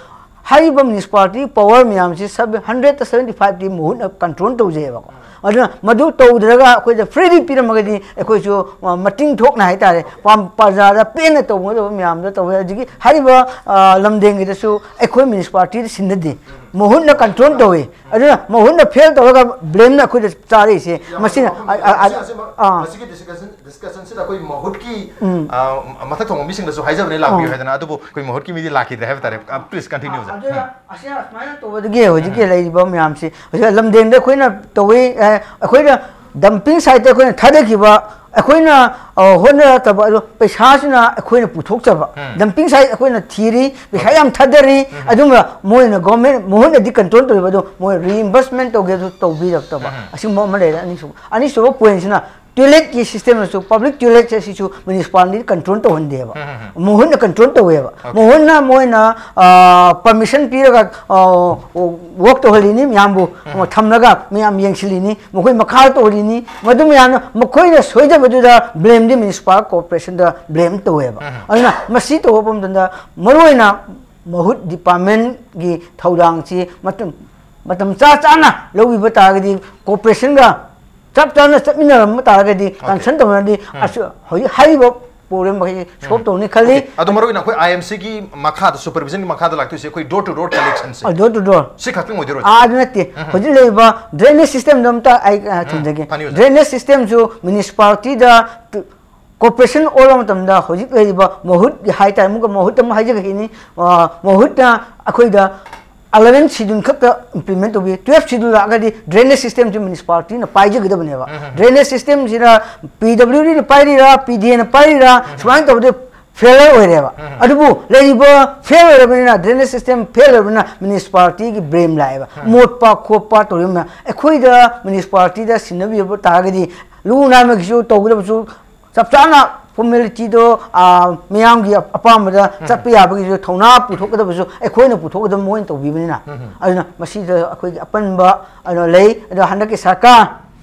ꯍꯥꯏꯔꯤꯕ ꯃ꯭ꯌꯨꯅꯤꯁꯤꯄꯥꯂꯤꯇꯤ ꯄꯋꯥꯔ ꯃꯌꯥꯝꯁꯤ ꯍꯟꯗ꯭ꯔꯦꯠꯇ ꯁꯚꯦꯟꯇꯤ ꯐꯥꯏꯚꯇꯤ ꯃꯍꯨꯠꯅ ꯀꯟꯇ꯭ꯔꯣꯜ ꯇꯧꯖꯩꯑꯕꯀꯣ꯫ ꯑꯗꯨꯅ ꯃꯗꯨ ꯇꯧꯗ꯭ꯔꯒ ꯑꯩꯈꯣꯏꯗ ꯐ꯭ꯔꯤꯂꯤ ꯄꯤꯔꯝꯃꯒꯗꯤ ꯑꯩꯈꯣꯏꯁꯨ, ꯑ, ꯃꯇꯤꯡ ꯊꯣꯛꯅ ꯍꯥꯏꯇꯥꯔꯦ, ꯄꯥꯝ-, ꯄ꯭ꯔꯖꯥꯗ ꯄꯦꯟꯅ ꯇꯧꯒꯗꯕ ꯃꯌꯥꯝꯗꯣ ꯇꯧꯋꯦ꯫ ꯍꯧꯖꯤꯛꯀꯤ ꯍꯥꯏꯔꯤꯕ, ꯑ, ꯂꯝꯗꯦꯡꯒꯤꯗꯁꯨ ꯑꯩꯈꯣꯏ ꯃ꯭ꯌꯨꯅꯤꯁꯤꯄꯥꯂꯤꯇꯤꯗ ꯁꯤꯟꯅꯗꯦ, ꯃꯍꯨꯠꯅ ꯀꯟꯇ꯭ꯔꯣꯜ ꯇꯧꯋꯤ꯫ ꯑꯗꯨꯅ ꯃꯍꯨꯠꯅ ꯐꯦꯜ ꯇꯧꯔꯒ ꯕ꯭ꯂꯦꯝꯅ ꯑꯩꯈꯣꯏꯗ ꯆꯥꯔꯛꯏꯁꯦ꯫ ꯌꯥꯝ ꯃꯁꯤꯅ, ꯑꯆꯨꯝꯕ ꯋꯥꯐꯝꯅꯤ꯫ ꯑ, ꯑ, ꯑ, ꯑꯁꯤ, ꯑꯁꯤ, ꯑ, ꯃꯁꯤꯒꯤ ꯗꯤꯁꯀꯁꯟ, ꯗꯤꯁꯀꯁꯟꯁꯤꯗ ꯑꯩꯈꯣꯏ ꯃꯍꯨꯠꯀꯤ, ꯎꯝ꯫ ꯑ, ꯃꯊꯛ ꯊꯣꯡꯕ ꯃꯤꯁꯤꯡꯗꯁꯨ ꯍꯥꯏꯖꯕꯅꯦ, ꯂꯥꯛꯄꯤꯌꯨ ꯑ꯫ ꯍꯥꯏꯗꯅ, ꯑꯗꯨꯕꯨ ꯑꯩꯈꯣꯏ ꯃꯍꯨꯠꯀꯤ ꯃꯤꯗꯤ ꯂꯥꯛꯈꯤꯗ꯭ꯔꯦ ꯍꯥꯏꯕ ꯇꯥꯔꯦ꯫ ꯑ, please continue, sir꯫ ꯑꯗꯨꯅ ꯎꯝ꯫ ꯑꯁꯤ ꯑꯁꯨꯃꯥꯏꯅ ꯇꯧꯕꯗꯒꯤ ꯍꯧꯖꯤꯛꯀꯤ ꯎꯝ꯫ ꯂꯩꯔꯤꯕ ꯃꯌꯥꯝꯁꯤ, ꯍꯧꯖꯤꯛ ꯂꯝꯗꯦꯡꯗ ꯑꯩꯈꯣꯏꯅ ꯇꯧꯋꯤ, ꯑ, ꯑꯩꯈꯣꯏꯅ dumping site ꯑꯩꯈꯣꯏꯅ ꯊꯥꯗꯈꯤꯕ, ꯑꯩꯈꯣꯏꯅ, ꯑ, ꯍꯣꯠꯅꯔꯛꯇꯕ, ꯑꯗꯣ ꯄꯩꯁꯥꯁꯤꯅ ꯑꯩꯈꯣꯏꯅ ꯄꯨꯊꯣꯛꯆꯕ꯫ ꯎꯝ꯫ Dumping site ꯑꯩꯈꯣꯏꯅ ꯊꯤꯔꯤ, ꯄꯩꯁꯥ ꯑꯣꯀꯦ꯫ ꯌꯥꯝ ꯊꯥꯗꯔꯤ, ꯎꯝ꯫ ꯑꯗꯨꯒ ꯃꯣꯏꯅ ꯒꯣꯔꯃꯦꯟ ꯃꯍꯨꯠꯅꯗꯤ ꯀꯟꯇ꯭ꯔꯣꯜ ꯇꯧꯔꯤꯕ, ꯑꯗꯣ ꯃꯣꯏ reimbursement ꯇꯧꯒꯦꯁꯨ ꯇꯧꯕꯤꯔꯛꯇꯕ꯫ ꯎꯝ꯫ ꯑꯁꯤꯒꯨꯝꯕ ꯑꯃ ꯂꯩꯔꯦ꯫ ꯑꯅꯤꯁꯨꯕ, ꯑꯅꯤꯁꯨꯕ ꯄꯣꯏꯟꯁꯤꯅ ꯇꯣꯏꯂꯦꯠꯀꯤ ꯁꯤꯁꯇꯦꯝꯗꯁꯨ, ꯄꯕ꯭ꯂꯤꯛ ꯇꯣꯏꯂꯦꯠꯁꯦ ꯁꯤꯁꯨ ꯃ꯭ꯌꯨꯅꯤꯁꯤꯄꯥꯂꯤꯇꯤ ꯀꯟꯇ꯭ꯔꯣꯜ ꯇꯧꯍꯟꯗꯦꯕ꯫ ꯎꯝ, ꯎꯝ, ꯎꯝ꯫ ꯃꯍꯨꯠꯅ ꯀꯟꯇ꯭ꯔꯣꯜ ꯇꯧꯋꯦꯕ꯫ ꯑꯣꯀꯦ꯫ ꯃꯍꯨꯠꯅ ꯃꯣꯏꯅ, ꯑ, ꯄꯔꯃꯤꯁꯟ ꯄꯤꯔꯒ, ꯑ, ꯋꯥꯛ ꯇꯧꯍꯜꯂꯤꯅꯤ ꯃꯌꯥꯝꯕꯨ, ꯎꯝ꯫ ꯊꯝꯂꯒ ꯃꯌꯥꯝ ꯌꯦꯡꯁꯤꯜꯂꯤꯅꯤ, ꯃꯈꯣꯏ ꯃꯈꯥ ꯇꯧꯍꯜꯂꯤꯅꯤ꯫ ꯃꯗꯨ ꯃꯌꯥꯝꯅ ꯃꯈꯣꯏꯅ ꯁꯣꯏꯖꯕꯗꯨꯗ ꯕ꯭ꯂꯦꯝꯗꯤ ꯃ꯭ꯌꯨꯅꯤꯁꯤꯄꯥꯜ ꯀꯣꯔꯄꯣꯔꯦꯁꯟꯗ ꯕ꯭ꯂꯦꯝ ꯇꯧꯋꯦꯕ꯫ ꯎꯝ꯫ ꯑꯗꯨꯅ ꯃꯁꯤ ꯇꯧꯕ ꯃꯇꯝꯗ ꯃꯔꯨꯑꯣꯏꯅ ꯃꯍꯨꯠ ꯗꯤꯄꯥꯔꯠꯃꯦꯟꯒꯤ ꯊꯧꯗꯥꯡꯁꯤ ꯃꯇꯝ, ꯃꯇꯝ ꯆꯥ ꯆꯥꯅ ꯂꯧꯕꯤꯕ ꯇꯥꯔꯒꯗꯤ ꯀꯣꯔꯄꯣꯔꯦꯁꯟꯒ ꯆꯞ ꯆꯥꯅ ꯆꯠꯃꯤꯟꯅꯔꯝꯕ ꯇꯥꯔꯒꯗꯤ, ꯑꯣꯀꯦ꯫ ꯀꯟꯁꯔꯟ ꯇꯧꯅꯔꯗꯤ, ꯎꯝ꯫ ꯑꯁ-, ꯍꯧꯖꯤꯛ ꯍꯥꯏꯔꯤꯕ ꯄ꯭ꯔꯣꯕ꯭ꯂꯦꯝ ꯃꯈꯩꯁꯦ ꯁꯣꯜꯕ ꯇꯧꯅꯤ ꯈꯜꯂꯤ꯫ ꯑꯣꯀꯦ꯫ ꯑꯗꯣ ꯃꯔꯨꯑꯣꯏꯅ ꯑꯩꯈꯣꯏ ꯑꯥꯏ ꯑꯦꯝ ꯁꯤꯒꯤ ꯃꯈꯥꯗ, ꯁꯨꯄꯔꯚꯤꯖꯟꯒꯤ ꯃꯈꯥꯗ ꯂꯥꯛꯇꯣꯏꯁꯦ ꯑꯩꯈꯣꯏ door to door collectionꯁꯦ꯫ ꯑ, door to door꯫ ꯁꯤ ꯈꯛꯇꯪ ꯑꯣꯏꯗꯣꯏꯔꯣ? ꯑꯥ, ꯑꯗꯨ ꯅꯠꯇꯦ꯫ ꯎꯝ꯫ ꯍꯧꯖꯤꯛ ꯂꯩꯔꯤꯕ drainage systemꯗꯣ ꯑꯝꯇ ꯑꯩ, ꯑ, ꯎꯝ, ꯊꯝꯖꯒꯦ꯫ ꯐꯅꯤ, ꯑꯣꯖꯥ꯫ Drainage systemꯁꯨ ꯃ꯭ꯌꯨꯅꯤꯁꯤꯄꯥꯂꯤꯇꯤꯗ ꯀꯣꯔꯄꯣꯔꯦꯁꯟ ꯑꯣꯜꯂ ꯃꯇꯝꯗ ꯍꯧꯖꯤꯛ ꯂꯩꯔꯤꯕ ꯃꯍꯨꯠ ꯍꯥꯏꯇꯥꯔꯦ, ꯑꯃꯨꯛꯀ ꯃꯍꯨꯠ ꯑꯃ ꯍꯥꯏꯖꯈꯤꯅꯤ, ꯑ, ꯃꯍꯨꯠꯅ ꯑꯩꯈꯣꯏꯗ eleventh schedule ꯈꯛꯇ implement ꯇꯧꯕꯤ, twelfth schedule ꯂꯥꯛꯑꯒꯗꯤ drainage systemꯁꯤ ꯃ꯭ꯌꯨꯅꯤꯁꯤꯄꯥꯂꯤꯇꯤꯅ ꯄꯥꯏꯖꯒꯗꯕꯅꯦꯕ꯫ ꯎꯝ, ꯎꯝ, ꯎꯝ꯫ Drainage systemꯁꯤꯅ ꯄꯤ ꯗꯕ꯭ꯂꯤꯎ ꯗꯤꯅ ꯄꯥꯏꯔꯤꯔꯥ, ꯄꯤ ꯗꯤ ꯑꯦꯅ ꯄꯥꯏꯔꯤꯔꯥ, ꯎꯝ, ꯎꯝ꯫ ꯁꯨꯃꯥꯏꯅ ꯇꯧꯕꯗꯤ ꯐꯦꯂꯔ ꯑꯣꯏꯔꯦꯕ꯫ ꯎꯝ, ꯎꯝ꯫ ꯑꯗꯨꯕꯨ ꯂꯩꯔꯤꯕ ꯐꯦꯜ ꯑꯣꯏꯔꯕꯅꯤꯅ, drainage system ꯐꯦꯜ ꯑꯣꯏꯔꯕꯅꯤꯅ ꯃ꯭ꯌꯨꯅꯤꯁꯤꯄꯥꯂꯤꯇꯤꯒꯤ ꯕ꯭ꯂꯦꯝ ꯂꯥꯛꯑꯦꯕ꯫ ꯎꯝ꯫ ꯃꯣꯠꯄ ꯈꯣꯠꯄ ꯇꯧꯔꯤꯕ ꯃꯌꯥꯝ ꯑꯩꯈꯣꯏꯗ ꯃ꯭ꯌꯨꯅꯤꯁꯤꯄꯥꯂꯤꯇꯤꯗ ꯁꯤꯟꯅꯕꯤꯕ ꯇꯥꯔꯒꯗꯤ ꯂꯨ ꯅꯥꯟꯕꯒꯤꯁꯨ ꯇꯧꯒꯗꯕꯁꯨ ꯆꯞ ꯆꯥꯅ ꯐꯣꯔꯃꯦꯂꯤꯇꯤꯗꯣ, ꯑ, ꯃꯤꯌꯥꯝꯒꯤ ꯑꯄꯥꯝꯕꯗ ꯎꯝ꯫ ꯆꯠꯄ ꯌꯥꯕꯒꯤꯁꯨ ꯊꯧꯅꯥ ꯄꯨꯊꯣꯛꯀꯗꯕꯁꯨ ꯑꯩꯈꯣꯏꯅ ꯄꯨꯊꯣꯛꯀꯗꯕ ꯃꯣꯏꯅ ꯇꯧꯕꯤꯕꯅꯤꯅ꯫ ꯎꯝ꯫ ꯑꯗꯨꯅ ꯃꯁꯤꯗ ꯑꯩꯈꯣꯏꯒꯤ ꯑꯄꯟꯕ, ꯑꯗꯣ, ꯂꯩ꯫ ꯑꯗꯣ ꯍꯟꯗꯛꯀꯤ ꯁꯔꯀꯥꯔ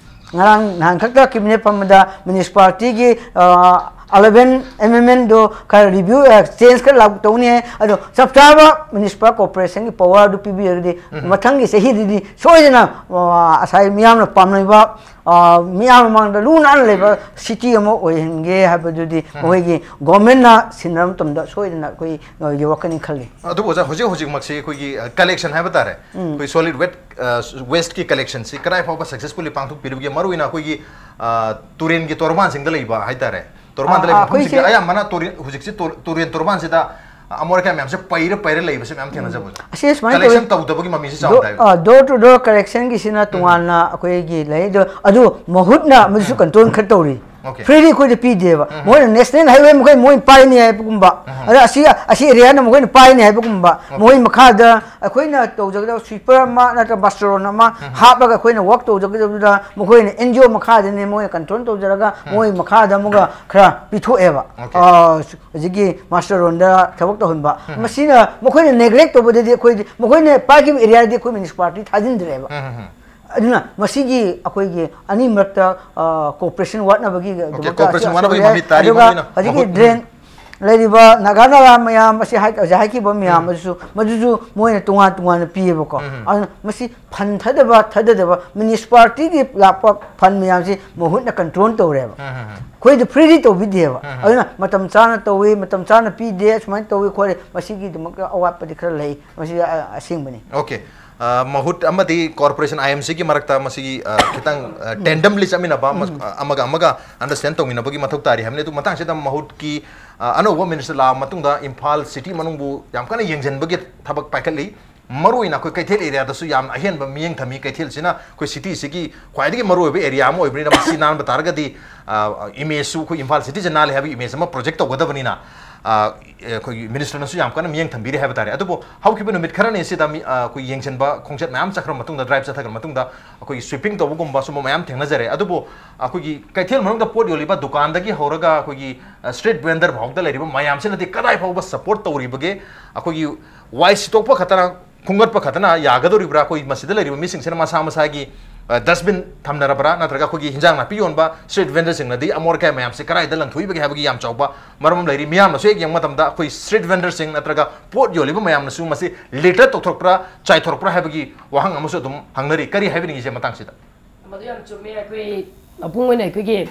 ꯉꯔꯥꯡ ꯅꯍꯥꯟ ꯈꯛꯇ cabinet ꯐꯝꯕꯗ ꯃ꯭ꯌꯨꯅꯤꯁꯤꯄꯥꯂꯤꯇꯤꯒꯤ, ꯑ, ꯑꯦꯂꯦꯚꯦꯟ ꯑꯦꯃꯦꯟꯃꯦꯟꯗꯣ ꯈꯔ ꯔꯤꯚ꯭ꯌꯨ, ꯆꯦꯟꯖ ꯈꯔ ꯂꯥꯛꯇꯧꯅꯤ ꯍꯥꯏ꯫ ꯑꯗꯣ ꯆꯞ ꯆꯥꯕ ꯃ꯭ꯌꯨꯅꯤꯁꯤꯄꯥꯜ ꯀꯣꯔꯄꯣꯔꯦꯁꯟꯒꯤ ꯄꯋꯥꯔꯗꯨ ꯄꯤꯕꯤꯔꯒꯗꯤ ꯃꯊꯪꯒꯤ ꯆꯍꯤꯗꯗꯤ ꯁꯣꯏꯗꯅ, ꯑ, ꯉꯁꯥꯏ ꯃꯤꯌꯥꯝꯅ ꯄꯥꯝꯅꯕ, ꯑ, ꯃꯤꯌꯥꯝ ꯃꯃꯥꯡꯗ ꯂꯨ ꯅꯥꯟꯅ ꯂꯩꯕ ꯁꯤꯇꯤ ꯑꯃ ꯑꯣꯏꯍꯟꯒꯦ ꯍꯥꯏꯕꯗꯨꯗꯤ ꯃꯈꯣꯏꯒꯤ ꯒꯣꯔꯃꯦꯟꯅ ꯁꯤꯟꯅꯕ ꯃꯇꯝꯗ ꯁꯣꯏꯗꯅ ꯑꯩꯈꯣꯏ, ꯑ, ꯌꯧꯔꯛꯀꯅꯤ ꯈꯜꯂꯤ꯫ ꯑꯗꯨꯕꯨ ꯑꯣꯖꯥ, ꯍꯧꯖꯤꯛ ꯍꯧꯖꯤꯛꯃꯛꯁꯤ ꯑꯩꯈꯣꯏꯒꯤ, ꯑ, ꯀꯂꯦꯛꯁꯟ ꯍꯥꯏꯕ ꯇꯥꯔꯦ, ꯑꯩꯈꯣꯏ ꯁꯣꯂꯤꯗ ꯋꯦꯁ, ꯑ, ꯋꯦꯁꯀꯤ ꯀꯂꯦꯛꯁꯟꯁꯤ ꯀꯗꯥꯏ ꯐꯥꯎꯕ ꯁꯛꯁꯦꯁꯐꯨꯜꯂꯤ ꯄꯥꯡꯊꯣꯛꯄꯤꯔꯤꯕꯒꯦ? ꯃꯔꯨꯑꯣꯏꯅ ꯑꯩꯈꯣꯏꯒꯤ, ꯑ, ꯇꯨꯔꯦꯟꯒꯤ ꯇꯣꯔꯕꯥꯟꯁꯤꯡꯗ ꯂꯩꯕ ꯍꯥꯏꯇꯥꯔꯦ, ꯇꯣꯔꯕꯥꯟꯗ ꯑꯥ, ꯂꯩꯕ ꯑꯥ, ꯃꯐꯝꯁꯤꯡꯁꯦ ꯑꯩꯈꯣꯏꯁꯦ ꯑꯌꯥꯝꯕꯅ ꯇꯨꯔꯦꯟ, ꯍꯧꯖꯤꯛꯁꯦ ꯇꯨꯔ-, ꯇꯨꯔꯦꯟ ꯇꯣꯔꯕꯥꯟꯁꯤꯗ ꯑꯃꯣꯠ ꯑꯀꯥꯏ ꯃꯌꯥꯝꯁꯦ ꯄꯩꯔ ꯄꯩꯔ ꯂꯩꯕꯁꯦ ꯃꯌꯥꯝ ꯊꯦꯡꯅꯖꯕ ꯑꯣꯖꯥ꯫ ꯑꯁꯤ ꯁꯨꯃꯥꯏꯅ ꯀꯂꯦꯛꯁꯟ ꯇꯧꯋꯤ꯫ ꯇꯧꯗꯕꯒꯤ ꯃꯃꯤꯁꯦ ꯆꯥꯎꯅ ꯗꯣ-, ꯇꯥꯏ꯫ ꯑꯥ, ꯗꯣꯔ ꯇꯨ ꯗꯣꯔ ꯀꯂꯦꯛꯁꯟꯒꯤꯁꯤꯅ ꯇꯣꯉꯥꯟꯅ ꯑꯩꯈꯣꯏꯒꯤ ꯂꯩ꯫ ꯑꯗꯣ, ꯑꯗꯨ ꯃꯍꯨꯠꯅ ꯃꯗꯨꯁꯨ ꯀꯟꯇ꯭ꯔꯣꯜ ꯈꯔ ꯇꯧꯔꯤ꯫ ꯑꯣꯀꯦ꯫ ꯐ꯭ꯔꯤꯗꯤ ꯑꯩꯈꯣꯏꯗ ꯄꯤꯗꯦꯕ꯫ ꯃꯣꯏꯅ ꯅꯦꯁꯅꯦꯜ ꯍꯥꯏꯋꯦ ꯃꯈꯩ ꯃꯣꯏꯅ ꯄꯥꯏꯅꯤ ꯍꯥꯏꯕꯒꯨꯝꯕ, ꯑꯗ ꯑꯁꯤ, ꯑꯁꯤ ꯑꯦꯔꯤꯌꯥꯅ ꯃꯈꯣꯏꯅ ꯄꯥꯏꯅꯤ ꯍꯥꯏꯕꯒꯨꯝꯕ, ꯑꯣꯀꯦ꯫ ꯃꯈꯣꯏ ꯃꯈꯥꯗ ꯑꯩꯈꯣꯏꯅ ꯇꯧꯖꯒꯗꯕ ꯁ꯭ꯋꯤꯄꯔ ꯑꯃ ꯅꯠꯇ꯭ꯔꯒ ꯃꯥꯁꯇꯔ ꯔꯣꯟ ꯑꯃ ꯍꯥꯞꯄꯒ ꯑꯩꯈꯣꯏꯅ ꯋꯥꯛ ꯇꯧꯖꯒꯗꯕꯗꯨꯗ ꯃꯈꯣꯏꯅ ꯑꯦꯟ ꯖꯤ ꯑꯣ ꯃꯈꯥꯗꯅꯦ ꯃꯣꯏꯅ ꯀꯟꯇ꯭ꯔꯣꯜ ꯇꯧꯖꯔꯒ ꯃꯣꯏ ꯃꯈꯥꯗ ꯑꯃꯨꯛꯀ ꯈꯔ ꯄꯤꯊꯣꯛꯑꯦꯕ꯫ ꯑꯣꯀꯦ꯫ ꯑ, ꯍꯧꯖꯤꯛꯀꯤ ꯃꯥꯁꯇꯔ ꯔꯣꯟꯗ ꯊꯕꯛ ꯇꯧꯍꯟꯕ꯫ ꯃꯁꯤꯅ ꯃꯈꯣꯏꯅ ꯅꯦꯒ꯭ꯂꯦꯛ ꯇꯧꯕꯗꯗꯤ ꯑꯩꯈꯣꯏꯗꯤ, ꯃꯈꯣꯏꯅ ꯄꯥꯏꯈꯤꯕ ꯑꯦꯔꯤꯌꯥꯗꯤ ꯑꯩꯈꯣꯏ ꯃ꯭ꯌꯨꯅꯤꯁꯤꯄꯥꯂꯤꯇꯤ ꯊꯥꯖꯤꯟꯗ꯭ꯔꯦꯕ꯫ ꯑꯗꯨꯅ ꯃꯁꯤꯒꯤ ꯑꯩꯈꯣꯏꯒꯤ ꯑꯅꯤ ꯃꯔꯛꯇ, ꯑ, ꯀꯣꯑꯣꯄꯔꯦꯁꯟ ꯋꯥꯠꯅꯕꯒꯤ ꯑꯣꯀꯦ, ꯗꯃꯛꯇ ꯀꯣꯑꯣꯄꯔꯦꯁꯟ ꯑꯁꯤ ꯋꯥꯠꯅꯕꯒꯤ ꯑꯣꯏꯔꯦ꯫ ꯃꯃꯤ ꯇꯥꯔꯤ, ꯑꯗꯨꯒ ꯃꯔꯨꯑꯣꯏꯅ ꯍꯧꯖꯤꯛꯀꯤ ꯃꯍꯨꯠ, ꯗ꯭ꯔꯦꯟ ꯂꯩꯔꯤꯕ ꯅꯥꯒꯥ ꯅꯥꯂꯥ ꯃꯌꯥꯝ ꯑꯁꯤ ꯍꯥꯏ-, ꯍꯧꯖꯤꯛ ꯍꯥꯏꯈꯤꯕ ꯃꯌꯥꯝ ꯑꯗꯨꯁꯨ, ꯃꯗꯨꯁꯨ ꯃꯣꯏꯅ ꯇꯣꯉꯥꯟ ꯇꯣꯉꯥꯟꯅ ꯄꯤꯌꯦꯕꯀꯣ꯫ ꯑꯗꯨꯅ ꯃꯁꯤ ꯐꯟ ꯊꯥꯗꯕ, ꯊꯥꯗꯗꯕ, ꯃ꯭ꯌꯨꯅꯤꯁꯤꯄꯥꯂꯤꯇꯤꯒꯤ ꯂꯥꯛꯄ ꯐꯟ ꯃꯌꯥꯝꯁꯤ ꯃꯍꯨꯠꯅ ꯀꯟꯇ꯭ꯔꯣꯜ ꯇꯧꯔꯦꯕ꯫ ꯑꯩꯈꯣꯏꯗꯤ ꯐ꯭ꯔꯤꯗꯤ ꯇꯧꯕꯤꯗꯦꯕ꯫ ꯑꯗꯨꯅ ꯃꯇꯝ ꯆꯥꯅ ꯇꯧꯏ, ꯃꯇꯝ ꯆꯥꯅ ꯄꯤꯗꯦ, ꯁꯨꯃꯥꯏꯅ ꯇꯧꯏ ꯈꯣꯠꯂꯤ, ꯃꯁꯤꯒꯤꯗꯃꯛꯇ ꯑꯋꯥꯠꯄꯗꯤ ꯈꯔ ꯂꯩ꯫ ꯃꯁꯤ ꯑ-, ꯑꯁꯦꯡꯕꯅꯤ꯫ ꯑꯣꯀꯦ꯫ ꯑ, ꯃꯍꯨꯠ ꯑꯃꯗꯤ ꯀꯣꯔꯄꯣꯔꯦꯁꯟ, ꯑꯥꯏ ꯑꯦꯝ ꯁꯤꯒꯤ ꯃꯔꯛꯇ ꯃꯁꯤꯒꯤ, ꯑ, ꯈꯤꯇꯪ, ꯑ, ꯇꯦꯟꯗꯝꯂꯤ ꯆꯠꯃꯤꯟꯅꯕ, ꯑꯃ-, ꯑꯃꯒ ꯑꯃꯒ ꯑꯟꯗꯔꯁ꯭ꯇꯦꯟ ꯇꯧꯃꯤꯟꯅꯕꯒꯤ ꯃꯊꯧ ꯇꯥꯔꯤ ꯍꯥꯏꯕꯅꯤ꯫ ꯑꯗꯨ ꯃꯇꯥꯡꯁꯤꯗ ꯃꯍꯨꯠꯀꯤ, ꯑ, ꯑꯅꯧꯕ ꯃꯤꯅꯤꯁꯇꯔ ꯂꯥꯛꯑ ꯃꯇꯨꯡꯗ ꯏꯝꯐꯥꯜ ꯁꯤꯇꯤ ꯃꯅꯨꯡꯕꯨ ꯌꯥꯝ ꯀꯟꯅ ꯌꯦꯡꯁꯤꯟꯕꯒꯤ ꯊꯕꯛ ꯄꯥꯏꯈꯠꯂꯤ꯫ ꯃꯔꯨꯑꯣꯏꯅ ꯑꯩꯈꯣꯏ ꯀꯩꯊꯦꯜ ꯑꯦꯔꯤꯌꯥꯗꯁꯨ ꯌꯥꯝꯅ ꯑꯍꯦꯟꯕ ꯃꯤꯠꯌꯦꯡ ꯊꯝꯃꯤ꯫ ꯀꯩꯊꯦꯜꯁꯤꯅ ꯑꯩꯈꯣꯏ ꯁꯤꯇꯤꯁꯤꯒꯤ ꯈ꯭ꯋꯥꯏꯗꯒꯤ ꯃꯔꯨꯑꯣꯏꯕ ꯑꯦꯔꯤꯌꯥ ꯑꯃ ꯑꯣꯏꯕꯅꯤꯅ ꯃꯁꯤ ꯅꯥꯟꯕ ꯇꯥꯔꯒꯗꯤ, ꯑ, ꯏꯃꯦꯖꯁꯨ ꯑꯩꯈꯣꯏ ꯏꯝꯐꯥꯜ ꯁꯤꯇꯤꯁꯦ ꯅꯥꯜꯂꯦ ꯍꯥꯏꯕꯒꯤ ꯏꯃꯦꯖ ꯑꯃ ꯄ꯭ꯔꯣꯖꯦꯛ ꯇꯧꯒꯗꯕꯅꯤꯅ, ꯑ, ꯑꯩꯈꯣꯏꯒꯤ ꯃꯤꯅꯤꯁꯇꯔꯅꯁꯨ ꯌꯥꯝ ꯀꯟꯅ ꯃꯤꯠꯌꯦꯡ ꯊꯝꯕꯤꯔꯤ ꯍꯥꯏꯕ ꯇꯥꯔꯦ꯫ ꯑꯗꯨꯕꯨ ꯍꯧꯈꯤꯕ ꯅꯨꯃꯤꯠ ꯈꯔꯅꯤ ꯑꯁꯤꯗ ꯃꯤ, ꯑ, ꯑꯩꯈꯣꯏ ꯌꯦꯡꯁꯤꯟꯕ ꯈꯣꯡꯆꯠ ꯃꯌꯥꯝ ꯆꯠꯈ꯭ꯔ ꯃꯇꯨꯡꯗ, ꯗ꯭ꯔꯥꯏꯚ ꯆꯠꯊꯈ꯭ꯔ ꯃꯇꯨꯡꯗ ꯑꯩꯈꯣꯏꯒꯤ ꯁ꯭ꯋꯤꯄꯤꯡ ꯇꯧꯕꯒꯨꯝꯕ ꯁꯨꯝꯕ ꯃꯌꯥꯝ ꯊꯦꯡꯅꯖꯔꯦ꯫ ꯑꯗꯨꯕꯨ ꯑꯩꯈꯣꯏꯒꯤ ꯀꯩꯊꯦꯜ ꯃꯅꯨꯡꯗ ꯄꯣꯠ ꯌꯣꯜꯂꯤꯕ ꯗꯨꯀꯥꯟꯗꯒꯤ ꯍꯧꯔꯒ ꯑꯩꯈꯣꯏꯒꯤ, ꯑ, ꯁ꯭ꯇ꯭ꯔꯤꯠ ꯚꯦꯟꯗꯔ ꯐꯥꯎꯗ ꯂꯩꯔꯤꯕ ꯃꯌꯥꯝꯁꯤꯅꯗꯤ ꯀꯗꯥꯏ ꯐꯥꯎꯕ ꯁꯄꯣꯔꯠ ꯇꯧꯔꯤꯕꯒꯦ? ꯑꯩꯈꯣꯏꯒꯤ ꯋꯥꯏ ꯁꯤꯠꯇꯣꯛꯄ ꯈꯛꯇꯅ, ꯈꯣꯝꯒꯠꯄ ꯈꯛꯇꯅ ꯌꯥꯒꯗꯧꯔꯤꯕ꯭ꯔꯥ? ꯑꯩꯈꯣꯏ ꯃꯁꯤꯗ ꯂꯩꯔꯤꯕ ꯃꯤꯁꯤꯡꯁꯤꯅ ꯃꯁꯥ ꯃꯁꯥꯒꯤ, ꯗꯁꯕꯤꯟ ꯊꯝꯅꯔꯕ꯭ꯔꯥ, ꯅꯠꯇ꯭ꯔꯒ ꯑꯩꯈꯣꯏꯒꯤ ꯍꯤꯟꯖꯥꯡ ꯅꯥꯄꯤ ꯌꯣꯟꯕ ꯁ꯭ꯇ꯭ꯔꯤꯠ ꯚꯦꯟꯗꯔꯁꯤꯡꯅꯗꯤ ꯑꯃꯣꯠ ꯑꯀꯥꯏ ꯃꯌꯥꯝꯁꯦ ꯀꯗꯥꯏꯗ ꯂꯪꯊꯣꯛꯏꯕꯒꯦ ꯍꯥꯏꯕꯒꯤ ꯌꯥꯝ ꯆꯥꯎꯕ ꯃꯔꯝ ꯑꯃ ꯂꯩꯔꯤ꯫ ꯃꯤꯌꯥꯝꯅꯁꯨ ꯍꯦꯛ ꯌꯦꯡꯕ ꯃꯇꯝꯗ ꯑꯩꯈꯣꯏ ꯁ꯭ꯇ꯭ꯔꯤꯠ ꯚꯦꯟꯗꯔꯁꯤꯡ ꯅꯠꯇ꯭ꯔꯒ ꯄꯣꯠ ꯌꯣꯜꯂꯤꯕ ꯃꯌꯥꯝꯅꯁꯨ ꯃꯁꯤ ꯂꯤꯇꯔ ꯇꯧꯊꯣꯔꯛꯄ꯭ꯔꯥ, ꯆꯥꯏꯊꯣꯔꯛꯄ꯭ꯔꯥ ꯍꯥꯏꯕꯒꯤ ꯋꯥꯍꯪ ꯑꯃꯁꯨ ꯑꯗꯨꯝ ꯍꯪꯅꯔꯤ꯫ ꯀꯔꯤ ꯍꯥꯏꯕꯤꯅꯤꯡꯉꯤ ꯏꯆꯦ ꯃꯇꯥꯡꯁꯤꯗ? ꯃꯗꯨ ꯌꯥꯝ ꯆꯨꯝꯃꯦ꯫ ꯑꯩꯈꯣꯏ ꯃꯄꯨꯡ ꯑꯣꯏꯅ ꯑꯩꯈꯣꯏꯒꯤ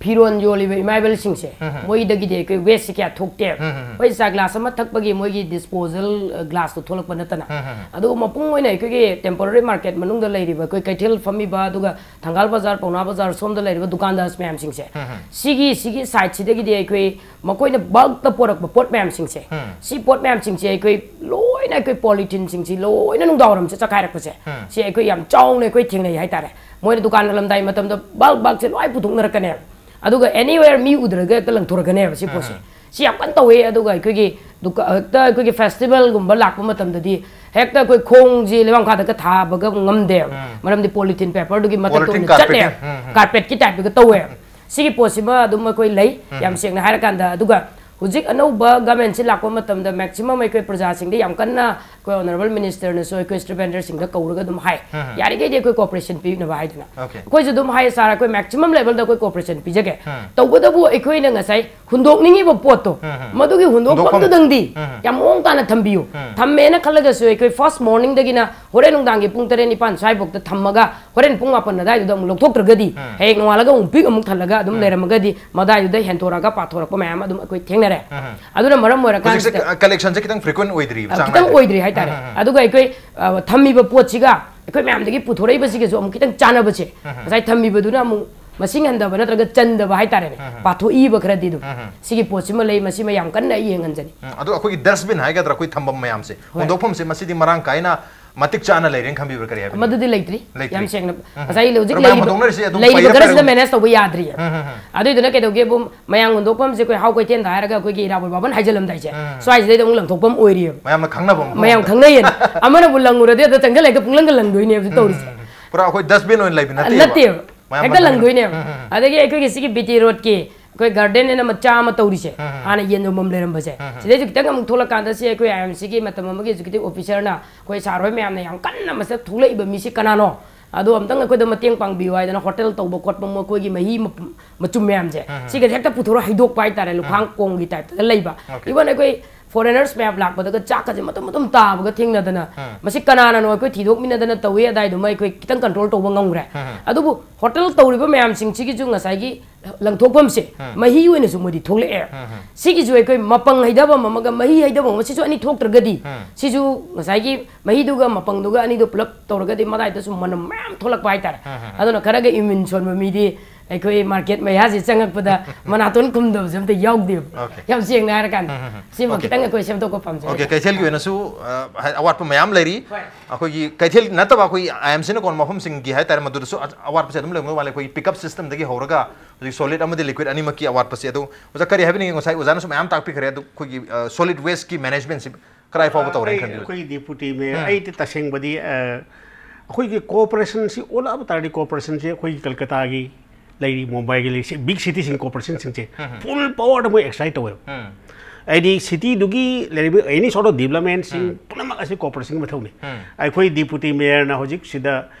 ꯐꯤꯔꯣꯟ ꯌꯣꯜꯂꯤꯕ ꯏꯃꯥ ꯏꯕꯦꯜꯁꯤꯡꯁꯦ, ꯎꯝ, ꯎꯝ꯫ ꯃꯣꯏꯗꯒꯤꯗꯤ ꯑꯩꯈꯣꯏ ꯋꯦꯁꯁꯦ ꯀꯌꯥ ꯊꯣꯛꯇꯦꯕ꯫ ꯎꯝ, ꯎꯝ, ꯎꯝ꯫ ꯑꯩꯈꯣꯏ ꯆꯥ ꯒ꯭ꯂꯥꯁ ꯑꯃ ꯊꯛꯄꯒꯤ ꯃꯣꯏꯒꯤ ꯗꯤꯁꯄꯣꯖꯦꯜ, ꯑ, ꯒ꯭ꯂꯥꯁꯇꯣ ꯊꯣꯛꯂꯛꯄ ꯅꯠꯇꯅ꯫ ꯎꯝ, ꯎꯝ, ꯎꯝ꯫ ꯑꯗꯨꯒ ꯃꯄꯨꯡ ꯑꯣꯏꯅ ꯑꯩꯈꯣꯏꯒꯤ ꯇꯦꯝꯄꯣꯔꯔꯤ ꯃꯥꯔꯀꯦꯠ ꯃꯅꯨꯡꯗ ꯂꯩꯔꯤꯕ ꯑꯩꯈꯣꯏ ꯀꯩꯊꯦꯜ ꯐꯝꯃꯤꯕ, ꯑꯗꯨꯒ ꯊꯪꯒꯥꯜ ꯕꯖꯥꯔ, ꯄꯥꯎꯅꯥ ꯕꯖꯥꯔ ꯁꯣꯝꯗ ꯂꯩꯔꯤꯕ ꯗꯨꯀꯥꯟꯗꯥꯔꯁ ꯃꯌꯥꯝꯁꯤꯡꯁꯦ, ꯎꯝ, ꯎꯝ꯫ ꯁꯤꯒꯤ, ꯁꯤꯒꯤ ꯁꯥꯏꯠꯁꯤꯗꯒꯤꯗꯤ ꯑꯩꯈꯣꯏ ꯃꯈꯣꯏꯅ ꯕꯜꯛꯇ ꯄꯣꯔꯛꯄ ꯄꯣꯠ ꯃꯌꯥꯝꯁꯤꯡꯁꯦ, ꯎꯝ꯫ ꯁꯤ ꯄꯣꯠ ꯃꯌꯥꯝꯁꯤꯡꯁꯦ ꯑꯩꯈꯣꯏ ꯂꯣꯏꯅ, ꯑꯩꯈꯣꯏ ꯄꯣꯂꯤꯊꯤꯟꯁꯤꯡꯁꯤ ꯂꯣꯏꯅ ꯅꯨꯡꯗꯥꯡꯋꯥꯏꯔꯝꯁꯦ ꯆꯈꯥꯏꯔꯛꯄꯁꯦ, ꯎꯝ꯫ ꯁꯤ ꯑꯩꯈꯣꯏ ꯌꯥꯝ ꯆꯥꯎꯅ ꯑꯩꯈꯣꯏ ꯊꯦꯡꯅꯩ ꯍꯥꯏꯇꯥꯔꯦ꯫ ꯃꯣꯏꯅ ꯗꯨꯀꯥꯟ ꯍꯜꯂꯝꯗꯥꯏ ꯃꯇꯝꯗ ꯕꯜꯛ ꯕꯜꯛꯁꯦ ꯂꯣꯏ ꯄꯨꯊꯣꯛꯅꯔꯛꯀꯅꯦꯕ꯫ ꯑꯗꯨꯒ anywhere ꯃꯤ ꯎꯗ꯭ꯔꯒ ꯍꯦꯛꯇ ꯂꯪꯊꯣꯔꯛꯀꯅꯦꯕ ꯁꯤ ꯄꯣꯠꯁꯦ꯫ ꯎꯝ꯫ ꯁꯤ ꯌꯥꯝ ꯀꯟꯅ ꯇꯧꯋꯦ꯫ ꯑꯗꯨꯒ ꯑꯩꯈꯣꯏꯒꯤ ꯗꯨꯀꯥ-, ꯍꯦꯛꯇ ꯑꯩꯈꯣꯏꯒꯤ ꯐꯦꯁꯇꯤꯚꯦꯜꯒꯨꯝꯕ ꯂꯥꯛꯄ ꯃꯇꯝꯗꯗꯤ ꯍꯦꯛꯇ ꯑꯩꯈꯣꯏ ꯈꯣꯡꯁꯤ ꯂꯩꯕꯥꯛ ꯃꯈꯥꯗꯒ ꯊꯥꯕꯒ ꯉꯝꯗꯦꯕ꯫ ꯎꯝ꯫ ꯃꯔꯝꯗꯤ ꯄꯣꯂꯤꯊꯤꯟ ꯄꯦꯄꯔꯗꯨꯒꯤ ꯃꯊꯛꯇ ꯄꯣꯂꯤꯊꯤꯟ ꯑꯣꯏꯅ ꯆꯠꯂꯦꯕ꯫ ꯀꯥꯔꯄꯦꯠꯀꯤ꯫ ꯎꯝ, ꯎꯝ꯫ ꯀꯥꯔꯄꯦꯠꯀꯤ ꯇꯥꯏꯞꯇꯒ ꯇꯧꯋꯦꯕ꯫ ꯁꯤꯒꯤ ꯄꯣꯠꯁꯤꯃ ꯑꯗꯨꯝ ꯑꯩꯈꯣꯏ ꯂꯩ, ꯎꯝ꯫ ꯌꯥꯝ ꯁꯦꯡꯅ ꯍꯥꯏꯔꯀꯥꯟꯗ꯫ ꯑꯗꯨꯒ ꯍꯧꯖꯤꯛ ꯑꯅꯧꯕ ꯒꯃꯦꯟꯁꯤ ꯂꯥꯛꯄ ꯃꯇꯝꯗ ꯃꯦꯛꯁꯤꯃꯝ ꯑꯩꯈꯣꯏ ꯄ꯭ꯔꯖꯥꯁꯤꯡꯗ ꯌꯥꯝ ꯀꯟꯅ ꯑꯩꯈꯣꯏ ꯑꯣꯅꯔꯦꯕꯜ ꯃꯤꯅꯤꯁꯇꯔꯅꯁꯨ ꯑꯩꯈꯣꯏ ꯁ꯭ꯇ꯭ꯔꯤꯠ ꯚꯦꯟꯗꯔꯁꯤꯡꯗ ꯀꯧꯔꯒ ꯑꯗꯨꯝ ꯍꯥꯏ, ꯎꯝ꯫ ꯌꯥꯔꯤꯈꯩꯗꯤ ꯑꯩꯈꯣꯏ ꯀꯣꯑꯣꯄꯔꯦꯁꯟ ꯄꯤꯅꯕ ꯍꯥꯏꯗꯅ꯫ ꯑꯣꯀꯦ꯫ ꯑꯩꯈꯣꯏꯁꯨ ꯑꯗꯨꯝ ꯍꯥꯏ, "ꯁꯥꯔ, ꯑꯩꯈꯣꯏ ꯃꯦꯛꯁꯤꯃꯝ ꯂꯦꯚꯦꯜꯗ ꯑꯩꯈꯣꯏ ꯀꯣꯑꯣꯄꯔꯦꯁꯟ ꯄꯤꯖꯒꯦ꯫ ꯎꯝ꯫ ꯇꯧꯕꯇꯕꯨ ꯑꯩꯈꯣꯏꯅ ꯉꯁꯥꯏ ꯍꯨꯟꯗꯣꯛꯅꯤꯡꯉꯤꯕ ꯄꯣꯠꯇꯣ, ꯎꯝ, ꯎꯝ꯫ ꯃꯗꯨꯒꯤ ꯍꯨꯟꯗꯣꯛꯐꯝ꯫ ꯍꯨꯟꯗꯣꯛꯐꯝꯗꯨꯗꯪꯗꯤ ꯎꯝ, ꯎꯝ꯫ ꯌꯥꯝ ꯃꯑꯣꯡ ꯇꯥꯅ ꯊꯝꯕꯤꯌꯨ꯫ ꯎꯝ꯫ ꯊꯝꯃꯦꯅ ꯈꯜꯂꯒꯁꯨ ꯑꯩꯈꯣꯏ ꯐꯥꯔꯁ ꯃꯣꯔꯅꯤꯡꯗꯒꯤꯅ ꯍꯣꯔꯦꯟ ꯅꯨꯡꯗꯥꯡꯒꯤ ꯄꯨꯡ ꯇꯔꯦꯠ ꯅꯤꯄꯥꯟ ꯁ꯭ꯋꯥꯏꯐꯥꯎꯗ ꯊꯝꯃꯒ ꯍꯣꯔꯦꯟ ꯄꯨꯡ ꯃꯥꯄꯟ ꯑꯗꯨꯋꯥꯏꯗꯨꯗ ꯑꯃꯨꯛ ꯂꯧꯊꯣꯛꯇ꯭ꯔꯒꯗꯤ, ꯎꯝ꯫ ꯍꯌꯦꯡ ꯅꯣꯡꯉꯥꯜꯂꯒ ꯑꯃꯨꯛ ꯄꯤꯛ ꯑꯃꯨꯛ ꯊꯜꯂꯒ ꯑꯗꯨꯝ ꯎꯝ꯫ ꯂꯩꯔꯝꯃꯒꯗꯤ ꯃꯗꯥꯏꯗꯨꯗ ꯍꯦꯟꯗꯣꯔꯛꯑꯒ ꯄꯥꯊꯣꯔꯛꯄ ꯃꯌꯥꯝ ꯑꯗꯨꯝ ꯑꯩꯈꯣꯏ ꯊꯦꯡꯅꯔꯦ꯫ ꯎꯝ꯫ ꯑꯗꯨꯅ ꯃꯔꯝ ꯍꯧꯖꯤꯛꯁꯦ ꯑꯣꯏꯔꯀꯥꯟꯁꯤꯗ ꯀ-, ꯀꯂꯦꯛꯁꯟꯁꯦ ꯈꯤꯇꯪ ꯐ꯭ꯔꯤꯀ꯭ꯋꯦꯟ ꯑꯣꯏꯗ꯭ꯔꯤꯕ ꯑ, ꯆꯥꯡ ꯈꯤꯇꯪ ꯅꯥꯏꯗ꯭ꯔꯤ꯫ ꯑꯣꯏꯗ꯭ꯔꯤ ꯍꯥꯏꯇꯥꯔꯦ꯫ ꯎꯝ, ꯎꯝ, ꯎꯝ꯫ ꯑꯗꯨꯒ ꯑꯩꯈꯣꯏ, ꯑ, ꯊꯝꯃꯤꯕ ꯄꯣꯠꯁꯤꯒ ꯑꯩꯈꯣꯏ ꯃꯌꯥꯝꯗꯒꯤ ꯄꯨꯊꯣꯔꯛꯏꯕꯁꯤꯒꯁꯨ ꯑꯃꯨꯛ ꯈꯤꯇꯪ ꯆꯥꯟꯅꯕꯁꯦ, ꯎꯝ, ꯎꯝ꯫ ꯉꯁꯥꯏ ꯊꯝꯃꯤꯕꯗꯨꯅ ꯑꯃꯨꯛ ꯃꯁꯤꯡ ꯍꯟꯊꯕ ꯅꯠꯇ꯭ꯔꯒ ꯆꯟꯗꯕ ꯍꯥꯏꯇꯥꯔꯦꯅꯦ, ꯎꯝ, ꯎꯝ꯫ ꯄꯥꯊꯣꯛꯏꯕ ꯈꯔꯗꯤ ꯑꯗꯨꯝ꯫ ꯎꯝ, ꯎꯝ꯫ ꯁꯤꯒꯤ ꯄꯣꯠꯁꯤꯃ ꯂꯩ, ꯃꯁꯤꯃ ꯌꯥꯝ ꯀꯟꯅ ꯑꯩ ꯌꯦꯡꯍꯟꯖꯅꯤ꯫ ꯎꯝ, ꯑꯗꯣ ꯑꯩꯈꯣꯏꯒꯤ ꯗꯁꯕꯤꯟ ꯍꯥꯏꯒꯗ꯭ꯔꯥ, ꯑꯩꯈꯣꯏ ꯊꯝꯐꯝ ꯃꯌꯥꯝꯁꯦ, ꯍꯣꯏ꯫ ꯍꯨꯟꯗꯣꯛꯐꯝꯁꯦ, ꯃꯁꯤꯗꯤ ꯃꯔꯥꯡ ꯀꯥꯏꯅ ꯃꯇꯤꯛ ꯆꯥꯅ ꯂꯩꯔꯦꯅ ꯈꯟꯕꯤꯕ꯭ꯔꯥ, ꯀꯔꯤ ꯍꯥꯏꯕꯤꯅꯤꯡꯉꯤ? ꯃꯗꯨꯗꯤ ꯂꯩꯇ꯭ꯔꯤ꯫ ꯂꯩꯇ꯭ꯔꯤ꯫ ꯌꯥꯝ ꯁꯦꯡꯅ꯫ ꯎꯝ꯫ ꯉꯁꯥꯏ ꯍꯧꯖꯤꯛ ꯑꯗꯣ ꯃꯌꯥꯝ ꯂꯩꯔꯤꯕ, ꯍꯨꯟꯗꯣꯛꯅꯔꯤꯁꯦ ꯑꯗꯨꯝ ꯂꯩꯔꯤꯕ ꯄꯩꯔ ꯈꯔꯁꯤꯗ ꯄꯩꯔ ꯃꯦꯅꯦꯖ ꯇꯧꯕ ꯌꯥꯗ꯭ꯔꯤꯌꯦ꯫ ꯎꯝ, ꯎꯝ, ꯎꯝ꯫ ꯑꯗꯨꯏꯗꯨꯅ ꯀꯩꯗꯧꯒꯦꯕꯨ, ꯃꯌꯥꯝ ꯍꯨꯟꯗꯣꯛꯐꯝꯁꯦ ꯑꯩꯈꯣꯏ ꯍꯥꯎ ꯀꯩꯊꯦꯜꯗ ꯍꯥꯏꯔꯒ ꯑꯩꯈꯣꯏꯒꯤ ꯏꯔꯥꯕꯣꯠ ꯕꯥꯕꯟ ꯍꯥꯏꯖꯜꯂꯝꯗꯥꯏꯁꯦ, ꯎꯝ꯫ ꯁ꯭ꯋꯥꯏꯁꯤꯗꯩꯗ ꯑꯃꯨꯛ ꯂꯪꯊꯣꯛꯐꯝ ꯑꯣꯏꯔꯤꯌꯦꯕ꯫ ꯃꯌꯥꯝꯅ ꯈꯪꯅꯕ ꯃꯐꯝ ꯃꯌꯥꯝ ꯑꯃ꯫ ꯈꯪꯅꯩꯌꯦꯅ꯫ ꯑꯃꯅꯕꯨ ꯂꯪꯉꯨꯔꯗꯤ ꯑꯗ ꯆꯪꯁꯤꯜꯂꯒ ꯍꯦꯛꯇ ꯄꯨꯡꯂꯪꯗ ꯂꯪꯗꯣꯏꯅꯦꯕ ꯁꯤ ꯎꯝ, ꯇꯧꯔꯤꯁꯦ꯫ ꯎꯝ, ꯎꯝ꯫ ꯄꯨꯔꯥ ꯑꯩꯈꯣꯏ ꯗꯁꯕꯤꯟ ꯑꯣꯏꯅ ꯂꯩꯕ ꯅꯠꯇꯦꯕ꯫ ꯅꯠꯇꯦꯕ꯫ ꯃꯌꯥꯝ ꯍꯦꯛꯇ ꯃꯊꯪ ꯂꯪꯗꯣꯏꯅꯦꯕ꯫ ꯎꯝ, ꯎꯝ, ꯎꯝ꯫ ꯑꯗꯒꯤ ꯑꯩꯈꯣꯏꯒꯤ ꯁꯤꯒꯤ ꯕꯤ ꯇꯤ ꯔꯣꯗꯀꯤ ꯑꯩꯈꯣꯏ ꯒꯥꯔꯗꯦꯟ ꯑꯅ ꯃꯆꯥ ꯑꯃ ꯇꯧꯔꯤꯁꯦ, ꯎꯝ, ꯎꯝ꯫ ꯍꯥꯟꯅ ꯌꯦꯟ ꯌꯣꯟꯐꯝ ꯂꯩꯔꯝꯕꯁꯦ, ꯎꯝ, ꯎꯝ꯫ ꯁꯤꯗꯩꯁꯨ ꯈꯤꯇꯪ ꯑꯃꯨꯛ ꯊꯣꯛꯂꯛꯀꯥꯟꯗ, ꯁꯤ ꯑꯩꯈꯣꯏ ꯑꯥꯏ ꯑꯦꯝ ꯁꯤꯒꯤ ꯃꯇꯝ ꯑꯃꯒꯤ ꯑꯦꯖꯨꯀꯦꯇꯤꯚ ꯑꯣꯐꯤꯁꯔꯅ ꯑꯩꯈꯣꯏ ꯁꯥꯔ ꯍꯣꯏ ꯃꯌꯥꯝꯅ ꯌꯥꯝ ꯀꯟꯅ ꯃꯁꯤꯗ ꯊꯣꯛꯂꯛꯏꯕ ꯃꯤꯁꯤ ꯀꯅꯥꯅꯣ, ꯑꯗꯣ ꯑꯝꯇꯪ ꯑꯩꯈꯣꯏꯗ ꯃꯇꯦꯡ ꯄꯥꯡꯕꯤꯌꯨ ꯍꯥꯏꯗꯅ ꯍꯣꯇꯦꯜ ꯇꯧꯕ ꯈꯣꯠꯄ, ꯃꯈꯣꯏꯒꯤ ꯃꯍꯤ ꯃꯄꯨꯝ ꯃꯆꯨꯝ ꯃꯌꯥꯝꯁꯦ, ꯎꯝ, ꯎꯝ꯫ ꯁꯤꯒꯁꯦ ꯍꯦꯛꯇ ꯄꯨꯊꯣꯔꯒ ꯍꯩꯗꯣꯛꯄ ꯍꯥꯏꯇꯥꯔꯦ, ꯂꯨꯈꯥꯡ ꯎꯝ꯫ ꯀꯣꯡꯒꯤ ꯇꯥꯏꯞꯇꯒ ꯂꯩꯕ꯫ Okay꯫ Even ꯑꯩꯈꯣꯏ ꯐꯣꯔꯦꯅꯔꯁ ꯃꯌꯥꯝ ꯂꯥꯛꯄꯗꯒ ꯆꯥꯛꯀꯁꯦ ꯃꯇꯨꯝ ꯃꯇꯨꯝ ꯇꯥꯕꯒ ꯊꯦꯡꯅꯗꯅ, ꯎꯝ꯫ ꯃꯁꯤ ꯀꯅꯥꯅꯅꯣ ꯑꯩꯈꯣꯏ ꯊꯤꯗꯣꯛꯃꯤꯟꯅꯗꯅ ꯇꯧꯏ ꯑꯗꯥꯏꯗꯨꯃ ꯑꯩꯈꯣꯏ ꯈꯤꯇꯪ ꯀꯟꯇ꯭ꯔꯣꯜ ꯇꯧꯕ ꯉꯝꯈ꯭ꯔꯦ꯫ ꯎꯝ, ꯎꯝ꯫ ꯑꯗꯨꯕꯨ ꯍꯣꯇꯦꯜ ꯇꯧꯔꯤꯕ ꯃꯌꯥꯝꯁꯤꯡꯁꯤꯒꯤꯁꯨ ꯉꯁꯥꯏꯒꯤ ꯂꯪꯊꯣꯛꯐꯝꯁꯦ, ꯎꯝ꯫ ꯃꯍꯤ ꯑꯣꯏꯅꯁꯨ ꯃꯣꯏꯗꯤ ꯊꯣꯛꯂꯛꯑꯦ꯫ ꯎꯝ, ꯎꯝ꯫ ꯁꯤꯒꯤꯁꯨ ꯑꯩꯈꯣꯏ ꯃꯄꯪ ꯍꯩꯊꯐꯝ ꯑꯃꯒ ꯃꯍꯤ ꯍꯩꯊꯐꯝ ꯑꯃ, ꯁꯤꯁꯨ ꯑꯅꯤ ꯊꯣꯛꯇ꯭ꯔꯒꯗꯤ, ꯎꯝ꯫ ꯁꯤꯁꯨ ꯉꯁꯥꯏꯒꯤ ꯃꯍꯤꯗꯨꯒ ꯃꯄꯪꯗꯨꯒ ꯑꯅꯤꯗꯨ ꯄꯨꯂꯞ ꯇꯧꯔꯒꯗꯤ ꯃꯗꯥꯏꯗꯁꯨ ꯃꯅꯝ ꯃꯌꯥꯝ ꯊꯣꯛꯂꯛꯄ ꯍꯥꯏꯇꯥꯔꯦ꯫ ꯎꯝ, ꯎꯝ, ꯎꯝ꯫ ꯑꯗꯨꯅ ꯈꯔꯒ ꯏꯃ꯭ꯌꯨꯟ ꯁꯣꯟꯕ ꯃꯤꯗꯤ ꯑꯩꯈꯣꯏ ꯃꯥꯔꯀꯦꯠ ꯃꯌꯥꯁꯤ ꯆꯪꯉꯛꯄꯗ ꯃꯅꯥꯇꯣꯟ ꯈꯨꯝꯗꯕꯁꯦ ꯑꯝꯇ ꯌꯥꯎꯗꯦꯕ꯫ Okay꯫ ꯌꯥꯝ ꯁꯦꯡꯅ ꯍꯥꯏꯔꯀꯥꯟꯗ꯫ ꯎꯝ, ꯎꯝ, ꯎꯝ꯫ ꯁꯤꯃ Okay꯫ ꯈꯤꯇꯪ ꯑꯩꯈꯣꯏ ꯁꯦꯝꯗꯣꯛꯄ ꯄꯥꯝꯖꯩ꯫ Okay, ꯀꯩꯊꯦꯜꯒꯤ ꯑꯣꯏꯅꯁꯨ, ꯑ, ꯍꯥꯏ-, ꯑꯋꯥꯠꯄ ꯃꯌꯥꯝ ꯂꯩꯔꯤ꯫ ꯍꯣꯏ꯫ ꯑꯩꯈꯣꯏꯒꯤ ꯀꯩꯊꯦꯜ ꯅꯠꯇꯕ ꯑꯩꯈꯣꯏ ꯑꯥꯏ ꯑꯦꯝ ꯁꯤꯅ ꯀꯣꯟꯕ ꯃꯐꯝꯁꯤꯡꯒꯤ ꯍꯥꯏꯇꯥꯔꯦ, ꯃꯗꯨꯗꯁꯨ ꯑ-, ꯑꯋꯥꯠꯄꯁꯦ ꯑꯗꯨꯝ ꯂꯩꯔꯝꯒꯗꯧ ꯃꯥꯜꯂꯦ꯫ ꯑꯩꯈꯣꯏꯒꯤ pickup system ꯗꯒꯤ ꯍꯧꯔꯒ ꯍꯧꯖꯤꯛ solid ꯑꯃꯗꯤ liquid ꯑꯅꯤꯃꯛꯀꯤ ꯑꯋꯥꯠꯄꯁꯦ꯫ ꯑꯗꯨ ꯑꯣꯖꯥ, ꯀꯔꯤ ꯍꯥꯏꯕꯤꯅꯤꯡꯉꯤ? ꯉꯁꯥꯏ ꯑꯣꯖꯥꯅꯁꯨ ꯃꯌꯥꯝ ꯇꯥꯛꯄꯤꯈ꯭ꯔꯦ꯫ ꯑꯗꯨ ꯑꯩꯈꯣꯏꯒꯤ, ꯑ, solid waste ꯀꯤ management ꯁꯤ ꯀꯗꯥꯏ ꯐꯥꯎꯕ ꯇꯧꯔꯦꯅ ꯑꯩ, ꯈꯟꯕꯤꯕ? ꯑꯩꯈꯣꯏꯒꯤ deputy mayor, ꯎꯝ꯫ ꯑꯩꯗꯤ ꯇꯁꯦꯡꯕꯗꯤ, ꯑ, ꯑꯩꯈꯣꯏꯒꯤ corporation ꯁꯤ ꯑꯣꯜꯂꯛꯑꯕ ꯇꯥꯔꯗꯤ, corporation ꯁꯤ ꯑꯩꯈꯣꯏꯒꯤ ꯀꯜꯀꯇꯥꯒꯤ ꯂꯩꯔꯤ, ꯃꯨꯝꯕꯥꯏꯒꯤ ꯂꯩꯔꯤ, ꯁꯤ big city ꯁꯤꯡ corporation ꯁꯤꯡꯁꯦ ꯎꯝ, ꯎꯝ꯫ Full power ꯗ ꯃꯣꯏ exercise ꯇꯧꯋꯦꯕ꯫ ꯎꯝ꯫ ꯍꯥꯏꯗꯤ city ꯗꯨꯒꯤ ꯂꯩꯔꯤꯕ any sort of development ꯁꯤꯡ ꯎꯝ꯫ ꯄꯨꯝꯅꯃꯛ ꯑꯁꯤ corporation ꯒꯤ ꯃꯊꯧꯅꯤ꯫ ꯎꯝ꯫ ꯑꯩꯈꯣꯏ deputy mayor ꯅ ꯍꯧꯖꯤꯛ ꯁꯤꯗ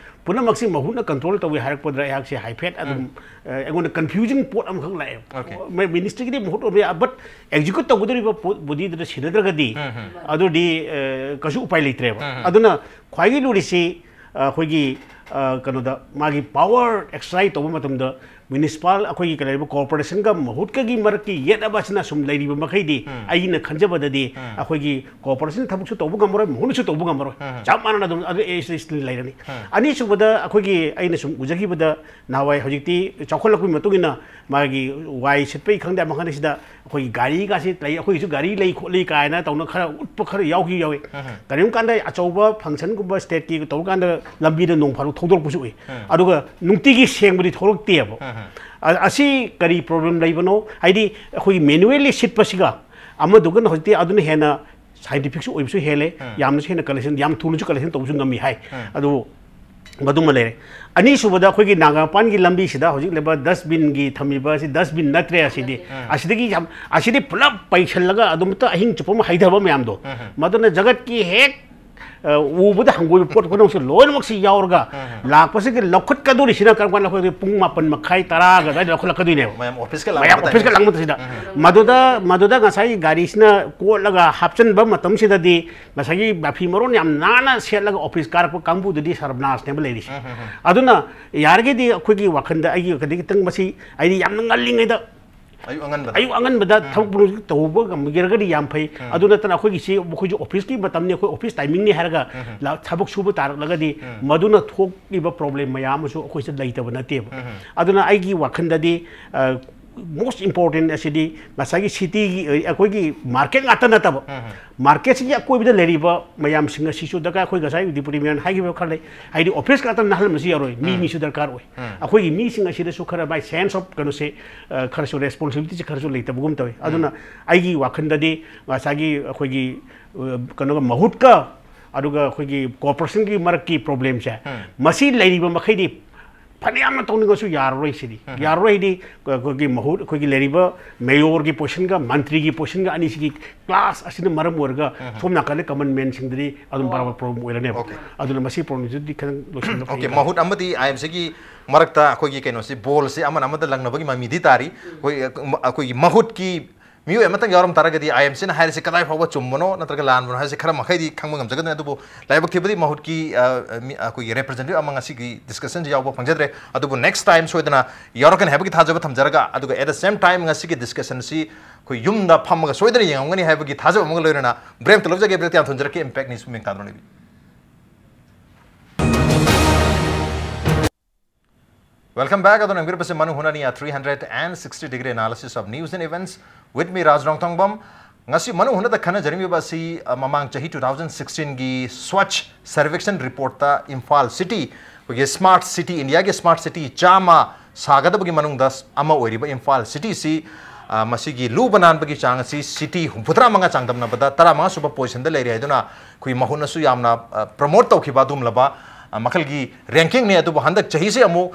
ꯄꯨꯝꯅꯃꯛꯁꯤ ꯃꯍꯨꯠꯅ control ꯇꯧꯏ ꯍꯥꯏꯔꯛꯄꯗ ꯑꯩꯍꯥꯛꯁꯦ ꯍꯥꯏꯐꯦꯠ ꯑꯗꯨꯝ, ꯎꯝ꯫ ꯑ, ꯑꯩꯉꯣꯟꯗ confusing ꯄꯣꯠ ꯑꯃꯈꯛ ꯂꯥꯛꯑꯦꯕ꯫ Okay꯫ ꯃ-, ministry ꯒꯤꯗꯤ ꯃꯍꯨꯠ ꯑꯣꯏꯕ ꯌꯥꯏ, but execute ꯇꯧꯒꯗꯧꯔꯤꯕ ꯄꯣꯠ, body ꯗꯨꯗ ꯁꯤꯟꯅꯗ꯭ꯔꯒꯗꯤ ꯎꯝ, ꯎꯝ꯫ ꯑꯗꯨꯗꯤ, ꯑ, ꯀꯩꯁꯨ ꯎꯄꯥꯏ ꯂꯩꯇ꯭ꯔꯦꯕ꯫ ꯎꯝ, ꯎꯝ꯫ ꯑꯗꯨꯅ ꯈ꯭ꯋꯥꯏꯒꯤ ꯂꯨꯔꯤꯁꯤ, ꯑ, ꯑꯩꯈꯣꯏꯒꯤ, ꯑ, ꯀꯩꯅꯣꯗ ꯃꯥꯒꯤ power exercise ꯇꯧꯕ ꯃꯇꯝꯗ municipal, ꯑꯩꯈꯣꯏꯒꯤ ꯀꯩ ꯂꯩꯔꯤꯕ corporation ꯒ ꯃꯍꯨꯠꯀꯒꯤ ꯃꯔꯛꯀꯤ ꯌꯦꯠꯅꯕ ꯑꯁꯤꯅ ꯁꯨꯝ ꯂꯩꯔꯤꯕ ꯃꯈꯩꯗꯤ, ꯎꯝ꯫ ꯑꯩꯅ ꯈꯟꯖꯕꯗꯗꯤ ꯎꯝ꯫ ꯑꯩꯈꯣꯏꯒꯤ corporation ꯊꯕꯛꯁꯨ ꯇꯧꯕ ꯉꯝꯃꯔꯣꯏ, ꯃꯍꯨꯠꯅꯁꯨ ꯇꯧꯕ ꯉꯝꯃꯔꯣꯏ꯫ ꯎꯝ꯫ ꯆꯞ ꯃꯥꯟꯅꯅ ꯑꯗꯨꯝ ꯑꯗꯨ ꯑꯦ, ꯑꯦ, ꯂꯩꯔꯅꯤ꯫ ꯎꯝ꯫ ꯑꯅꯤꯁꯨꯕꯗ ꯑꯩꯈꯣꯏꯒꯤ ꯑꯩꯅ ꯁꯨꯝ ꯎꯖꯈꯤꯕꯗ ꯅꯍꯥꯟꯋꯥꯏ, ꯍꯧꯖꯤꯛꯇꯤ ꯆꯥꯎꯈꯠꯂꯛꯄꯒꯤ ꯃꯇꯨꯡ ꯏꯟꯅ ꯃꯥꯒꯤ ꯋꯥꯏ ꯁꯤꯠꯄꯒꯤ ꯈꯪꯗꯦ, ꯑꯃ ꯈꯪꯗꯦ, ꯁꯤꯗ ꯑꯩꯈꯣꯏꯒꯤ ꯒꯥꯔꯤꯒꯥꯁꯤ ꯂꯩ, ꯑꯩꯈꯣꯏꯒꯤꯁꯨ ꯒꯥꯔꯤ ꯂꯩ ꯈꯣꯠꯂꯤ ꯀꯥꯏꯅ ꯇꯧꯅ ꯈꯔ ꯎꯠꯄ ꯈꯔ ꯌꯥꯎꯈꯤ ꯌꯥꯎꯏ꯫ ꯎꯝ꯫ ꯀꯔꯤꯒꯨꯝꯕ ꯀꯥꯟꯗ ꯑꯆꯧꯕ function ꯒꯨꯝꯕ state ꯀꯤ ꯇꯧꯕ ꯀꯥꯟꯗ ꯂꯝꯕꯤꯗ ꯅꯣꯡ ꯐꯥꯗꯣꯛ ꯊꯧꯗꯣꯔꯛꯄꯁꯨ ꯎꯏ꯫ ꯎꯝ꯫ ꯑꯗꯨꯒ ꯅꯨꯡꯇꯤꯒꯤ ꯁꯦꯡꯕꯗꯤ ꯊꯣꯛꯂꯛꯇꯦꯕ꯫ ꯎꯝ꯫ ꯑ-, ꯑꯁꯤ ꯀꯔꯤ problem ꯂꯩꯕꯅꯣ? ꯍꯥꯏꯗꯤ ꯑꯩꯈꯣꯏꯒꯤ manually ꯁꯤꯠꯄꯁꯤꯒ ꯑꯃꯗꯨꯒꯅ ꯍꯧꯖꯤꯛꯇꯤ ꯑꯗꯨꯅ ꯍꯦꯟꯅ scientific ꯁꯨ ꯑꯣꯏꯕꯁꯨ ꯍꯦꯜꯂꯦ, ꯎꯝ꯫ ꯌꯥꯝꯅꯁꯨ ꯍꯦꯟꯅ collection, ꯌꯥꯝ ꯊꯨꯅꯁꯨ collection ꯇꯧꯕꯁꯨ ꯉꯝꯃꯤ ꯍꯥꯏ꯫ ꯎꯝ꯫ ꯑꯗꯨꯕꯨ ꯃꯗꯨꯃ ꯂꯩꯔꯦ꯫ ꯑꯅꯤꯁꯨꯕꯗ, ꯑꯩꯈꯣꯏꯒꯤ ꯅꯥꯒꯥꯃꯄꯥꯟꯒꯤ ꯂꯝꯕꯤꯁꯤꯗ ꯍꯧꯖꯤꯛ ꯂꯩꯕ dustbin ꯒꯤ ꯊꯝꯃꯤꯕ ꯑꯁꯤ dustbin ꯅꯠꯇ꯭ꯔꯦ꯫ ꯑꯁꯤꯗꯤ, ꯑꯁꯤꯗꯒꯤ ꯌꯥꯝ, ꯑꯁꯤꯗꯤ ꯄꯨꯂꯞ ꯄꯩꯁꯜꯂꯒ ꯑꯗꯨꯝꯇ ꯑꯍꯤꯡ ꯆꯨꯞꯄ ꯑꯃ ꯍꯩꯊꯕ ꯃꯌꯥꯝꯗꯣ, ꯃꯗꯨꯅ ꯖꯒꯠꯀꯤ ꯍꯦꯛ, ꯑ, ꯎꯕꯗ ꯍꯪꯒꯣꯏꯕ ꯄꯣꯠ ꯄꯨꯝꯅꯃꯛꯁꯦ ꯂꯣꯏꯅꯃꯛꯁꯤ ꯌꯥꯎꯔꯒ ꯂꯥꯛꯄꯁꯤꯒꯤ ꯂꯧꯈꯠꯀꯗꯣꯔꯤꯁꯤꯅ ꯀꯔꯝ ꯀꯥꯟꯗ? ꯑꯩꯈꯣꯏꯗꯤ ꯄꯨꯡ ꯃꯥꯄꯟ ꯃꯈꯥꯏ, ꯇꯔꯥꯒ ꯑꯗꯨꯋꯥꯏꯗ ꯂꯧꯈꯠꯂꯛꯀꯗꯣꯏꯅꯦꯕ꯫ ꯃꯌꯥꯝ office ꯀ ꯃꯌꯥꯝ ꯂꯥꯡꯕ office ꯀ ꯃꯇꯝꯁꯤꯗ꯫ ꯂꯥꯡꯕ ꯃꯇꯝꯁꯤꯗ꯫ ꯃꯗꯨꯗ, ꯃꯗꯨꯗ ꯉꯁꯥꯏꯒꯤ ꯒꯥꯔꯤꯁꯤꯅ ꯀꯣꯠꯂꯒ ꯍꯥꯞꯆꯤꯟꯕ ꯃꯇꯝꯁꯤꯗꯗꯤ ꯉꯁꯥꯏꯒꯤ ꯃꯐꯤ ꯃꯔꯣꯟ ꯌꯥꯝ ꯅꯥꯟꯅ ꯁꯦꯠꯂꯒ office ꯀꯥꯔꯛꯄ ꯀꯥꯡꯕꯨꯗꯨꯗꯤ ꯁꯔꯕꯅꯥꯁꯅꯦꯕ ꯂꯩꯔꯤꯁꯦ꯫ ꯑꯗꯨꯅ ꯌꯥꯔꯒꯗꯤ ꯑꯩꯈꯣꯏꯒꯤ ꯋꯥꯈꯜꯗ, ꯑꯩꯒꯤ ꯋꯥꯈꯜꯗ ꯈꯤꯇꯪ ꯃꯁꯤ, ꯍꯥꯏꯗꯤ ꯌꯥꯝꯅ ꯉꯜꯂꯤꯉꯩꯗ, ꯑꯌꯨꯛ ꯑꯉꯟꯕꯗ꯫ ꯑꯌꯨꯛ ꯑꯉꯟꯕꯗ ꯊꯕꯛ ꯄꯨꯝꯅꯃꯛ ꯇꯧꯕ ꯉꯝꯒꯦꯔꯒꯗꯤ ꯌꯥꯝ ꯐꯩ꯫ ꯑꯗꯨ ꯅꯠꯇꯅ ꯑꯩꯈꯣꯏꯒꯤꯁꯤ, ꯑꯩꯈꯣꯏꯁꯨ office ꯀꯤ ꯃꯇꯝꯅꯤ, ꯑꯩꯈꯣꯏ office timing ꯅꯤ ꯍꯥꯏꯔꯒ ꯂꯥ-, ꯊꯕꯛ ꯁꯨꯕ ꯇꯥꯔꯛꯂꯒꯗꯤ ꯃꯗꯨꯅ ꯊꯣꯛꯂꯤꯕ problem ꯃꯌꯥꯝ ꯑꯃꯁꯨ ꯑꯩꯈꯣꯏꯁꯨ ꯂꯩꯇꯕ ꯅꯠꯇꯦꯕ꯫ ꯑꯗꯨꯅ ꯑꯩꯒꯤ ꯋꯥꯈꯜꯗꯗꯤ, ꯑ, most important ꯑꯁꯤꯗꯤ ꯉꯁꯥꯏꯒꯤ city ꯒꯤ, ꯑ, ꯑꯩꯈꯣꯏꯒꯤ market ꯉꯥꯛꯇ ꯅꯠꯇꯕ, market ꯁꯤꯒꯤ ꯑꯀꯣꯏꯕꯗ ꯂꯩꯔꯤꯕ ꯃꯌꯥꯝꯁꯤꯡ ꯑꯁꯤꯁꯨ ꯗꯔꯀꯥꯔ꯫ ꯑꯩꯈꯣꯏ ꯉꯁꯥꯏ Deputy Mayor ꯅ ꯍꯥꯏꯈꯤꯕ ꯈꯔ ꯂꯩ, ꯍꯥꯏꯗꯤ office ꯉꯥꯛꯇ ꯅꯥꯜꯍꯟꯕꯁꯨ ꯌꯥꯔꯣꯏ, ꯃꯤ, ꯃꯤꯁꯨ ꯗꯔꯀꯥꯔ ꯑꯣꯏ꯫ ꯑꯩꯈꯣꯏꯒꯤ ꯃꯤꯁꯤꯡ ꯑꯁꯤꯗꯁꯨ ꯈꯔ ꯃꯥꯏ sense of ꯀꯩꯅꯣꯁꯦ, ꯑ, ꯈꯔꯁꯨ responsibility ꯁꯦ ꯈꯔꯁꯨ ꯂꯩꯇꯕꯒꯨꯝ ꯇꯧꯏ꯫ ꯑꯗꯨꯅ ꯑꯩꯒꯤ ꯋꯥꯈꯜꯗꯗꯤ ꯉꯁꯥꯏꯒꯤ ꯑꯩꯈꯣꯏꯒꯤ, ꯑ, ꯀꯩꯅꯣꯒ, ꯃꯍꯨꯠꯀ ꯑꯗꯨꯒ ꯑꯩꯈꯣꯏꯒꯤ corporation ꯒꯤ ꯃꯔꯛꯀꯤ problem ꯁꯦ, ꯃꯁꯤ ꯂꯩꯔꯤꯕ ꯃꯈꯩꯗꯤ ꯐꯅꯌꯥꯝꯅ ꯇꯧꯅꯤꯡꯉꯁꯨ ꯌꯥꯔꯔꯣꯏ ꯁꯤꯗꯤ꯫ ꯌꯥꯔꯔꯣꯏ ꯍꯥꯏꯗꯤ, ꯑꯩꯈꯣꯏꯒꯤ ꯃꯍꯨꯠ, ꯑꯩꯈꯣꯏꯒꯤ ꯂꯩꯔꯤꯕ mayor ꯒꯤ position ꯒ ꯃꯟꯇ꯭ꯔꯤꯒꯤ position ꯒ ꯑꯅꯤꯁꯤꯒꯤ clash ꯑꯁꯤꯅ ꯃꯔꯝ ꯑꯣꯏꯔꯒ ꯁꯣꯝ ꯅꯥꯀꯟꯗ common man ꯁꯤꯡꯗꯗꯤ ꯑꯗꯨꯝ ꯕꯔꯥꯕꯔ problem ꯑꯣꯏꯔꯅꯦꯕ꯫ ꯑꯗꯨꯅ ꯃꯁꯤ problem ꯁꯤꯗꯤ ꯈꯤꯇꯪ ꯂꯣꯏꯁꯤꯟꯕ ꯐꯩ꯫ ꯃꯍꯨꯠ ꯑꯃꯗꯤ I M C ꯒꯤ ꯃꯔꯛꯇ ꯑꯩꯈꯣꯏꯒꯤ ꯀꯩꯅꯣꯁꯤ, ball ꯁꯤ ꯑꯃꯅ ꯑꯃꯗ ꯂꯪꯅꯕꯒꯤ ꯃꯃꯤꯗꯤ ꯇꯥꯔꯤ꯫ ꯑꯩꯈꯣꯏ, ꯑꯩꯈꯣꯏꯒꯤ ꯃꯍꯨꯠꯀꯤ ꯃꯤꯑꯣꯏ ꯑꯃꯇꯪ ꯌꯥꯎꯔꯝ ꯇꯥꯔꯒꯗꯤ I M C ꯅ ꯍꯥꯏꯔꯤꯁꯦ ꯀꯗꯥꯏ ꯐꯥꯎꯕ ꯆꯨꯝꯕꯅꯣ ꯅꯠꯇ꯭ꯔꯒ ꯂꯥꯟꯕꯅꯣ ꯍꯥꯏꯕꯁꯦ ꯈꯔ ꯃꯈꯩꯗꯤ ꯈꯪꯕ ꯉꯝꯖꯒꯗꯣꯏꯅꯤ꯫ ꯑꯗꯨꯕꯨ ꯂꯥꯏꯕꯛ ꯊꯤꯕꯗꯤ ꯃꯍꯨꯠꯀꯤ, ꯑ, ꯃꯤ, ꯑꯩꯈꯣꯏꯒꯤ representative ꯑꯃ ꯉꯁꯤꯒꯤ discussion ꯁꯤ ꯌꯥꯎꯕ ꯐꯪꯖꯗ꯭ꯔꯦ꯫ ꯑꯗꯨꯕꯨ next time ꯁꯣꯏꯗꯅ ꯌꯥꯎꯔꯛꯀꯅꯤ ꯍꯥꯏꯕꯒꯤ ꯊꯥꯖꯕ ꯊꯝꯖꯔꯒ, ꯑꯗꯨꯒ at the same time ꯉꯁꯤꯒꯤ discussion ꯁꯤ ꯑꯩꯈꯣꯏ ꯌꯨꯝꯗ ꯐꯝꯃꯒ ꯁꯣꯏꯗꯅ ꯌꯦꯡꯉꯝꯒꯅꯤ ꯍꯥꯏꯕꯒꯤ ꯊꯥꯖꯕ ꯑꯃꯒ ꯂꯣꯏꯅꯅ break ꯑꯃꯇ ꯂꯧꯖꯒꯦ꯫ Break ꯇ ꯌꯥꯝ ꯊꯨꯅ ꯖꯔꯛꯀꯦ꯫ Impact News ꯃꯤꯡ ꯇꯥꯗꯨꯅ ꯂꯩꯕꯤꯌꯨ꯫ Welcome back. ꯑꯗꯣ ꯌꯦꯡꯕꯤꯔꯤꯕꯁꯤ ꯃꯅꯨꯡ ꯍꯨꯠꯅꯅꯤ, a three hundred and sixty degree analysis of news and events with me, ꯔꯥꯖ ꯔꯣꯡꯊꯣꯡꯕꯝ꯫ ꯉꯁꯤ ꯃꯅꯨꯡ ꯍꯨꯠꯅꯗ ꯈꯟꯅꯖꯔꯤꯕ ꯑꯁꯤ, ꯑ, ꯃꯃꯥꯡ ꯆꯍꯤ two thousand sixteen ꯒꯤ Swachh Survekshan report ꯇ ꯏꯝꯐꯥꯜ city, ꯑꯩꯈꯣꯏꯒꯤ smart city, ꯏꯟꯗꯤꯌꯥꯒꯤ smart city ꯆꯥꯝꯃ ꯁꯥꯒꯗꯕꯒꯤ ꯃꯅꯨꯡꯗ ꯑꯃ ꯑꯣꯏꯔꯤꯕ ꯏꯝꯐꯥꯜ city ꯁꯤ, ꯑ, ꯃꯁꯤꯒꯤ ꯂꯨꯕ ꯅꯥꯟꯕꯒꯤ ꯆꯥꯡ ꯑꯁꯤ city ꯍꯨꯝꯐꯨꯇꯔꯥ ꯃꯉꯥ ꯆꯥꯡꯗꯝꯅꯕꯗ ꯇꯔꯥꯃꯉꯥ ꯁꯨꯕ position ꯗ ꯂꯩꯔꯦ ꯍꯥꯏꯗꯨꯅ ꯑꯩꯈꯣꯏ ꯃꯍꯨꯠꯅꯁꯨ ꯌꯥꯝꯅ, ꯑ, promote ꯇꯧꯈꯤꯕ ꯑꯗꯨꯒꯨꯝꯂꯕ ꯃꯈꯜꯒꯤ ꯔꯦꯡꯀꯤꯡꯅꯤ꯫ ꯑꯗꯨꯕꯨ ꯍꯟꯗꯛ ꯆꯍꯤꯁꯦ ꯑꯃꯨꯛ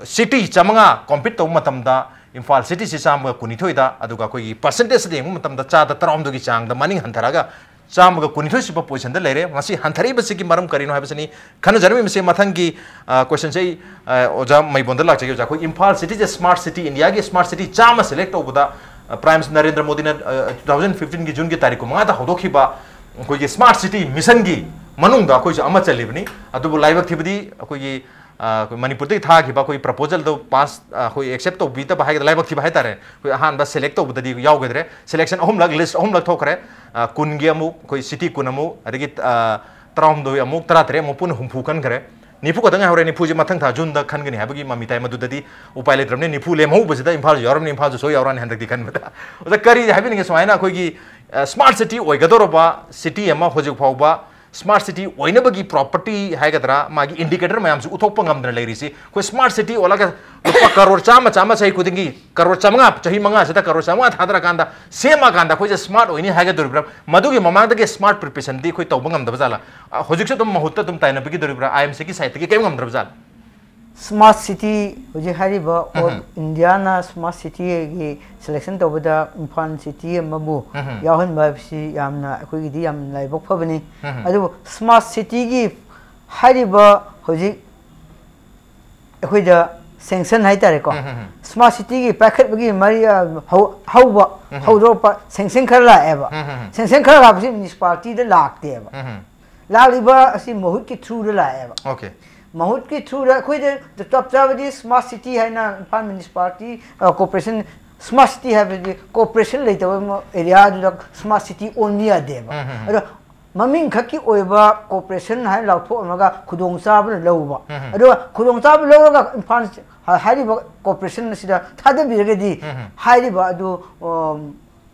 ꯁꯤꯇꯤ ꯆꯥꯃꯉꯥ ꯀꯣꯝꯄꯤꯠ ꯇꯧꯕ ꯃꯇꯝꯗ ꯏꯝꯐꯥꯜ ꯁꯤꯇꯤꯁꯤ ꯆꯥꯝꯃꯒ ꯀꯨꯟꯅꯤꯊꯣꯏꯗ, ꯑꯗꯨꯒ ꯑꯩꯈꯣꯏꯒꯤ ꯄꯥꯔꯁꯦꯟꯇꯦꯖꯇ ꯌꯦꯡꯕ ꯃꯇꯝꯗ ꯆꯥꯗ ꯇꯔꯥꯍꯨꯝꯗꯣꯏꯒꯤ ꯆꯥꯡꯗ ꯃꯅꯤꯡ ꯍꯟꯊꯔꯛꯑꯒ ꯆꯥꯝꯃꯒ ꯀꯨꯟꯅꯤꯊꯣꯏ ꯁꯨꯕ ꯄꯣꯖꯤꯁꯟꯗ ꯂꯩꯔꯦ꯫ ꯃꯁꯤ ꯍꯟꯊꯔꯛꯏꯕꯁꯤꯒꯤ ꯃꯔꯝ ꯀꯔꯤꯅꯣ ꯍꯥꯏꯕꯁꯤꯅꯤ ꯈꯟꯅꯖꯔꯝꯃꯤꯕꯁꯦ꯫ ꯃꯊꯪꯒꯤ ꯀꯣꯏꯁꯟꯁꯦ ꯑꯩ ꯑ, ꯑꯣꯖꯥ ꯃꯩꯕꯣꯟꯗ ꯂꯥꯛꯆꯒꯦ꯫ ꯑꯣꯖꯥ, ꯑꯩꯈꯣꯏ ꯏꯝꯐꯥꯜ ꯁꯤꯇꯤꯁꯦ ꯁ꯭ꯃꯥꯔꯠ ꯁꯤꯇꯤ, ꯏꯟꯗꯤꯌꯥꯒꯤ ꯁ꯭ꯃꯥꯔꯠ ꯁꯤꯇꯤ ꯆꯥꯝꯃ ꯁꯦꯂꯦꯛ ꯇꯧꯕꯗ ꯄ꯭ꯔꯥꯏꯝ ꯃꯤꯅꯤꯁꯇꯔ ꯅꯔꯦꯟꯗ꯭ꯔ ꯃꯣꯗꯤꯅ ꯇꯨ ꯊꯥꯎꯖꯟ ꯐꯤꯐꯇꯤꯟꯒꯤ ꯖꯨꯟꯒꯤ ꯇꯥꯔꯤꯛ ꯀꯨꯟꯃꯉꯥꯗ ꯍꯧꯗꯣꯛꯈꯤꯕ ꯑꯩꯈꯣꯏꯒꯤ ꯁ꯭ꯃꯥꯔꯠ ꯁꯤꯇꯤ ꯃꯤꯁꯟꯒꯤ ꯃꯅꯨꯡꯗ ꯑꯩꯈꯣꯏꯁꯨ ꯑꯃ ꯆꯜꯂꯤꯕꯅꯤ꯫ ꯑꯗꯨꯕꯨ ꯂꯥꯏꯕꯛ ꯊꯤꯕꯗꯤ ꯑꯩꯈꯣꯏꯒꯤ ꯑ, ꯑꯩꯈꯣꯏ ꯃꯅꯤꯄꯨꯔꯗꯒꯤ ꯊꯥꯈꯤꯕ ꯑꯩꯈꯣꯏ ꯄ꯭ꯔꯄꯣꯖꯦꯜꯗꯣ ꯄꯥꯁ, ꯑ, ꯑꯩꯈꯣꯏ ꯑꯦꯛꯁꯦꯞ ꯇꯧꯕꯤꯗꯕ ꯍꯥꯏꯒꯗ꯭ꯔꯥ, ꯂꯥꯏꯕꯛ ꯊꯤꯕ ꯍꯥꯏꯇꯥꯔꯦ꯫ ꯑꯩꯈꯣꯏ ꯑꯍꯥꯟꯕ ꯁꯦꯂꯦꯛ ꯇꯧꯕꯗꯗꯤ ꯌꯥꯎꯒꯗ꯭ꯔꯦ꯫ ꯁꯦꯂꯦꯛꯁꯟ ꯑꯍꯨꯝꯂꯛ, ꯂꯤꯁ ꯑꯍꯨꯝꯂꯛ ꯊꯣꯛꯈ꯭ꯔꯦ꯫ ꯑ, ꯀꯨꯟꯒꯤ ꯑꯃꯨꯛ, ꯑꯩꯈꯣꯏ ꯁꯤꯇꯤ ꯀꯨꯟ ꯑꯃꯨꯛ, ꯑꯗꯒꯤ, ꯑ, ꯇꯔꯥꯍꯨꯝꯗꯣꯏ ꯑꯃꯨꯛ, ꯇꯔꯥꯇꯔꯦꯠ ꯑꯃꯨꯛ, ꯄꯨꯟꯅ ꯍꯨꯝꯐꯨ ꯈꯟꯈ꯭ꯔꯦ꯫ ꯅꯤꯐꯨ ꯈꯛꯇ ꯉꯥꯏꯍꯧꯔꯦ꯫ ꯅꯤꯐꯨꯁꯤ ꯃꯊꯪ ꯊꯥ ꯖꯨꯟꯗ ꯈꯟꯒꯅꯤ ꯍꯥꯏꯕꯒꯤ ꯃꯃꯤ ꯇꯥꯏ꯫ ꯃꯗꯨꯗꯗꯤ ꯎꯄꯥꯏ ꯂꯩꯇ꯭ꯔꯕꯅꯤ꯫ ꯅꯤꯐꯨ ꯂꯦꯝꯍꯧꯕꯁꯤꯗ ꯏꯝꯐꯥꯜꯁꯨ ꯌꯥꯎꯔꯝꯅꯤ, ꯏꯝꯐꯥꯜꯁꯨ ꯁꯣꯏ ꯌꯥꯎꯔꯅꯤ ꯍꯟꯗꯛꯇꯤ ꯈꯟꯕꯗ꯫ ꯑꯣꯖꯥ, ꯀꯔꯤ ꯍꯥꯏꯕꯤꯅꯤꯡꯉꯤ? ꯁꯨꯃꯥꯏꯅ ꯑꯩꯈꯣꯏꯒꯤ, ꯑ, ꯁ꯭ꯃꯥꯔꯠ ꯁꯤꯇꯤ ꯑꯣꯏꯒꯗꯧꯔꯕ ꯁꯤꯇꯤ ꯑꯃ ꯍꯧꯖꯤꯛ ꯐꯥꯎꯕ ꯁ꯭ꯃꯥꯔꯠ ꯁꯤꯇꯤ ꯑꯣꯏꯅꯕꯒꯤ ꯄ꯭ꯔꯣꯄꯔꯇꯤ ꯍꯥꯏꯒꯗ꯭ꯔꯥ, ꯃꯥꯒꯤ ꯏꯟꯗꯤꯀꯦꯇꯔ ꯃꯌꯥꯝꯁꯤ ꯎꯠꯊꯣꯛꯄ ꯉꯝꯗꯅ ꯂꯩꯔꯤꯁꯤ, ꯑꯩꯈꯣꯏ ꯁ꯭ꯃꯥꯔꯠ ꯁꯤꯇꯤ ꯑꯣꯜꯂꯒ ꯂꯨꯄꯥ ꯀꯔꯣꯔ ꯆꯥꯝꯃ, ꯆꯥꯝꯃ ꯆꯍꯤ ꯈꯨꯗꯤꯡꯒꯤ ꯀꯔꯣꯔ ꯆꯥꯝꯃꯉꯥ, ꯆꯍꯤ ꯃꯉꯥꯁꯤꯗ ꯀꯔꯣꯔ ꯆꯥꯝꯃꯉꯥ ꯊꯥꯗꯔꯀꯥꯟꯗ ꯁꯦꯝꯃꯀꯥꯟꯗ ꯑꯩꯈꯣꯏꯁꯦ ꯁ꯭ꯃꯥꯔꯠ ꯑꯣꯏꯅꯤ ꯍꯥꯏꯒꯗꯧꯔꯤꯕ꯭ꯔꯥ? ꯃꯗꯨꯒꯤ ꯃꯃꯥꯡꯗꯒꯤ ꯁ꯭ꯃꯥꯔꯠ ꯄ꯭ꯔꯤꯄꯦꯔꯦꯁꯟꯗꯤ ꯑꯩꯈꯣꯏ ꯇꯧꯕ ꯉꯝꯗꯕ ꯖꯥꯠꯂꯥ? ꯑ, ꯍꯧꯖꯤꯛꯁꯨ ꯑꯗꯨꯝ ꯃꯍꯨꯠꯇ ꯑꯗꯨꯝ ꯇꯥꯏꯅꯕꯤꯒꯗꯧꯔꯤꯕ꯭ꯔꯥ? ꯑꯥꯏ ꯑꯦꯝ ꯁꯤꯒꯤ ꯁꯥꯏꯠꯇꯒꯤ ꯀꯔꯤꯝ ꯉꯝꯗ꯭ꯔꯕ ꯖꯥꯠꯂꯥ? ꯁ꯭ꯃꯥꯔꯠ ꯁꯤꯇꯤ ꯍꯧꯖꯤꯛ ꯍꯥꯏꯔꯤꯕ ꯑꯣꯜ ꯎꯝ꯫ ꯏꯟꯗꯤꯌꯥꯅ ꯁ꯭ꯃꯥꯔꯠ ꯁꯤꯇꯤꯒꯤ ꯁꯦꯂꯦꯛꯁꯟ ꯇꯧꯕꯗ ꯏꯝꯐꯥꯜ ꯁꯤꯇꯤ ꯑꯃꯕꯨ ꯎꯝ꯫ ꯌꯥꯎꯍꯟꯕ ꯍꯥꯏꯕꯁꯤ ꯌꯥꯝꯅ ꯑꯩꯈꯣꯏꯒꯤꯗꯤ ꯌꯥꯝꯅ ꯂꯥꯏꯕꯛ ꯐꯕꯅꯤ꯫ ꯎꯝ꯫ ꯑꯗꯨꯕꯨ ꯁ꯭ꯃꯥꯔꯠ ꯁꯤꯇꯤꯒꯤ ꯍꯥꯏꯔꯤꯕ ꯍꯧꯖꯤꯛ ꯑꯩꯈꯣꯏꯗ ꯁꯦꯡꯁꯟ ꯍꯥꯏꯇꯥꯔꯦꯀꯣ, ꯎꯝ, ꯎꯝ, ꯎꯝ꯫ ꯁ꯭ꯃꯥꯔꯠ ꯁꯤꯇꯤꯒꯤ ꯄꯥꯏꯈꯠꯄꯒꯤ ꯃꯔꯤ, ꯑ, ꯍꯧ-, ꯍꯧꯕ, ꯎꯝ, ꯎꯝ꯫ ꯍꯧꯗꯣꯔꯛꯄ ꯁꯦꯡꯁꯟ ꯈꯔ ꯂꯥꯛꯑꯦꯕ꯫ ꯎꯝ, ꯎꯝ, ꯎꯝ꯫ ꯁꯦꯡꯁꯟ ꯈꯔ ꯂꯥꯛꯄꯁꯤ ꯃ꯭ꯌꯨꯅꯤꯁꯤꯄꯥꯂꯤꯇꯤꯗ ꯂꯥꯛꯇꯦꯕ꯫ ꯎꯝ, ꯎꯝ꯫ ꯂꯥꯛꯂꯤꯕ ꯑꯁꯤ ꯃꯍꯨꯠꯀꯤ ꯊ꯭ꯔꯨꯗ ꯂꯥꯛꯑꯦꯕ꯫ ꯑꯣꯀꯦ꯫ ꯃꯍꯨꯠꯀꯤ ꯊ꯭ꯔꯨꯗ ꯑꯩꯈꯣꯏꯗ ꯆꯞ ꯆꯥꯕꯗꯤ ꯁ꯭ꯃꯥꯔꯠ ꯁꯤꯇꯤ ꯍꯥꯏꯅ ꯏꯝꯐꯥꯜ ꯃ꯭ꯌꯨꯅꯤꯁꯤꯄꯥꯂꯤꯇꯤ, ꯑ, ꯀꯣꯔꯄꯣꯔꯦꯁꯟ, ꯁ꯭ꯃꯥꯔꯠ ꯁꯤꯇꯤ ꯍꯥꯏꯕꯗꯤ ꯀꯣꯔꯄꯣꯔꯦꯁꯟ ꯂꯩꯇꯕ ꯑꯃ ꯑꯦꯔꯤꯌꯥꯗꯨꯗ ꯁ꯭ꯃꯥꯔꯠ ꯁꯤꯇꯤ ꯑꯣꯟꯕ ꯌꯥꯗꯦꯕ꯫ ꯎꯝ, ꯎꯝ, ꯎꯝ꯫ ꯑꯗꯣ ꯃꯃꯤꯡ ꯈꯛꯀꯤ ꯑꯣꯏꯕ ꯀꯣꯔꯄꯣꯔꯦꯁꯟ ꯍꯥꯏꯅ ꯂꯥꯎꯊꯣꯛꯑꯝꯃꯒ ꯈꯨꯗꯣꯡꯆꯥꯕꯅ ꯂꯧꯕ꯫ ꯎꯝ, ꯎꯝ꯫ ꯑꯗꯨꯒ ꯈꯨꯗꯣꯡꯆꯥꯕ ꯂꯧꯔꯒ ꯏꯝꯐꯥꯜ ꯍꯥꯏꯔꯤꯕ ꯀꯣꯔꯄꯣꯔꯦꯁꯟ ꯑꯁꯤꯗ ꯊꯥꯗꯕꯤꯔꯒꯗꯤ ꯎꯝ, ꯎꯝ꯫ ꯍꯥꯏꯔꯤꯕ ꯑꯗꯨ, ꯑꯝ,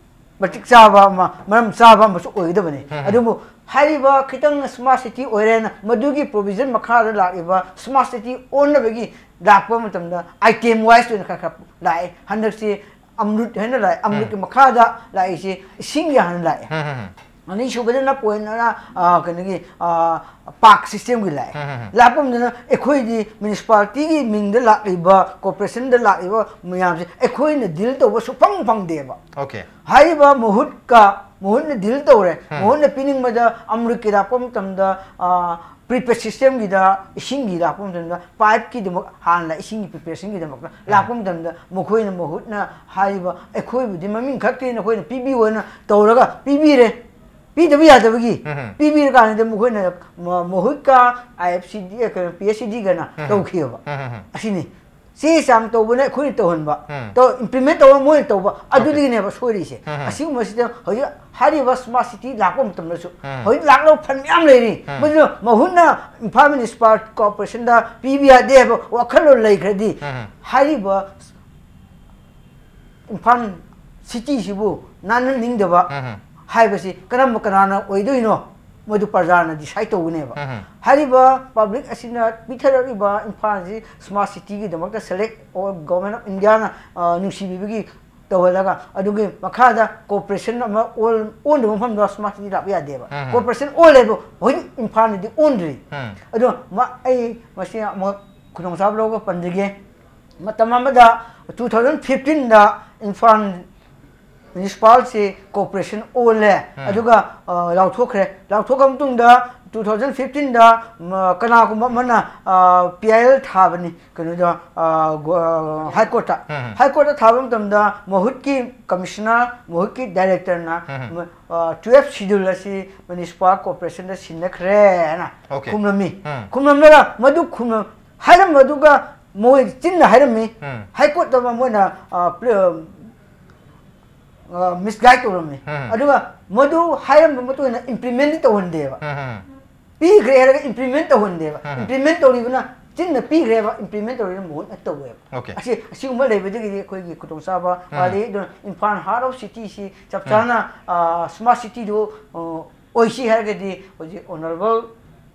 ꯃꯇꯤꯛ ꯆꯥꯕ ꯑꯃ, ꯃꯔꯝ ꯆꯥꯕ ꯑꯃꯁꯨ ꯑꯣꯏꯒꯗꯕꯅꯤ꯫ ꯎꯝ, ꯎꯝ꯫ ꯑꯗꯨꯕꯨ ꯍꯥꯏꯔꯤꯕ ꯈꯤꯇꯪ ꯁ꯭ꯃꯥꯔꯠ ꯁꯤꯇꯤ ꯑꯣꯏꯔꯦꯅ ꯃꯗꯨꯒꯤ ꯄ꯭ꯔꯣꯚꯤꯖꯟ ꯃꯈꯥꯗ ꯂꯥꯛꯂꯤꯕ ꯁ꯭ꯃꯥꯔꯠ ꯁꯤꯇꯤ ꯑꯣꯟꯅꯕꯒꯤ ꯂꯥꯛꯄ ꯃꯇꯝꯗ ꯑꯥꯏꯇꯦꯝ ꯋꯥꯏꯁ ꯑꯣꯏꯅ ꯈꯔ ꯈꯔ ꯂꯥꯛꯑꯦ꯫ ꯍꯟꯗꯛꯁꯤ ꯑꯃ꯭ꯔꯨꯠ ꯍꯥꯏꯅ ꯂꯥꯛꯑꯦ꯫ ꯑꯃ꯭ꯔꯨꯠꯀꯤ ꯎꯝ꯫ ꯃꯈꯥꯗ ꯂꯥꯛꯏꯁꯦ ꯏꯁꯤꯡꯒꯤ ꯍꯥꯟꯅ ꯂꯥꯛꯑꯦ꯫ ꯎꯝ, ꯎꯝ, ꯎꯝ꯫ ꯑꯅꯤꯁꯨꯕꯗꯅ ꯄꯣꯏꯟ ꯑꯃꯅ, ꯑ, ꯀꯩꯅꯣꯒꯤ, ꯑ, ꯄꯥꯛ ꯁꯤꯁꯇꯦꯝꯒꯤ ꯂꯥꯛꯑꯦ꯫ ꯎꯝ, ꯎꯝ, ꯎꯝ꯫ ꯂꯥꯛꯄ ꯃꯇꯝꯗ ꯑꯩꯈꯣꯏꯗꯤ ꯃ꯭ꯌꯨꯅꯤꯁꯤꯄꯥꯂꯤꯇꯤꯒꯤ ꯃꯤꯡꯗ ꯂꯥꯛꯂꯤꯕ, ꯀꯣꯔꯄꯣꯔꯦꯁꯟꯗ ꯂꯥꯛꯂꯤꯕ ꯃꯌꯥꯝꯁꯦ ꯑꯩꯈꯣꯏꯅ ꯗꯤꯜ ꯇꯧꯕ ꯁꯨꯐꯪ ꯐꯪꯗꯦꯕ꯫ Okay. ꯍꯥꯏꯔꯤꯕ ꯃꯍꯨꯠꯀ, ꯃꯍꯨꯠꯅ ꯗꯤꯜ ꯇꯧꯔꯦ꯫ ꯎꯝ꯫ ꯃꯍꯨꯠꯅ ꯄꯤꯅꯤꯡꯕꯗ ꯑꯃꯔꯤꯛꯀꯤ ꯂꯥꯛꯄ ꯃꯇꯝꯗ, ꯑ, ꯄ꯭ꯔꯤꯄꯦꯗ ꯁꯤꯁꯇꯦꯝꯒꯤꯗ, ꯏꯁꯤꯡꯒꯤ ꯂꯥꯛꯄ ꯃꯇꯝꯗ, ꯄꯥꯏꯞꯀꯤꯗꯃꯛ ꯍꯥꯟꯅ ꯏꯁꯤꯡꯒꯤ ꯄ꯭ꯔꯤꯄꯦꯔꯦꯁꯟꯒꯤꯗꯃꯛꯇ ꯂꯥꯛꯄ ꯃꯇꯝꯗ, ꯃꯈꯣꯏꯅ ꯃꯍꯨꯠꯅ ꯍꯥꯏꯔꯤꯕ, ꯑꯩꯈꯣꯏꯕꯨꯗꯤ ꯃꯃꯤꯡ ꯈꯛꯀꯤ ꯅꯈꯣꯏꯅ ꯄꯤꯕꯤꯌꯨ ꯍꯥꯏꯅ ꯇꯧꯔꯒ ꯄꯤꯕꯤꯔꯦ꯫ ꯄꯤꯗꯕ ꯌꯥꯗꯕꯒꯤ ꯎꯝ꯫ ꯄꯤꯕꯤꯔꯀꯥꯟꯁꯤꯗ ꯃꯈꯣꯏꯅ ꯃ-, ꯃꯍꯨꯠꯀ ꯑꯥꯏ ꯑꯦꯐ ꯁꯤ ꯗꯤ, ꯀꯩꯅꯣ, ꯄꯤ ꯑꯩꯆ ꯁꯤ ꯗꯤꯒꯅ ꯎꯝ꯫ ꯇꯧꯈꯤꯑꯕ꯫ ꯎꯝ, ꯎꯝ, ꯎꯝ꯫ ꯑꯁꯤꯅꯤ꯫ ꯆꯦ ꯆꯥꯡ ꯇꯧꯕꯅ ꯑꯩꯈꯣꯏꯅ ꯇꯧꯍꯟꯕ꯫ ꯎꯝ꯫ ꯇꯧ-, ꯏꯝꯄ꯭ꯂꯤꯃꯦꯟ ꯇꯧꯕ ꯃꯣꯏꯅ ꯇꯧꯕ꯫ ꯑꯗꯨꯗꯒꯤꯅꯦꯕ ꯁꯣꯏꯔꯤꯁꯦ꯫ ꯎꯝ꯫ ꯑꯁꯤꯒꯨꯝꯕꯁꯤꯗ ꯍꯧꯖꯤꯛ ꯍꯥꯏꯔꯤꯕ ꯁ꯭ꯃꯥꯔꯠ ꯁꯤꯇꯤ ꯂꯥꯛꯄ ꯃꯇꯝꯗꯁꯨ, ꯎꯝ꯫ ꯍꯧꯖꯤꯛ ꯂꯥꯛꯂꯕ ꯐꯟ ꯃꯌꯥꯝ ꯂꯩꯔꯤ꯫ ꯎꯝ꯫ ꯃꯗꯨꯅ ꯃꯍꯨꯠꯅ ꯏꯝꯐꯥꯜ ꯃ꯭ꯌꯨꯅꯤꯁꯤꯄꯥꯜ ꯀꯣꯔꯄꯣꯔꯦꯁꯟꯗ ꯄꯤꯕ ꯌꯥꯗꯦ ꯍꯥꯏꯕ ꯋꯥꯈꯜꯂꯣꯟ ꯂꯩꯈ꯭ꯔꯗꯤ, ꯎꯝ꯫ ꯍꯥꯏꯔꯤꯕ ꯏꯝꯐꯥꯜ ꯁꯤꯇꯤꯁꯤꯕꯨ ꯅꯥꯟꯍꯟꯅꯤꯡꯗꯕ ꯎꯝ꯫ ꯍꯥꯏꯕꯁꯤ ꯀꯔꯝꯕ, ꯀꯅꯥꯅ ꯑꯣꯏꯗꯣꯏꯅꯣ? ꯃꯗꯨ ꯄ꯭ꯔꯖꯥꯅ ꯗꯤꯁꯥꯏꯠ ꯇꯧꯒꯅꯦꯕ꯫ ꯎꯝ꯫ ꯍꯥꯏꯔꯤꯕ ꯄꯕ꯭ꯂꯤꯛ ꯑꯁꯤꯅ ꯄꯤꯊꯔꯛꯂꯤꯕ ꯏꯝꯐꯥꯜꯁꯤ ꯁ꯭ꯃꯥꯔꯠ ꯁꯤꯇꯤꯒꯤꯗꯃꯛꯇ ꯁꯦꯂꯦꯛ, ꯒꯣꯚꯔꯟꯃꯦꯟ ꯑꯣꯐ ꯏꯟꯗꯤꯌꯥꯅ, ꯑ, ꯅꯨꯡꯁꯤꯕꯤꯕꯒꯤ ꯇꯧꯍꯜꯂꯒ, ꯑꯗꯨꯒꯤ ꯃꯈꯥꯗ ꯀꯣꯔꯄꯣꯔꯦꯁꯟ ꯑꯃ ꯑꯣꯜ-, ꯑꯣꯟꯗꯕ ꯃꯐꯝꯗ ꯁ꯭ꯃꯥꯔꯠ ꯁꯤꯇꯤ ꯂꯥꯛꯄ ꯌꯥꯗꯦꯕ꯫ ꯎꯝ꯫ ꯀꯣꯔꯄꯣꯔꯦꯁꯟ ꯑꯣꯜꯂꯦꯕꯨ ꯍꯧꯖꯤꯛ ꯏꯝꯐꯥꯜꯗꯗꯤ ꯑꯣꯟꯗ꯭ꯔꯤ꯫ ꯎꯝ꯫ ꯑꯗꯣ ꯃ-, ꯑꯩ ꯃꯁꯤ ꯑꯃꯨꯛ ꯈꯨꯗꯣꯡꯆꯥꯕ ꯂꯧꯔꯒ ꯄꯟꯖꯒꯦ꯫ ꯃꯇꯝ ꯑꯃꯗ two thousand fifteen ꯗ ꯏꯝꯐꯥꯜ ꯃ꯭ꯌꯨꯅꯤꯁꯤꯄꯥꯜꯁꯤ ꯀꯣꯔꯄꯣꯔꯦꯁꯟ ꯑꯣꯜꯂꯦ꯫ ꯎꯝ꯫ ꯑꯗꯨꯒ, ꯑ, ꯂꯥꯎꯊꯣꯛꯈ꯭ꯔꯦ꯫ ꯂꯥꯎꯊꯣꯛꯈ꯭ꯔ ꯃꯇꯨꯡꯗ two thousand fifteen ꯗ, ꯃ, ꯀꯅꯥꯒꯨꯝꯕ ꯑꯃꯅ, ꯑ, ꯄꯤ ꯑꯥꯏ ꯑꯦꯜ ꯊꯥꯕꯅꯤ, ꯀꯩꯅꯣꯗ, ꯑ, ꯒꯣ-, ꯑ, ꯍꯥꯏ ꯀꯣꯔꯠꯇ꯫ ꯎꯝ꯫ ꯍꯥꯏ ꯀꯣꯔꯠꯇ ꯊꯥꯕ ꯃꯇꯝꯗ ꯃꯍꯨꯠꯀꯤ ꯀꯃꯤꯁꯅꯔ, ꯃꯍꯨꯠꯀꯤ ꯗꯥꯏꯔꯦꯛꯇꯔꯅ, ꯎꯝ꯫ ꯃ-, ꯑ, twelve ꯁꯤꯗꯨꯜ ꯑꯁꯤ ꯃ꯭ꯌꯨꯅꯤꯁꯤꯄꯥꯜ ꯀꯣꯔꯄꯣꯔꯦꯁꯟꯗ ꯁꯤꯟꯅꯈ꯭ꯔꯦꯅ Okay. ꯈꯨꯝꯂꯝꯃꯤ꯫ ꯎꯝ꯫ ꯈꯨꯝꯂꯝꯂꯒ ꯃꯗꯨ ꯈꯨꯝꯂꯝ-, ꯍꯥꯏꯔꯝꯕꯗꯨꯒ ꯃꯣꯏ ꯆꯤꯟꯅ ꯍꯥꯏꯔꯝꯃꯤ꯫ ꯎꯝ꯫ ꯍꯥꯏ ꯀꯣꯔꯠꯇ ꯃꯣꯏꯅ, ꯑ, ꯄ꯭ꯂꯦ-, ꯑ, ꯃꯤꯁꯒꯥꯏꯗ ꯇꯧꯔꯝꯃꯤ꯫ ꯎꯝ꯫ ꯑꯗꯨꯒ ꯃꯗꯨ ꯍꯥꯏꯔꯝꯕ ꯃꯇꯨꯡ ꯏꯟꯅ ꯏꯝꯄ꯭ꯂꯤꯃꯦꯟꯗꯤ ꯇꯧꯍꯟꯗꯦꯕ꯫ ꯎꯝ, ꯎꯝ꯫ ꯄꯤꯈ꯭ꯔꯦ ꯍꯥꯏꯔꯒ ꯏꯝꯄ꯭ꯂꯤꯃꯦꯟ ꯇꯧꯍꯟꯗꯦꯕ꯫ ꯎꯝ꯫ ꯏꯝꯄ꯭ꯂꯤꯃꯦꯟ ꯇꯧꯔꯤꯕꯅ, ꯆꯤꯟꯅ ꯄꯤꯈ꯭ꯔꯦꯕ, ꯏꯝꯄ꯭ꯂꯤꯃꯦꯟ ꯇꯧꯔꯤꯕꯅ ꯃꯍꯨꯠꯅ ꯇꯧꯋꯦꯕ꯫ Okay. ꯑꯁꯤ, ꯑꯁꯤꯒꯨꯝꯕ ꯂꯩꯕꯗꯒꯤꯗꯤ ꯑꯩꯈꯣꯏꯒꯤ ꯈꯨꯗꯣꯡꯆꯥꯕ ꯎꯝ꯫ ꯋꯥꯠꯂꯤ꯫ ꯑꯗꯨꯅ ꯏꯝꯐꯥꯜ ꯍꯥꯔꯠ ꯑꯣꯐ ꯁꯤꯇꯤꯁꯤ ꯆꯞ ꯆꯥꯅ, ꯑ, ꯁ꯭ꯃꯥꯔꯠ ꯁꯤꯇꯤꯗꯨ, ꯑ, ꯑꯣꯏꯁꯤ ꯍꯥꯏꯔꯒꯗꯤ ꯍꯧꯖꯤꯛ ꯑꯣꯅꯔꯦꯕꯜ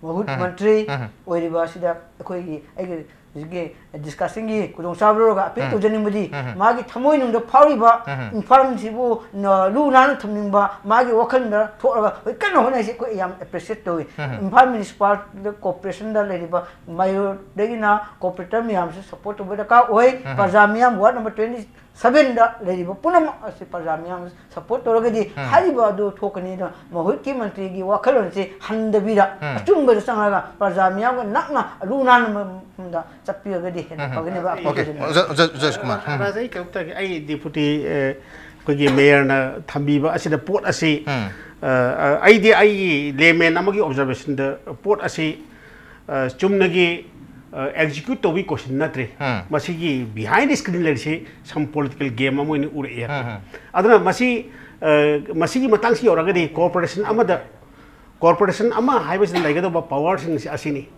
ꯃꯍꯨꯠ ꯎꯝ꯫ ꯃꯟꯇ꯭ꯔꯤ ꯎꯝ꯫ ꯑꯣꯏꯔꯤꯕ ꯑꯁꯤꯗ ꯑꯩꯈꯣꯏꯒꯤ, ꯑꯩꯒꯤ ꯍꯧꯖꯤꯛꯀꯤ ꯗꯤꯁꯀꯁꯟꯒꯤ ꯈꯨꯗꯣꯡꯆꯥꯕ ꯂꯧꯔꯒ ꯑꯄꯤꯜ ꯎꯝ꯫ ꯇꯧꯖꯅꯤꯡꯕꯗꯤ, ꯎꯝ꯫ ꯃꯥꯒꯤ ꯊꯃꯣꯏꯅꯨꯡꯗ ꯐꯥꯎꯔꯤꯕ ꯎꯝ꯫ ꯏꯝꯐꯥꯜꯁꯤꯕꯨ ꯅ-, ꯂꯨ ꯅꯥꯟꯅ ꯊꯝꯅꯤꯡꯕ, ꯃꯥꯒꯤ ꯋꯥꯈꯜꯗ ꯊꯣꯛꯂꯒ ꯍꯧꯖꯤꯛ ꯀꯟꯅ ꯍꯣꯠꯅꯔꯤꯁꯦ ꯑꯩꯈꯣꯏ ꯌꯥꯝ ꯑꯦꯄ꯭ꯔꯤꯁꯤꯌꯦꯠ ꯇꯧꯏ꯫ ꯎꯝ꯫ ꯏꯝꯐꯥꯜ ꯃ꯭ꯌꯨꯅꯤꯁꯤꯄꯥꯜ ꯀꯣꯔꯄꯣꯔꯦꯁꯟꯗ ꯂꯩꯔꯤꯕ ꯃꯦꯌꯣꯔꯗꯒꯤꯅ ꯀꯣꯔꯄꯣꯔꯦꯇꯔ ꯃꯌꯥꯝꯁꯨ ꯁꯄꯣꯔꯠ ꯇꯧꯕ ꯗꯔꯀꯥꯔ ꯑꯣꯏ꯫ ꯎꯝ꯫ ꯄ꯭ꯔꯖꯥ ꯃꯤꯌꯥꯝ ꯋꯥꯔꯗ ꯅꯝꯕꯔ ꯇ꯭ꯋꯦꯟꯇꯤ ꯁꯚꯦꯟꯗ ꯂꯩꯔꯤꯕ ꯄꯨꯝꯅꯃꯛ ꯑꯁꯤ ꯄ꯭ꯔꯖꯥ ꯃꯤꯌꯥꯝ ꯁꯄꯣꯔꯠ ꯇꯧꯔꯒꯗꯤ ꯎꯝ꯫ ꯍꯥꯏꯔꯤꯕ ꯑꯗꯨ ꯊꯣꯛꯀꯅꯤ꯫ ꯑꯗꯨꯅ ꯃꯍꯨꯠꯀꯤ ꯃꯟꯇ꯭ꯔꯤꯒꯤ ꯋꯥꯈꯜꯂꯣꯟꯁꯤ ꯍꯟꯗꯕꯤꯗ ꯎꯝ꯫ ꯑꯆꯨꯝꯕꯗ ꯆꯪꯉꯒ ꯄ꯭ꯔꯖꯥ ꯃꯤꯌꯥꯝꯒ ꯅꯛꯅ ꯂꯨ ꯅꯥꯟꯕ ꯃꯐꯝꯗ ꯆꯠꯄꯤꯔꯒꯗꯤ ꯍꯦꯟꯅ ꯎꯝ꯫ ꯐꯒꯅꯦꯕ ꯑꯣꯀꯦ꯫ ꯑꯄꯤꯜ ꯇꯧꯖꯅꯤꯡꯉꯤ꯫ ꯖ-, ꯖ-, ꯖꯖ ꯀꯨꯃꯥꯔ꯫ ꯎꯝ꯫ ꯔꯥꯖ, ꯑꯩ ꯀꯩꯅꯣꯝꯇ ꯍꯥꯏꯒꯦ, ꯗꯤꯄꯨꯇꯤ, ꯑ, ꯑꯩꯈꯣꯏꯒꯤ ꯃꯦꯌꯔꯅ ꯊꯝꯕꯤꯕ ꯑꯁꯤꯗ ꯄꯣꯠ ꯑꯁꯤ, ꯎꯝ꯫ ꯑ, ꯑ, ꯑꯩꯗꯤ ꯑꯩꯒꯤ layman ꯑꯃꯒꯤ ꯑꯣꯕꯖꯔꯕꯦꯁꯟꯗ ꯄꯣꯠ ꯑꯁꯤ, ꯑ, ꯆꯨꯝꯅꯒꯤ, ꯑ, ꯑꯦꯛꯖꯤꯀ꯭ꯌꯨꯠ ꯇꯧꯕꯒꯤ ꯀꯣꯏꯁꯟ ꯅꯠꯇ꯭ꯔꯦ꯫ ꯎꯝ꯫ ꯃꯁꯤꯒꯤ behind the screen ꯂꯩꯔꯤꯁꯤ some political game ꯑꯃ ꯑꯣꯏꯅ ꯎꯔꯛꯑꯦ꯫ ꯎꯝ, ꯎꯝ꯫ ꯑꯗꯨꯅ ꯃꯁꯤ, ꯑ, ꯃꯁꯤꯒꯤ ꯃꯇꯥꯡꯁꯤ ꯌꯧꯔꯒꯗꯤ ꯀꯣꯔꯄꯣꯔꯦꯁꯟ ꯑꯃꯗ, ꯀꯣꯔꯄꯣꯔꯦꯁꯟ ꯑꯃ ꯍꯥꯏꯕꯁꯤꯗ ꯂꯩꯒꯗꯧꯕ ꯄꯋꯥꯔꯁꯤꯡꯁꯤ ꯑꯁꯤꯅꯤ꯫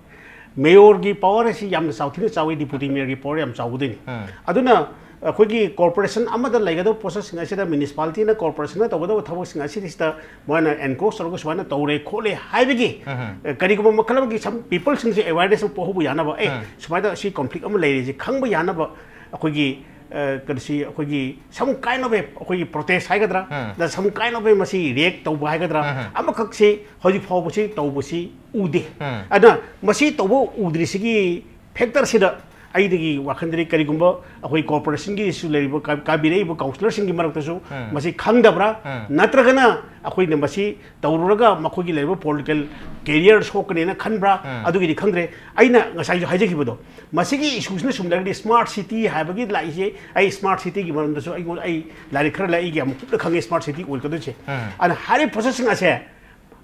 ꯃꯦꯌꯣꯔꯒꯤ ꯄꯋꯥꯔ ꯑꯁꯤ ꯌꯥꯝꯅ ꯆꯥꯎꯊꯤꯅ ꯆꯥꯎꯏ, ꯗꯤꯄꯨꯇꯤ ꯃꯦꯌꯔꯒꯤ ꯄꯋꯥꯔ ꯌꯥꯝ ꯆꯥꯎꯒꯗꯣꯏꯅꯤ꯫ ꯎꯝ꯫ ꯑꯗꯨꯅ ꯑꯩꯈꯣꯏꯒꯤ ꯀꯣꯔꯄꯣꯔꯦꯁꯟ ꯑꯃꯗ ꯂꯩꯒꯗꯧꯕ ꯄꯣꯠꯁꯛꯁꯤꯡ ꯑꯁꯤꯗ, ꯃ꯭ꯌꯨꯅꯤꯁꯤꯄꯥꯂꯤꯇꯤꯅ ꯀꯣꯔꯄꯣꯔꯦꯁꯟꯅ ꯇꯧꯒꯗꯧꯕ ꯊꯕꯛꯁꯤꯡ ꯑꯁꯤꯗꯩꯁꯤꯗ ꯃꯣꯏꯅ ꯑꯦꯟꯀ꯭ꯔꯣꯁ ꯇꯧꯔꯒ ꯁꯨꯃꯥꯏꯅ ꯇꯧꯔꯦ ꯈꯣꯠꯂꯦ ꯍꯥꯏꯕꯒꯤ, ꯎꯝ꯫ ꯑ, ꯀꯔꯤꯒꯨꯝꯕ ꯃꯈꯜ ꯑꯃꯒꯤ some ꯄꯤꯄꯜꯁꯤꯡꯁꯦ ꯑꯦꯋꯦꯔꯅꯦꯁ ꯑꯃ ꯄꯣꯛꯍꯧꯕ ꯌꯥꯅꯕ, ꯑꯦ, ꯎꯝ꯫ ꯁꯨꯃꯥꯏꯅ ꯁꯤ ꯀꯣꯟꯐ꯭ꯂꯤꯛ ꯑꯃ ꯂꯩꯔꯦꯁꯦ ꯈꯪꯕ ꯌꯥꯅꯕ ꯑꯩꯈꯣꯏꯒꯤ, ꯑ, ꯀꯔꯤꯁꯤ, ꯑꯩꯈꯣꯏꯒꯤ some kind of a, ꯑꯩꯈꯣꯏꯒꯤ ꯄ꯭ꯔꯣꯇꯦꯁ ꯍꯥꯏꯒꯗ꯭ꯔꯥ, ꯎꯝ꯫ ꯅ some kind of a ꯃꯁꯤ ꯔꯤꯌꯦꯛ ꯇꯧꯕ ꯍꯥꯏꯒꯗ꯭ꯔꯥ, ꯎꯝ꯫ ꯑꯃꯈꯛꯁꯤ ꯍꯧꯖꯤꯛ ꯐꯥꯎꯕꯁꯤ ꯇꯧꯕꯁꯤ ꯎꯗꯦ꯫ ꯎꯝ꯫ ꯑꯗꯨꯅ ꯃꯁꯤ ꯇꯧꯕ ꯎꯗ꯭ꯔꯤꯁꯤꯒꯤ ꯐꯦꯛꯇꯔꯁꯤꯗ ꯑꯩꯒꯤ ꯋꯥꯈꯜꯗꯗꯤ ꯀꯔꯤꯒꯨꯝꯕ ꯑꯩꯈꯣꯏ ꯀꯣꯔꯄꯣꯔꯦꯁꯟꯒꯤꯁꯨ ꯂꯩꯔꯤꯕ ꯀꯥ-, ꯀꯥꯕꯤꯔꯛꯏꯕ ꯀꯥꯎꯟꯁꯤꯂꯔꯁꯤꯡꯒꯤ ꯃꯔꯛꯇꯁꯨ ꯎꯝ꯫ ꯃꯁꯤ ꯈꯪꯗꯕ꯭ꯔꯥ? ꯎꯝ꯫ ꯅꯠꯇ꯭ꯔꯒꯅ ꯑꯩꯈꯣꯏꯅ ꯃꯁꯤ ꯇꯧꯔꯨꯔꯒ ꯃꯈꯣꯏꯒꯤ ꯂꯩꯔꯤꯕ ꯄꯣꯂꯤꯇꯤꯀꯦꯜ ꯀꯦꯔꯤꯌꯔ ꯁꯣꯛꯀꯅꯦꯅ ꯈꯟꯕ꯭ꯔꯥ? ꯎꯝ꯫ ꯑꯗꯨꯒꯤꯗꯤ ꯈꯪꯗ꯭ꯔꯦ꯫ ꯑꯩꯅ ꯉꯁꯥꯏꯁꯨ ꯍꯥꯏꯖꯈꯤꯕꯗꯣ, ꯃꯁꯤꯒꯤ ꯏꯁꯨꯁꯤꯅ ꯁꯨꯝ ꯂꯩꯔꯒꯗꯤ ꯁ꯭ꯃꯥꯔꯠ ꯁꯤꯇꯤ ꯍꯥꯏꯕꯒꯤ ꯂꯥꯛꯏꯁꯦ, ꯑꯩ ꯁ꯭ꯃꯥꯔꯠ ꯁꯤꯇꯤꯒꯤ ꯃꯔꯝꯗꯁꯨ ꯑꯩꯉꯣꯟꯗ, ꯑꯩ ꯂꯥꯏꯔꯤꯛ ꯈꯔ ꯂꯩ, ꯑꯩꯒꯤ ꯌꯥꯝ ꯀꯨꯞꯅ ꯈꯪꯉꯦ ꯁ꯭ꯃꯥꯔꯠ ꯁꯤꯇꯤ ꯑꯣꯏꯔꯛꯀꯗꯣꯏꯁꯦ꯫ ꯎꯝ꯫ ꯑꯗꯨꯅ ꯍꯥꯏꯔꯤꯕ ꯄ꯭ꯔꯣꯁꯦꯁꯁꯤꯡ ꯑꯁꯦ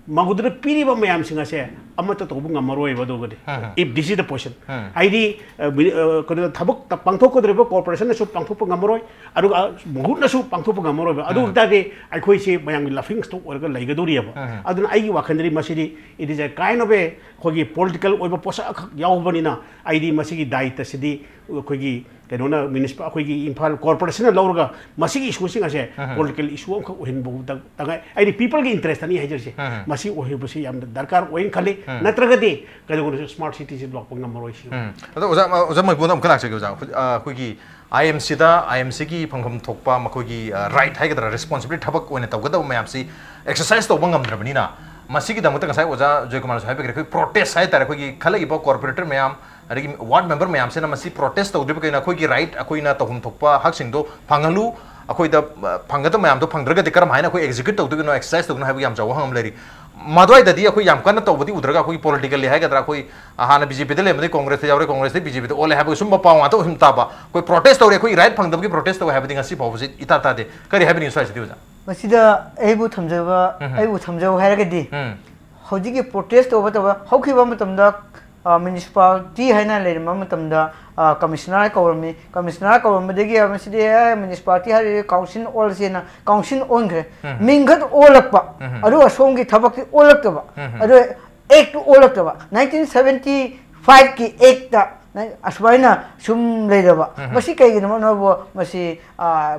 ꯃꯗꯨꯗ ꯄꯤꯔꯤꯕ ꯃꯌꯥꯝꯁꯤꯡ ꯑꯁꯦ ꯑꯃꯠꯇ ꯇꯧꯕ ꯉꯝꯃꯔꯣꯏꯕ꯫ ꯑꯗꯨꯒꯗꯤ ꯎꯝ꯫ If this is the position, ꯎꯝ꯫ ꯍꯥꯏꯗꯤ, ꯑ, ꯃꯤꯅꯤ-, ꯑ, ꯀꯩꯅꯣ, ꯊꯕꯛ ꯄꯥꯡꯊꯣꯛꯀꯗꯧꯔꯤꯕ ꯀꯣꯔꯄꯣꯔꯦꯁꯟꯅꯁꯨ ꯄꯥꯡꯊꯣꯛꯄ ꯉꯝꯃꯔꯣꯏ, ꯑꯗꯨꯒ, ꯑ, ꯃꯍꯨꯠꯅꯁꯨ ꯄꯥꯡꯊꯣꯛꯄ ꯉꯝꯃꯔꯣꯏꯕ꯫ ꯑꯗꯨ ꯎꯝ꯫ ꯑꯣꯏꯇꯥꯔꯗꯤ ꯑꯩꯈꯣꯏꯁꯤ ꯃꯌꯥꯝꯒꯤ ꯂꯥꯐꯤꯡ ꯁ꯭ꯇꯣꯛ ꯑꯣꯏꯔꯒ ꯂꯩꯒꯗꯧꯔꯤꯑꯕ꯫ ꯎꯝ꯫ ꯑꯗꯨꯅ ꯑꯩꯒꯤ ꯋꯥꯈꯜꯗꯗꯤ ꯃꯁꯤꯗꯤ it is a kind of a ꯑꯩꯈꯣꯏꯒꯤ ꯄꯣꯂꯤꯇꯤꯀꯦꯜ ꯑꯣꯏꯕ ꯄꯣꯠꯁꯛ ꯑꯃꯈꯛ ꯌꯥꯎꯕꯅꯤꯅ ꯑꯩꯗꯤ ꯃꯁꯤꯒꯤ ꯗꯥꯌꯤꯇ꯭ꯋꯁꯤꯗꯤ ꯑꯩꯈꯣꯏꯒꯤ ꯀꯩꯅꯣꯅ ꯃ꯭ꯌꯨꯅꯤꯁꯤꯄꯥꯜ ꯑꯩꯈꯣꯏꯒꯤ ꯏꯝꯐꯥꯜ ꯀꯣꯔꯄꯣꯔꯦꯁꯟꯅ ꯂꯧꯔꯒ ꯃꯁꯤꯒꯤ ꯏꯁꯨꯁꯤꯡ ꯑꯁꯦ ꯄꯣꯂꯤꯇꯤꯀꯦꯜ ꯏꯁꯨ ꯑꯃꯈꯛ ꯑꯣꯏꯍꯟꯕ ꯇꯉꯥꯏ, ꯑꯩꯗꯤ ꯄꯤꯄꯜꯒꯤ ꯏꯟꯇꯔꯦꯁꯇꯅꯤ ꯍꯥꯏꯖꯔꯤꯁꯦ꯫ ꯃꯁꯤ ꯑꯣꯏꯍꯟꯕꯁꯤ ꯌꯥꯝꯅ ꯗꯔꯀꯥꯔ ꯑꯣꯏꯅ ꯈꯜꯂꯤ꯫ ꯅꯠꯇ꯭ꯔꯒꯗꯤ ꯀꯩꯗꯧꯕꯗꯁꯨ ꯁ꯭ꯃꯥꯔꯠ ꯁꯤꯇꯤꯁꯤ ꯂꯥꯛꯄ ꯉꯝꯃꯔꯣꯏ ꯁꯤ꯫ ꯎꯝ꯫ ꯑꯗꯣ ꯑꯣꯖꯥ, ꯑꯣꯖꯥ ꯃꯣꯏꯕꯨꯗ ꯑꯃꯨꯛꯀ ꯂꯥꯛꯆꯒꯦ ꯑꯣꯖꯥ꯫ ꯑꯩꯈꯣꯏ, ꯑ, ꯑꯩꯈꯣꯏꯒꯤ ꯑꯥꯏ ꯑꯦꯝ ꯁꯤꯗ, ꯑꯥꯏ ꯑꯦꯝ ꯁꯤꯒꯤ ꯐꯪꯐꯝ ꯊꯣꯛꯄ ꯃꯈꯣꯏꯒꯤ, ꯑ, ꯔꯥꯏꯠ ꯍꯥꯏꯒꯗ꯭ꯔꯥ, ꯔꯦꯁꯄꯣꯟꯁꯤꯕꯤꯂꯤꯇꯤ, ꯊꯕꯛ ꯑꯣꯏꯅ ꯇꯧꯒꯗꯕ ꯃꯌꯥꯝꯁꯤ ꯑꯦꯛꯁꯔꯁꯥꯏꯁ ꯇꯧꯕ ꯉꯝꯗ꯭ꯔꯕꯅꯤꯅ, ꯃꯁꯤꯒꯤꯗꯃꯛꯇ ꯉꯁꯥꯏ ꯑꯣꯖꯥ ꯖꯣꯏꯀꯨꯃꯥꯔꯁꯨ ꯍꯥꯏꯕꯤꯈ꯭ꯔꯦ, ꯑꯩꯈꯣꯏ ꯄ꯭ꯔꯣꯇꯦꯁ ꯍꯥꯏꯇꯥꯔꯦ, ꯑꯩꯈꯣꯏꯒꯤ ꯈꯜꯂꯛꯏꯕ ꯀꯣꯔꯄꯣꯔꯦꯇꯔ ꯃꯌꯥꯝ, ꯑꯗꯒꯤ ꯋꯥꯔꯗ ꯃꯦꯝꯕꯔ ꯃꯌꯥꯝꯁꯤꯅ ꯃꯁꯤ ꯄ꯭ꯔꯣꯇꯦꯁ ꯇꯧꯗ꯭ꯔꯤꯕ ꯀꯩꯅꯣ, ꯑꯩꯈꯣꯏꯒꯤ ꯔꯥꯏꯠ, ꯑꯩꯈꯣꯏꯅ ꯇꯧꯐꯝ ꯊꯣꯛꯄ ꯍꯛꯁꯤꯡꯗꯣ ꯐꯪꯍꯜꯂꯨ, ꯑꯩꯈꯣꯏꯗ, ꯑ, ꯐꯪꯒꯗꯕ ꯃꯌꯥꯝꯗꯣ ꯐꯪꯗ꯭ꯔꯒꯗꯤ ꯀꯔꯝ ꯍꯥꯏꯅ ꯑꯩꯈꯣꯏ ꯑꯦꯛꯖꯤꯀ꯭ꯌꯨꯠ ꯇꯧꯗꯣꯏꯅꯣ, ꯑꯦꯛꯁꯔꯁꯥꯏꯁ ꯇꯧꯗꯣꯏꯅꯣ ꯍꯥꯏꯕꯒꯤ ꯌꯥꯝ ꯆꯥꯎꯕ ꯋꯥꯍꯪ ꯑꯃ ꯂꯩꯔꯤ꯫ ꯃꯗꯨꯋꯥꯏꯗꯗꯤ ꯑꯩꯈꯣꯏ ꯌꯥꯝ ꯀꯟꯅ ꯇꯧꯕꯗꯤ ꯎꯗ꯭ꯔꯒ, ꯑꯩꯈꯣꯏꯒꯤ ꯄꯣꯂꯤꯇꯤꯀꯦꯜꯂꯤ ꯍꯥꯏꯒꯗ꯭ꯔꯥ, ꯑꯩꯈꯣꯏ ꯍꯥꯟꯅ ꯕꯤ ꯖꯦ ꯄꯤꯗ ꯂꯩꯔꯝꯕꯗꯒꯤ ꯀꯣꯡꯒ꯭ꯔꯦꯁꯇ ꯌꯥꯎꯔꯦ, ꯀꯣꯡꯒ꯭ꯔꯦꯁꯇꯒꯤ ꯕꯤ ꯖꯦ ꯄꯤꯗ ꯑꯣꯜꯂꯦ ꯍꯥꯏꯕꯒꯤ ꯁꯨꯝꯕ ꯄꯥꯎ ꯉꯥꯛꯇ ꯑꯣꯏꯍꯟ ꯇꯥꯕ, ꯑꯩꯈꯣꯏ ꯄ꯭ꯔꯣꯇꯦꯁ ꯇꯧꯔꯦ, ꯑꯩꯈꯣꯏꯒꯤ ꯔꯥꯏꯠ ꯐꯪꯗꯕꯒꯤ ꯄ꯭ꯔꯣꯇꯦꯁ ꯇꯧꯋꯦ ꯍꯥꯏꯕꯗꯤ ꯉꯁꯤ ꯐꯥꯎꯕꯁꯤ ꯏꯇꯥ ꯇꯥꯗꯦ꯫ ꯀꯔꯤ ꯍꯥꯏꯕꯤꯅꯤꯡꯉꯤ ꯁ꯭ꯋꯥꯏꯁꯤꯗꯤ ꯑꯣꯖꯥ? ꯃꯁꯤꯗ ꯑꯩꯕꯨ ꯊꯝꯖꯕ, ꯎꯝ꯫ ꯑꯩꯕꯨ ꯊꯝꯖꯧ ꯍꯥꯏꯔꯒꯗꯤ, ꯎꯝ꯫ ꯍꯧꯖꯤꯛꯀꯤ ꯄ꯭ꯔꯣꯇꯦꯁ ꯇꯧꯕ ꯇꯧꯕ ꯍꯧꯈꯤꯕ ꯃꯇꯝꯗ, ꯑ, ꯃ꯭ꯌꯨꯅꯤꯁꯤꯄꯥꯂꯤꯇꯤ ꯍꯥꯏꯅ ꯂꯩꯔꯝꯕ ꯃꯇꯝꯗ, ꯑ, ꯀꯃꯤꯁꯅꯔ ꯀꯧꯔꯝꯃꯤ꯫ ꯀꯃꯤꯁꯅꯔ ꯀꯧꯔꯝꯕꯗꯒꯤ, ꯑ, ꯃꯁꯤꯗꯤ, ꯑꯦ, ꯃ꯭ꯌꯨꯅꯤꯁꯤꯄꯥꯂꯤꯇꯤ ꯍꯥꯏꯔꯗꯤ ꯀꯥꯎꯟꯁꯤꯜ ꯑꯣꯜꯂꯁꯦꯅ ꯀꯥꯎꯟꯁꯤꯜ ꯑꯣꯟꯈ꯭ꯔꯦ꯫ ꯎꯝ꯫ ꯃꯤꯡ ꯈꯛꯇ ꯑꯣꯜꯂꯛꯄ꯫ ꯎꯝ꯫ ꯑꯗꯨꯒ ꯁꯣꯝꯒꯤ ꯊꯕꯛꯇꯤ ꯑꯣꯜꯂꯛꯇꯕ꯫ ꯎꯝ꯫ ꯑꯗꯨ ꯑꯦꯛꯇꯨ ꯑꯣꯜꯂꯛꯇꯕ꯫ ꯅꯥꯏꯟꯇꯤꯟ ꯁꯚꯦꯟꯇꯤ ꯐꯥꯏꯚꯀꯤ ꯑꯦꯛꯇ ꯑꯁꯨꯃꯥꯏꯅ ꯁꯨꯝ ꯂꯩꯔꯕ꯫ ꯎꯝ꯫ ꯃꯁꯤ ꯀꯩꯒꯤꯅꯣ? ꯃꯁꯤ, ꯑ,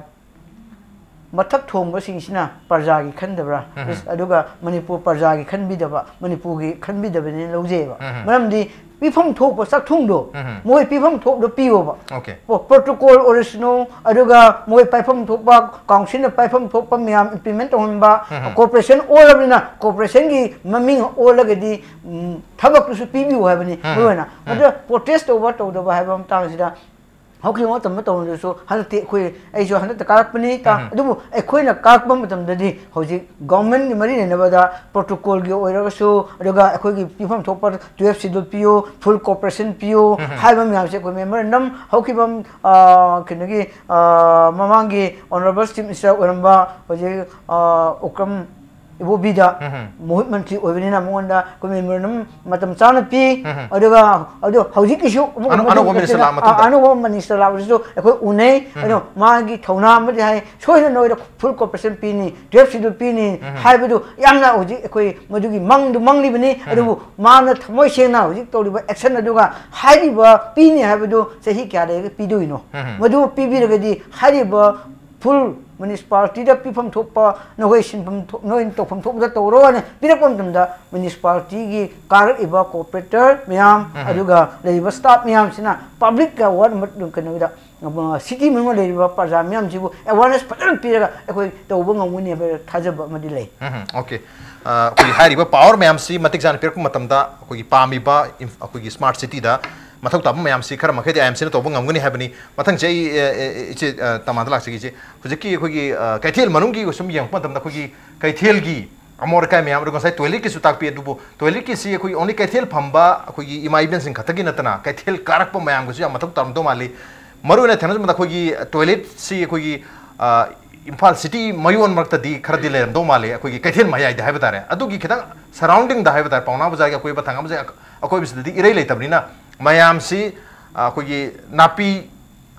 ꯃꯊꯛ ꯊꯣꯡꯕꯁꯤꯡꯁꯤꯅ ꯄ꯭ꯔꯖꯥꯒꯤ ꯈꯟꯗꯕ꯭ꯔꯥ? ꯎꯝ꯫ ꯑꯗꯨꯒ ꯃꯅꯤꯄꯨꯔ ꯄ꯭ꯔꯖꯥꯒꯤ ꯈꯟꯕꯤꯗꯕ, ꯃꯅꯤꯄꯨꯔꯒꯤ ꯈꯟꯕꯤꯗꯕꯅꯦꯅ ꯂꯧꯖꯩꯑꯕ꯫ ꯎꯝ꯫ ꯃꯔꯝꯗꯤ ꯄꯤꯐꯝ ꯊꯣꯛꯄ ꯆꯥꯛꯊꯨꯡꯗꯣ, ꯎꯝ꯫ ꯃꯣꯏ ꯄꯤꯐꯝ ꯊꯣꯛꯄꯗꯣ ꯄꯤꯌꯣꯕ꯫ ꯑꯣꯀꯦ꯫ ꯄ꯭ꯔꯣ-, ꯄ꯭ꯔꯣꯇꯣꯀꯣꯜ ꯑꯣꯏꯔꯁꯅꯨ, ꯑꯗꯨꯒ ꯃꯣꯏ ꯄꯥꯏꯐꯝ ꯊꯣꯛꯄ, ꯀꯥꯎꯟꯁꯤꯜꯅ ꯄꯥꯏꯐꯝ ꯊꯣꯛꯄ ꯃꯌꯥꯝ ꯏꯝꯄ꯭ꯂꯤꯃꯦꯟ ꯇꯧꯍꯟꯕ, ꯎꯝ꯫ ꯀꯣꯔꯄꯣꯔꯦꯁꯟ ꯑꯣꯜꯂꯕꯅꯤꯅ ꯀꯣꯔꯄꯣꯔꯦꯁꯟꯒꯤ ꯃꯃꯤꯡ ꯑꯣꯜꯂꯒꯗꯤ, ꯎꯝ, ꯊꯕꯛꯇꯨꯁꯨ ꯄꯤꯕꯤꯌꯨ ꯍꯥꯏꯕꯅꯤ ꯎꯝ꯫ ꯃꯔꯨ ꯑꯣꯏꯅ꯫ ꯎꯝ꯫ ꯑꯗꯨꯅ ꯄ꯭ꯔꯣꯇꯦꯁ ꯇꯧꯕ ꯇꯧꯗꯕ ꯍꯥꯏꯕ ꯃꯇꯥꯡꯁꯤꯗ ꯍꯧꯈꯤꯕ ꯃꯇꯝꯗ ꯇꯧꯔꯝꯗꯁꯨ ꯍꯟꯗꯛꯇꯤ ꯑꯩꯈꯣꯏ, ꯑꯩꯁꯨ ꯍꯟꯗꯛꯇ ꯀꯥꯔꯛꯄꯅꯤ ꯇꯥ-, ꯎꯝ꯫ ꯑꯗꯨꯕꯨ ꯑꯩꯈꯣꯏꯅ ꯀꯥꯔꯛꯄ ꯃꯇꯝꯗꯗꯤ ꯍꯧꯖꯤꯛ ꯒꯣꯔꯃꯦꯟꯒꯤ ꯃꯔꯤ ꯂꯩꯅꯕꯗ ꯄ꯭ꯔꯣꯇꯣꯀꯣꯜꯒꯤ ꯑꯣꯏꯔꯒꯁꯨ, ꯑꯗꯨꯒ ꯑꯩꯈꯣꯏꯒꯤ ꯄꯤꯐꯝ ꯊꯣꯛꯄ ꯇꯨꯌꯦꯜꯐ ꯁꯦꯗꯨꯜ ꯄꯤꯌꯨ, ꯐꯨꯜ ꯀꯣꯔꯄꯣꯔꯦꯁꯟ ꯄꯤꯌꯨ ꯎꯝ꯫ ꯍꯥꯏꯕ ꯃꯌꯥꯝꯁꯦ ꯑꯩꯈꯣꯏ ꯃꯦꯃꯣꯔꯦꯟꯗꯝ ꯍꯧꯈꯤꯕ, ꯑ, ꯀꯩꯅꯣꯒꯤ, ꯑ, ꯃꯃꯥꯡꯒꯤ ꯑꯣꯅꯔꯦꯕꯜ ꯆꯤꯐ ꯃꯤꯅꯤꯁꯇꯔ ꯑꯣꯏꯔꯝꯕ ꯍꯧꯖꯤꯛ, ꯑ, ꯑꯣꯀ꯭ꯔꯝ ꯏꯕꯣꯕꯤꯗ ꯃꯍꯨꯠ ꯃꯟꯇ꯭ꯔꯤ ꯑꯣꯏꯕꯅꯤꯅ ꯃꯉꯣꯟꯗ ꯑꯩꯈꯣꯏ memorandum ꯃꯇꯝ ꯆꯥꯅ ꯄꯤ꯫ ꯑꯗꯨꯒ ꯑꯗꯨ ꯍꯧꯖꯤꯛꯀꯤꯁꯨ ꯑꯃꯨꯛ ꯑꯅꯧ-, ꯑꯅꯧꯕ ꯃꯇꯨꯡ minister ꯂꯥꯛꯑ ꯃꯇꯨꯡꯗ꯫ ꯑ-, ꯑꯅꯧꯕ minister ꯂꯥꯛꯄꯁꯤꯁꯨ ꯑꯩꯈꯣꯏ ꯎꯅꯩ꯫ ꯑꯗꯣ ꯃꯥꯒꯤ ꯊꯧꯅꯥ ꯑꯃꯗꯤ ꯍꯥꯏ, ꯁꯣꯏꯗꯅ ꯅꯣꯏꯗ full cooperation ꯄꯤꯅꯤ, twelfth schedule ꯄꯤꯅꯤ ꯍꯥꯏꯕꯗꯨ ꯌꯥꯝꯅ ꯍꯧꯖꯤꯛ ꯑꯩꯈꯣꯏ ꯃꯗꯨꯒꯤ ꯃꯪꯗꯨ ꯃꯪꯂꯤꯕꯅꯤ꯫ ꯑꯗꯨꯕꯨ ꯃꯥꯅ ꯊꯃꯣꯏ ꯁꯦꯡꯅ ꯍꯧꯖꯤꯛ ꯇꯧꯔꯤꯕ action ꯑꯗꯨꯒ ꯍꯥꯏꯔꯤꯕ ꯄꯤꯅꯤ ꯍꯥꯏꯕꯗꯨ ꯆꯍꯤ ꯀꯌꯥ ꯂꯩꯔꯒ ꯄꯤꯗꯣꯏꯅꯣ? ꯃꯗꯨ ꯄꯤꯕꯤꯔꯒꯗꯤ ꯍꯥꯏꯔꯤꯕ full municipalityꯗ ꯄꯤꯐꯝ ꯊꯣꯛꯄ ꯅꯈꯣꯏ ꯁꯤꯟꯐꯝ ꯊꯣꯛ-, ꯅꯣꯏ ꯇꯧꯐꯝ ꯊꯣꯛꯄꯗ ꯇꯧꯔꯣ ꯍꯥꯏꯅ ꯄꯤꯔꯛꯄ ꯃꯇꯝꯗ municipalityꯒꯤ ꯀꯥꯔꯛꯏꯕ corporator ꯃꯌꯥꯝ, ꯑꯗꯨꯒ ꯂꯩꯔꯤꯕ staff ꯃꯌꯥꯝꯁꯤꯅ publicꯀ ward ꯑꯃ-, ꯀꯩꯅꯣꯗ, ꯑ, city ꯃꯅꯨꯡꯗ ꯂꯩꯔꯤꯕ ꯄ꯭ꯔꯖꯥ ꯃꯌꯥꯝꯁꯤꯕꯨ awareness ꯐꯖꯅ ꯄꯤꯔꯒ ꯑꯩꯈꯣꯏ ꯇꯧꯕ ꯉꯝꯒꯅꯤ ꯍꯥꯏꯕ ꯊꯥꯖꯕ ꯑꯃꯗꯤ ꯂꯩ꯫ ꯎꯝ, okay꯫ ꯑ, ꯑꯩꯈꯣꯏꯒꯤ ꯍꯥꯏꯔꯤꯕ power ꯃꯌꯥꯝꯁꯤ ꯃꯇꯤꯛ ꯆꯥꯅ ꯄꯤꯔꯛꯄ ꯃꯇꯝꯗ ꯑꯩꯈꯣꯏꯒꯤ ꯄꯥꯝꯃꯤꯕ ꯏꯝ-, ꯑꯩꯈꯣꯏꯒꯤ smart cityꯗ ꯃꯊꯧ ꯇꯥꯕ ꯃꯌꯥꯝꯁꯤ ꯈꯔ ꯃꯈꯩꯗꯤ IMCꯅ ꯇꯧꯕ ꯉꯝꯒꯅꯤ ꯍꯥꯏꯕꯅꯤ꯫ ꯃꯊꯪꯁꯦ ꯑꯩ, ꯑ, ꯑ, ꯏꯆꯦ, ꯑ, ꯇꯃꯥꯟꯗ ꯂꯥꯛꯆꯒꯦ ꯏꯆꯦ꯫ ꯍꯧꯖꯤꯛꯀꯤ ꯑꯩꯈꯣꯏꯒꯤ, ꯑ, ꯀꯩꯊꯦꯜ ꯃꯅꯨꯡꯒꯤ ꯁꯨꯝ ꯌꯦꯡꯉꯛꯄ ꯃꯇꯝꯗ ꯑꯩꯈꯣꯏꯒꯤ ꯀꯩꯊꯦꯜꯒꯤ ꯑꯃꯣꯠ ꯑꯀꯥꯏ ꯃꯌꯥꯝ, ꯑꯗꯨꯒ ꯉꯁꯥꯏ toiletꯀꯤꯁꯨ ꯇꯥꯛꯄꯤ, ꯑꯗꯨꯕꯨ toiletꯀꯤꯁꯤ ꯑꯩꯈꯣꯏ only ꯀꯩꯊꯦꯜ ꯐꯝꯕ ꯑꯩꯈꯣꯏꯒꯤ ꯏꯃꯥ ꯏꯕꯦꯟꯁꯤꯡ ꯈꯛꯇꯒꯤ ꯅꯠꯇꯅ ꯀꯩꯊꯦꯜ ꯀꯥꯔꯛꯄ ꯃꯌꯥꯝꯒꯤꯁꯨ ꯌꯥꯝ ꯃꯊꯧ ꯇꯥꯔꯝꯗꯧ ꯃꯥꯜꯂꯤ꯫ ꯃꯔꯨꯑꯣꯏꯅ ꯊꯦꯡꯅꯖꯕꯗ ꯑꯩꯈꯣꯏꯒꯤ toiletꯁꯤ ꯑꯩꯈꯣꯏꯒꯤ, ꯑ, ꯏꯝꯐꯥꯜ city ꯃꯌꯣꯟ ꯃꯔꯛꯇꯗꯤ ꯈꯔꯗꯤ ꯂꯩꯔꯝꯗꯧ ꯃꯥꯜꯂꯤ, ꯑꯩꯈꯣꯏꯒꯤ ꯀꯩꯊꯦꯜ ꯃꯌꯥꯏꯗ ꯍꯥꯏꯕ ꯇꯥꯔꯦ, ꯑꯗꯨꯒꯤ ꯈꯤꯇꯪ surroundingꯗ ꯍꯥꯏꯕ ꯇꯥꯔꯦ, ꯄꯥꯎꯅꯥ ꯕꯖꯥꯔꯒꯤ ꯑꯀꯣꯏꯕ ꯊꯪꯅꯕꯁꯦ ꯑꯀ-, ꯑꯀꯣꯏꯕꯁꯤꯗꯗꯤ ꯏꯔꯩ ꯂꯩꯇꯕꯅꯤꯅ ꯃꯌꯥꯝꯁꯤ, ꯑ, ꯑꯩꯈꯣꯏꯒꯤ ꯅꯥꯄꯤ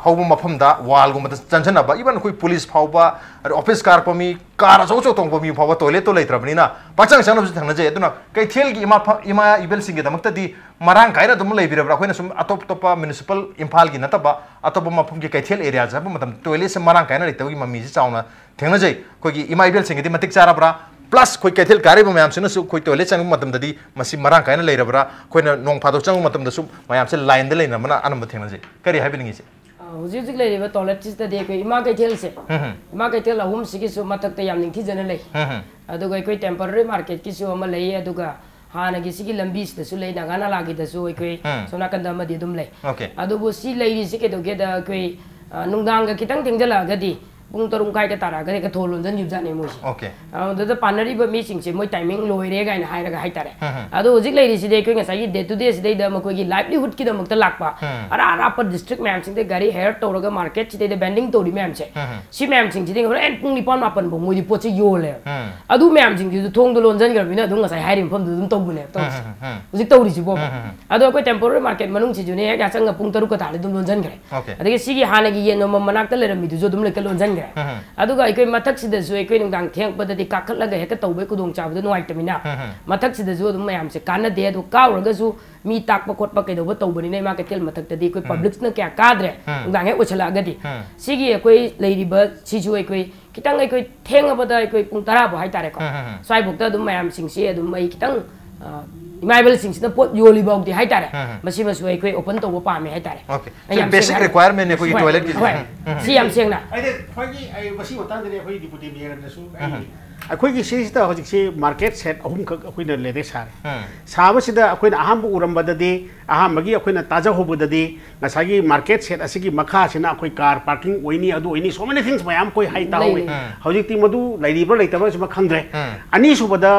ꯍꯧꯕ ꯃꯐꯝꯗ wallꯒꯨꯝꯕꯗ ꯆꯪꯁꯤꯟꯅꯕ, even ꯑꯩꯈꯣꯏ police ꯐꯥꯎꯕ, ꯑꯗꯩ office ꯀꯥꯔꯛꯄ ꯃꯤ, car ꯑꯆꯧ ꯑꯆꯧ ꯇꯣꯡꯕ ꯃꯤ ꯐꯥꯎꯕ toiletꯇꯣ ꯂꯩꯇ꯭ꯔꯕꯅꯤꯅ ꯄꯪꯆꯪ ꯆꯪꯅꯕꯁꯨ ꯊꯦꯡꯅꯖꯩ꯫ ꯑꯗꯨꯅ ꯀꯩꯊꯦꯜꯒꯤ ꯏꯃꯥ ꯐ-, ꯏꯃꯥ ꯏꯕꯦꯜꯁꯤꯡꯒꯤꯗꯃꯛꯇꯗꯤ ꯃꯔꯥꯡ ꯀꯥꯏꯅ ꯑꯗꯨꯝ ꯂꯩꯕꯤꯔꯕ꯭ꯔꯥ? ꯑꯩꯈꯣꯏꯅ ꯁꯨꯝ ꯑꯇꯣꯞ ꯑꯇꯣꯞꯄ municipal ꯏꯝꯐꯥꯜꯒꯤ ꯅꯠꯇꯕ ꯑꯇꯣꯞꯄ ꯃꯐꯝꯒꯤ ꯀꯩꯊꯦꯜ areaꯁꯦ ꯍꯥꯏꯕ ꯃꯇꯝꯗ toiletꯁꯦ ꯃꯔꯥꯡ ꯀꯥꯏꯅ ꯂꯩꯇꯕꯒꯤ ꯃꯃꯤꯁꯦ ꯆꯥꯎꯅ ꯊꯦꯡꯅꯖꯩ꯫ ꯑꯩꯈꯣꯏꯒꯤ ꯏꯃꯥ ꯏꯕꯦꯜꯁꯤꯡꯒꯤꯗꯤ ꯃꯇꯤꯛ ꯆꯥꯔꯕ꯭ꯔꯥ? Plus ꯑꯩꯈꯣꯏ ꯀꯩꯊꯦꯜ ꯀꯥꯔꯤꯕ ꯃꯌꯥꯝꯁꯤꯅꯁꯨ ꯑꯩꯈꯣꯏ toilet ꯆꯪꯕ ꯃꯇꯝꯗꯗꯤ ꯃꯁꯤ ꯃꯔꯥꯡ ꯀꯥꯏꯅ ꯂꯩꯔꯕ꯭ꯔꯥ? ꯑꯩꯈꯣꯏꯅ ꯅꯣꯡ ꯐꯥꯗꯣꯛ ꯆꯪꯕ ꯃꯇꯝꯗꯁꯨ ꯃꯌꯥꯝꯁꯦ lineꯗ ꯂꯩꯅꯕꯅ ꯑꯅꯝꯕ ꯊꯦꯡꯅꯖꯩ꯫ ꯀꯔꯤ ꯍꯥꯏꯕꯤꯅꯤꯡꯉꯤ ꯏꯆꯦ? ꯑ, ꯍꯧꯖꯤꯛ ꯍꯧꯖꯤꯛ ꯂꯩꯔꯤꯕ toiletꯁꯤꯗꯗꯤ ꯑꯩꯈꯣꯏ ꯏꯃꯥ ꯀꯩꯊꯦꯜꯁꯦ, ꯎꯝ ꯍꯝ꯫ ꯏꯃꯥ ꯀꯩꯊꯦꯜ ꯑꯍꯨꯝꯁꯤꯒꯤꯁꯨ ꯃꯊꯛꯇ ꯌꯥꯝ ꯅꯤꯡꯊꯤꯖꯅ ꯂꯩ꯫ ꯎꯝ ꯍꯝ꯫ ꯑꯗꯨꯒ ꯑꯩꯈꯣꯏ temporary marketꯀꯤꯁꯨ ꯑꯃ ꯂꯩ, ꯑꯗꯨꯒ ꯍꯥꯟꯅꯒꯤ ꯁꯤꯒꯤ ꯂꯝꯕꯤꯁꯤꯗꯁꯨ ꯂꯩ, ꯅꯥꯒꯥ ꯅꯥꯂꯥꯒꯤꯗꯁꯨ ꯑꯩꯈꯣꯏ ꯎꯝ꯫ ꯁꯣꯝ ꯅꯥꯀꯟꯗ ꯑꯃꯗꯤ ꯑꯗꯨꯝ ꯂꯩ꯫ Okay꯫ ꯑꯗꯨꯕꯨ ꯁꯤ ꯂꯩꯔꯤꯁꯤ ꯀꯩꯗꯧꯒꯦꯗ ꯑꯩꯈꯣꯏ, ꯑ, ꯅꯨꯡꯗꯥꯡꯒ ꯈꯤꯇꯪ ꯊꯦꯡꯖꯜꯂꯛꯑꯒꯗꯤ ꯄꯨꯡ ꯇꯔꯨꯛ ꯃꯈꯥꯏꯒ ꯇꯥꯔꯛꯑꯒꯗꯤ ꯍꯦꯛꯇ ꯊꯣꯡ ꯂꯣꯟꯁꯤꯟꯈꯤꯕꯖꯥꯠꯅꯦ ꯃꯣꯏꯁꯦ꯫ ꯑꯣꯀꯦ꯫ ꯑꯗꯨꯗ ꯄꯥꯟꯅꯔꯤꯕ ꯃꯤꯁꯤꯡꯁꯦ ꯃꯣꯏ ꯇꯥꯏꯃꯤꯡ ꯂꯣꯏꯔꯦ ꯀꯥꯏꯅ ꯍꯥꯏꯔꯒ ꯍꯥꯏꯇꯥꯔꯦ꯫ ꯎꯝ, ꯎꯝ꯫ ꯑꯗꯣ ꯍꯧꯖꯤꯛ ꯂꯩꯔꯤꯁꯤꯗꯤ ꯑꯩꯈꯣꯏ ꯉꯁꯥꯏꯒꯤ ꯗꯦ ꯇꯨ ꯗꯦ ꯁꯤꯗꯩꯗ ꯃꯈꯣꯏꯒꯤ ꯂꯥꯏꯚꯂꯤꯍꯨꯗꯀꯤꯗꯃꯛꯇ ꯂꯥꯛꯄ ꯎꯝ꯫ ꯑꯔꯥꯞ ꯑꯔꯥꯞꯄ ꯗꯤꯁꯇ꯭ꯔꯤꯛ ꯃꯌꯥꯝꯁꯤꯡꯗ ꯒꯥꯔꯤ ꯍꯥꯌꯔ ꯇꯧꯔꯒ ꯃꯥꯔꯀꯦꯠꯁꯤꯗꯩꯗ ꯕꯦꯟꯗꯤꯡ ꯇꯧꯔꯤ ꯃꯌꯥꯝꯁꯦ, ꯎꯝ, ꯎꯝ꯫ ꯁꯤ ꯃꯌꯥꯝꯁꯤꯡꯁꯤꯗꯤ ꯍꯣꯔꯦꯟ ꯄꯨꯡ ꯅꯤꯄꯥꯟ ꯃꯥꯄꯟ ꯐꯥꯎ ꯃꯣꯏꯗꯤ ꯄꯣꯠꯁꯦ ꯌꯣꯜꯂꯦꯕ꯫ ꯎꯝ꯫ ꯑꯗꯨ ꯃꯌꯥꯝꯁꯤꯡꯁꯤꯁꯨ ꯊꯣꯡꯗꯣ ꯂꯣꯟꯁꯤꯟꯈ꯭ꯔꯕꯅꯤꯅ ꯑꯗꯨꯝ ꯉꯁꯥꯏ ꯍꯥꯏꯔꯤꯕ ꯃꯐꯝꯗꯨꯗ ꯑꯗꯨꯝ ꯇꯧꯕꯅꯦꯕ ꯇꯧꯔꯤꯁꯦ꯫ ꯎꯝ, ꯎꯝ, ꯎꯝ꯫ ꯍꯧꯖꯤꯛ ꯇꯧꯔꯤꯁꯤꯕꯣ꯫ ꯎꯝ, ꯎꯝ, ꯎꯝ꯫ ꯑꯗꯣ ꯑꯩꯈꯣꯏ ꯇꯦꯝꯄꯣꯔꯔꯤ ꯃꯥꯔꯀꯦꯠ ꯃꯅꯨꯡꯁꯤꯁꯨꯅꯦ ꯍꯦꯛ ꯌꯥꯆꯪꯉ ꯄꯨꯡ ꯇꯔꯨꯛꯀ ꯇꯥꯔꯗꯤ ꯑꯗꯨꯝ ꯂꯣꯟꯁꯤꯟꯈ꯭ꯔꯦ꯫ ꯑꯣꯀꯦ꯫ ꯑꯗꯒꯤ ꯁꯤꯒꯤ ꯍꯥꯟꯅꯒꯤ ꯌꯦꯟ ꯌꯣꯟꯕ ꯃꯅꯥꯛꯇ ꯂꯩꯔꯝꯃꯤꯗꯨꯁꯨ ꯑꯗꯨꯝ ꯂꯩꯀ ꯂꯣꯟꯁꯤꯟꯈ꯭ꯔꯦ꯫ ꯎꯝ, ꯎꯝ꯫ ꯑꯗꯨꯒ ꯑꯩꯈꯣꯏ ꯃꯊꯛꯁꯤꯗꯁꯨ ꯑꯩꯈꯣꯏ ꯅꯨꯡꯗꯥꯡ ꯊꯦꯡꯉꯛꯄꯗꯗꯤ ꯀꯥꯈꯠꯂꯒ ꯍꯦꯛꯇ ꯇꯧꯕꯩ ꯈꯨꯗꯣꯡꯆꯥꯕꯗꯣ ꯅꯨꯡꯉꯥꯏꯇꯕꯅꯤꯅ ꯎꯝ, ꯎꯝ꯫ ꯃꯊꯛꯁꯤꯗꯁꯨ ꯑꯗꯨꯝ ꯃꯌꯥꯝꯁꯦ ꯀꯥꯟꯅꯗꯦ꯫ ꯑꯗꯣ ꯀꯥꯔꯨꯔꯒꯁꯨ ꯃꯤ ꯇꯥꯛꯄ ꯈꯣꯠꯄ ꯀꯩꯗꯧꯕ ꯇꯧꯕꯅꯤꯅ ꯏꯃꯥ ꯀꯩꯊꯦꯜ ꯃꯊꯛꯇꯗꯤ ꯑꯩꯈꯣꯏ ꯄꯕ꯭ꯂꯤꯛꯁꯅ ꯀꯌꯥ ꯀꯥꯗ꯭ꯔꯦ꯫ ꯎꯝ꯫ ꯅꯨꯡꯗꯥꯡ ꯍꯦꯛ ꯑꯣꯏꯁꯜꯂꯛꯑꯒꯗꯤ ꯎꯝ꯫ ꯁꯤꯒꯤ ꯑꯩꯈꯣꯏ ꯂꯩꯔꯤꯕ ꯁꯤꯁꯨ ꯑꯩꯈꯣꯏ ꯈꯤꯇꯪ ꯑꯩꯈꯣꯏ ꯊꯦꯡꯉꯕꯗ ꯑꯩꯈꯣꯏ ꯄꯨꯡ ꯇꯔꯥ ꯐꯥꯎ ꯍꯥꯏꯇꯥꯔꯦꯀꯣ꯫ ꯎꯝ, ꯎꯝ, ꯎꯝ꯫ ꯁ꯭ꯋꯥꯏꯐꯥꯎꯗ ꯑꯗꯨꯝ ꯃꯌꯥꯝꯁꯤꯡꯁꯤ ꯑꯗꯨꯝ ꯑꯩ ꯈꯤꯇꯪ, ꯑ, ꯏꯃꯥ ꯏꯕꯜꯁꯤꯡꯁꯤꯅ ꯄꯣꯠ ꯌꯣꯜꯂꯤꯐꯥꯎꯗꯤ ꯍꯥꯏꯇꯥꯔꯦ꯫ ꯎꯝ, ꯎꯝ꯫ ꯃꯁꯤꯃꯁꯨ ꯑꯩꯈꯣꯏ ꯑꯣꯄꯟ ꯇꯧꯕ ꯄꯥꯝꯃꯦ ꯍꯥꯏꯇꯥꯔꯦ꯫ ꯑꯣꯀꯦ꯫ ꯑꯩ ꯌꯥꯝ ꯕꯦꯁꯤꯛ ꯁꯦꯡꯅ ꯔꯤꯀ꯭ꯋꯥꯏꯔꯃꯦꯟꯅꯦ ꯑꯩꯈꯣꯏꯒꯤ ꯍꯣꯏ, ꯇꯣꯏꯂꯦꯠꯀꯤꯁꯦ꯫ ꯍꯣꯏ꯫ ꯎꯝ, ꯎꯝ꯫ ꯁꯤ ꯌꯥꯝ ꯁꯦꯡꯅ꯫ ꯑꯩꯗꯤ ꯑꯩꯈꯣꯏꯒꯤ ꯑꯩ ꯃꯁꯤ ꯃꯇꯥꯡꯗꯗꯤ ꯑꯩꯈꯣꯏ ꯗꯤꯄꯨꯇꯤ ꯃꯦꯌꯔꯗꯁꯨ ꯑꯩ ꯑꯩꯈꯣꯏꯒꯤ ꯁꯤꯁꯤꯗ ꯍꯧꯖꯤꯛꯁꯤ ꯃꯥꯔꯀꯦꯠ ꯁꯦꯠ ꯑꯍꯨꯝꯈꯛ ꯑꯩꯈꯣꯏꯅ ꯂꯦꯗꯦ ꯁꯥꯔꯦ꯫ ꯎꯝ꯫ ꯁꯥꯕꯁꯤꯗ ꯑꯩꯈꯣꯏꯅ ꯑꯍꯥꯟꯕ ꯎꯔꯝꯕꯗꯗꯤ, ꯑꯍꯥꯟꯕꯒꯤ ꯑꯩꯈꯣꯏꯅ ꯇꯥꯖꯍꯧꯕꯗꯗꯤ ꯉꯁꯥꯏꯒꯤ ꯃꯥꯔꯀꯦꯠ ꯁꯦꯠ ꯑꯁꯤꯒꯤ ꯃꯈꯥꯁꯤꯅ ꯑꯩꯈꯣꯏ ꯀꯥꯔ ꯄꯥꯔꯀꯤꯡ ꯑꯣꯏꯅꯤ, ꯑꯗꯨ ꯑꯣꯏꯅꯤ, so many things ꯃꯌꯥꯝ ꯑꯩꯈꯣꯏ ꯍꯥꯏ ꯇꯥꯍꯧꯋꯤ꯫ ꯂꯩ, ꯂꯩ꯫ ꯎꯝ꯫ ꯍꯧꯖꯤꯛꯇꯤ ꯃꯗꯨ ꯂꯩꯔꯤꯕ꯭ꯔꯥ ꯂꯩꯇꯕ꯭ꯔꯥ ꯁꯤꯃ ꯈꯪꯗ꯭ꯔꯦ꯫ ꯎꯝ꯫ ꯑꯅꯤꯁꯨꯕꯗ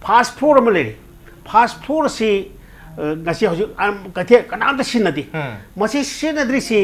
ꯐꯥꯔꯁ ꯐ꯭ꯂꯣꯔ ꯑꯃ ꯂꯩꯔꯤ꯫ ꯐꯥꯔꯁ ꯐ꯭ꯂꯣꯔ ꯑꯁꯤ, ꯑ, ꯉꯁꯤ ꯍꯧꯖꯤꯛ, ꯑꯝ, ꯀꯩꯊꯦꯜ ꯀꯅꯥꯝꯇ ꯁꯤꯖꯤꯟꯅꯗꯦ꯫ ꯎꯝ꯫ ꯃꯁꯤ ꯁꯤꯖꯤꯟꯅꯗ꯭ꯔꯤꯁꯤ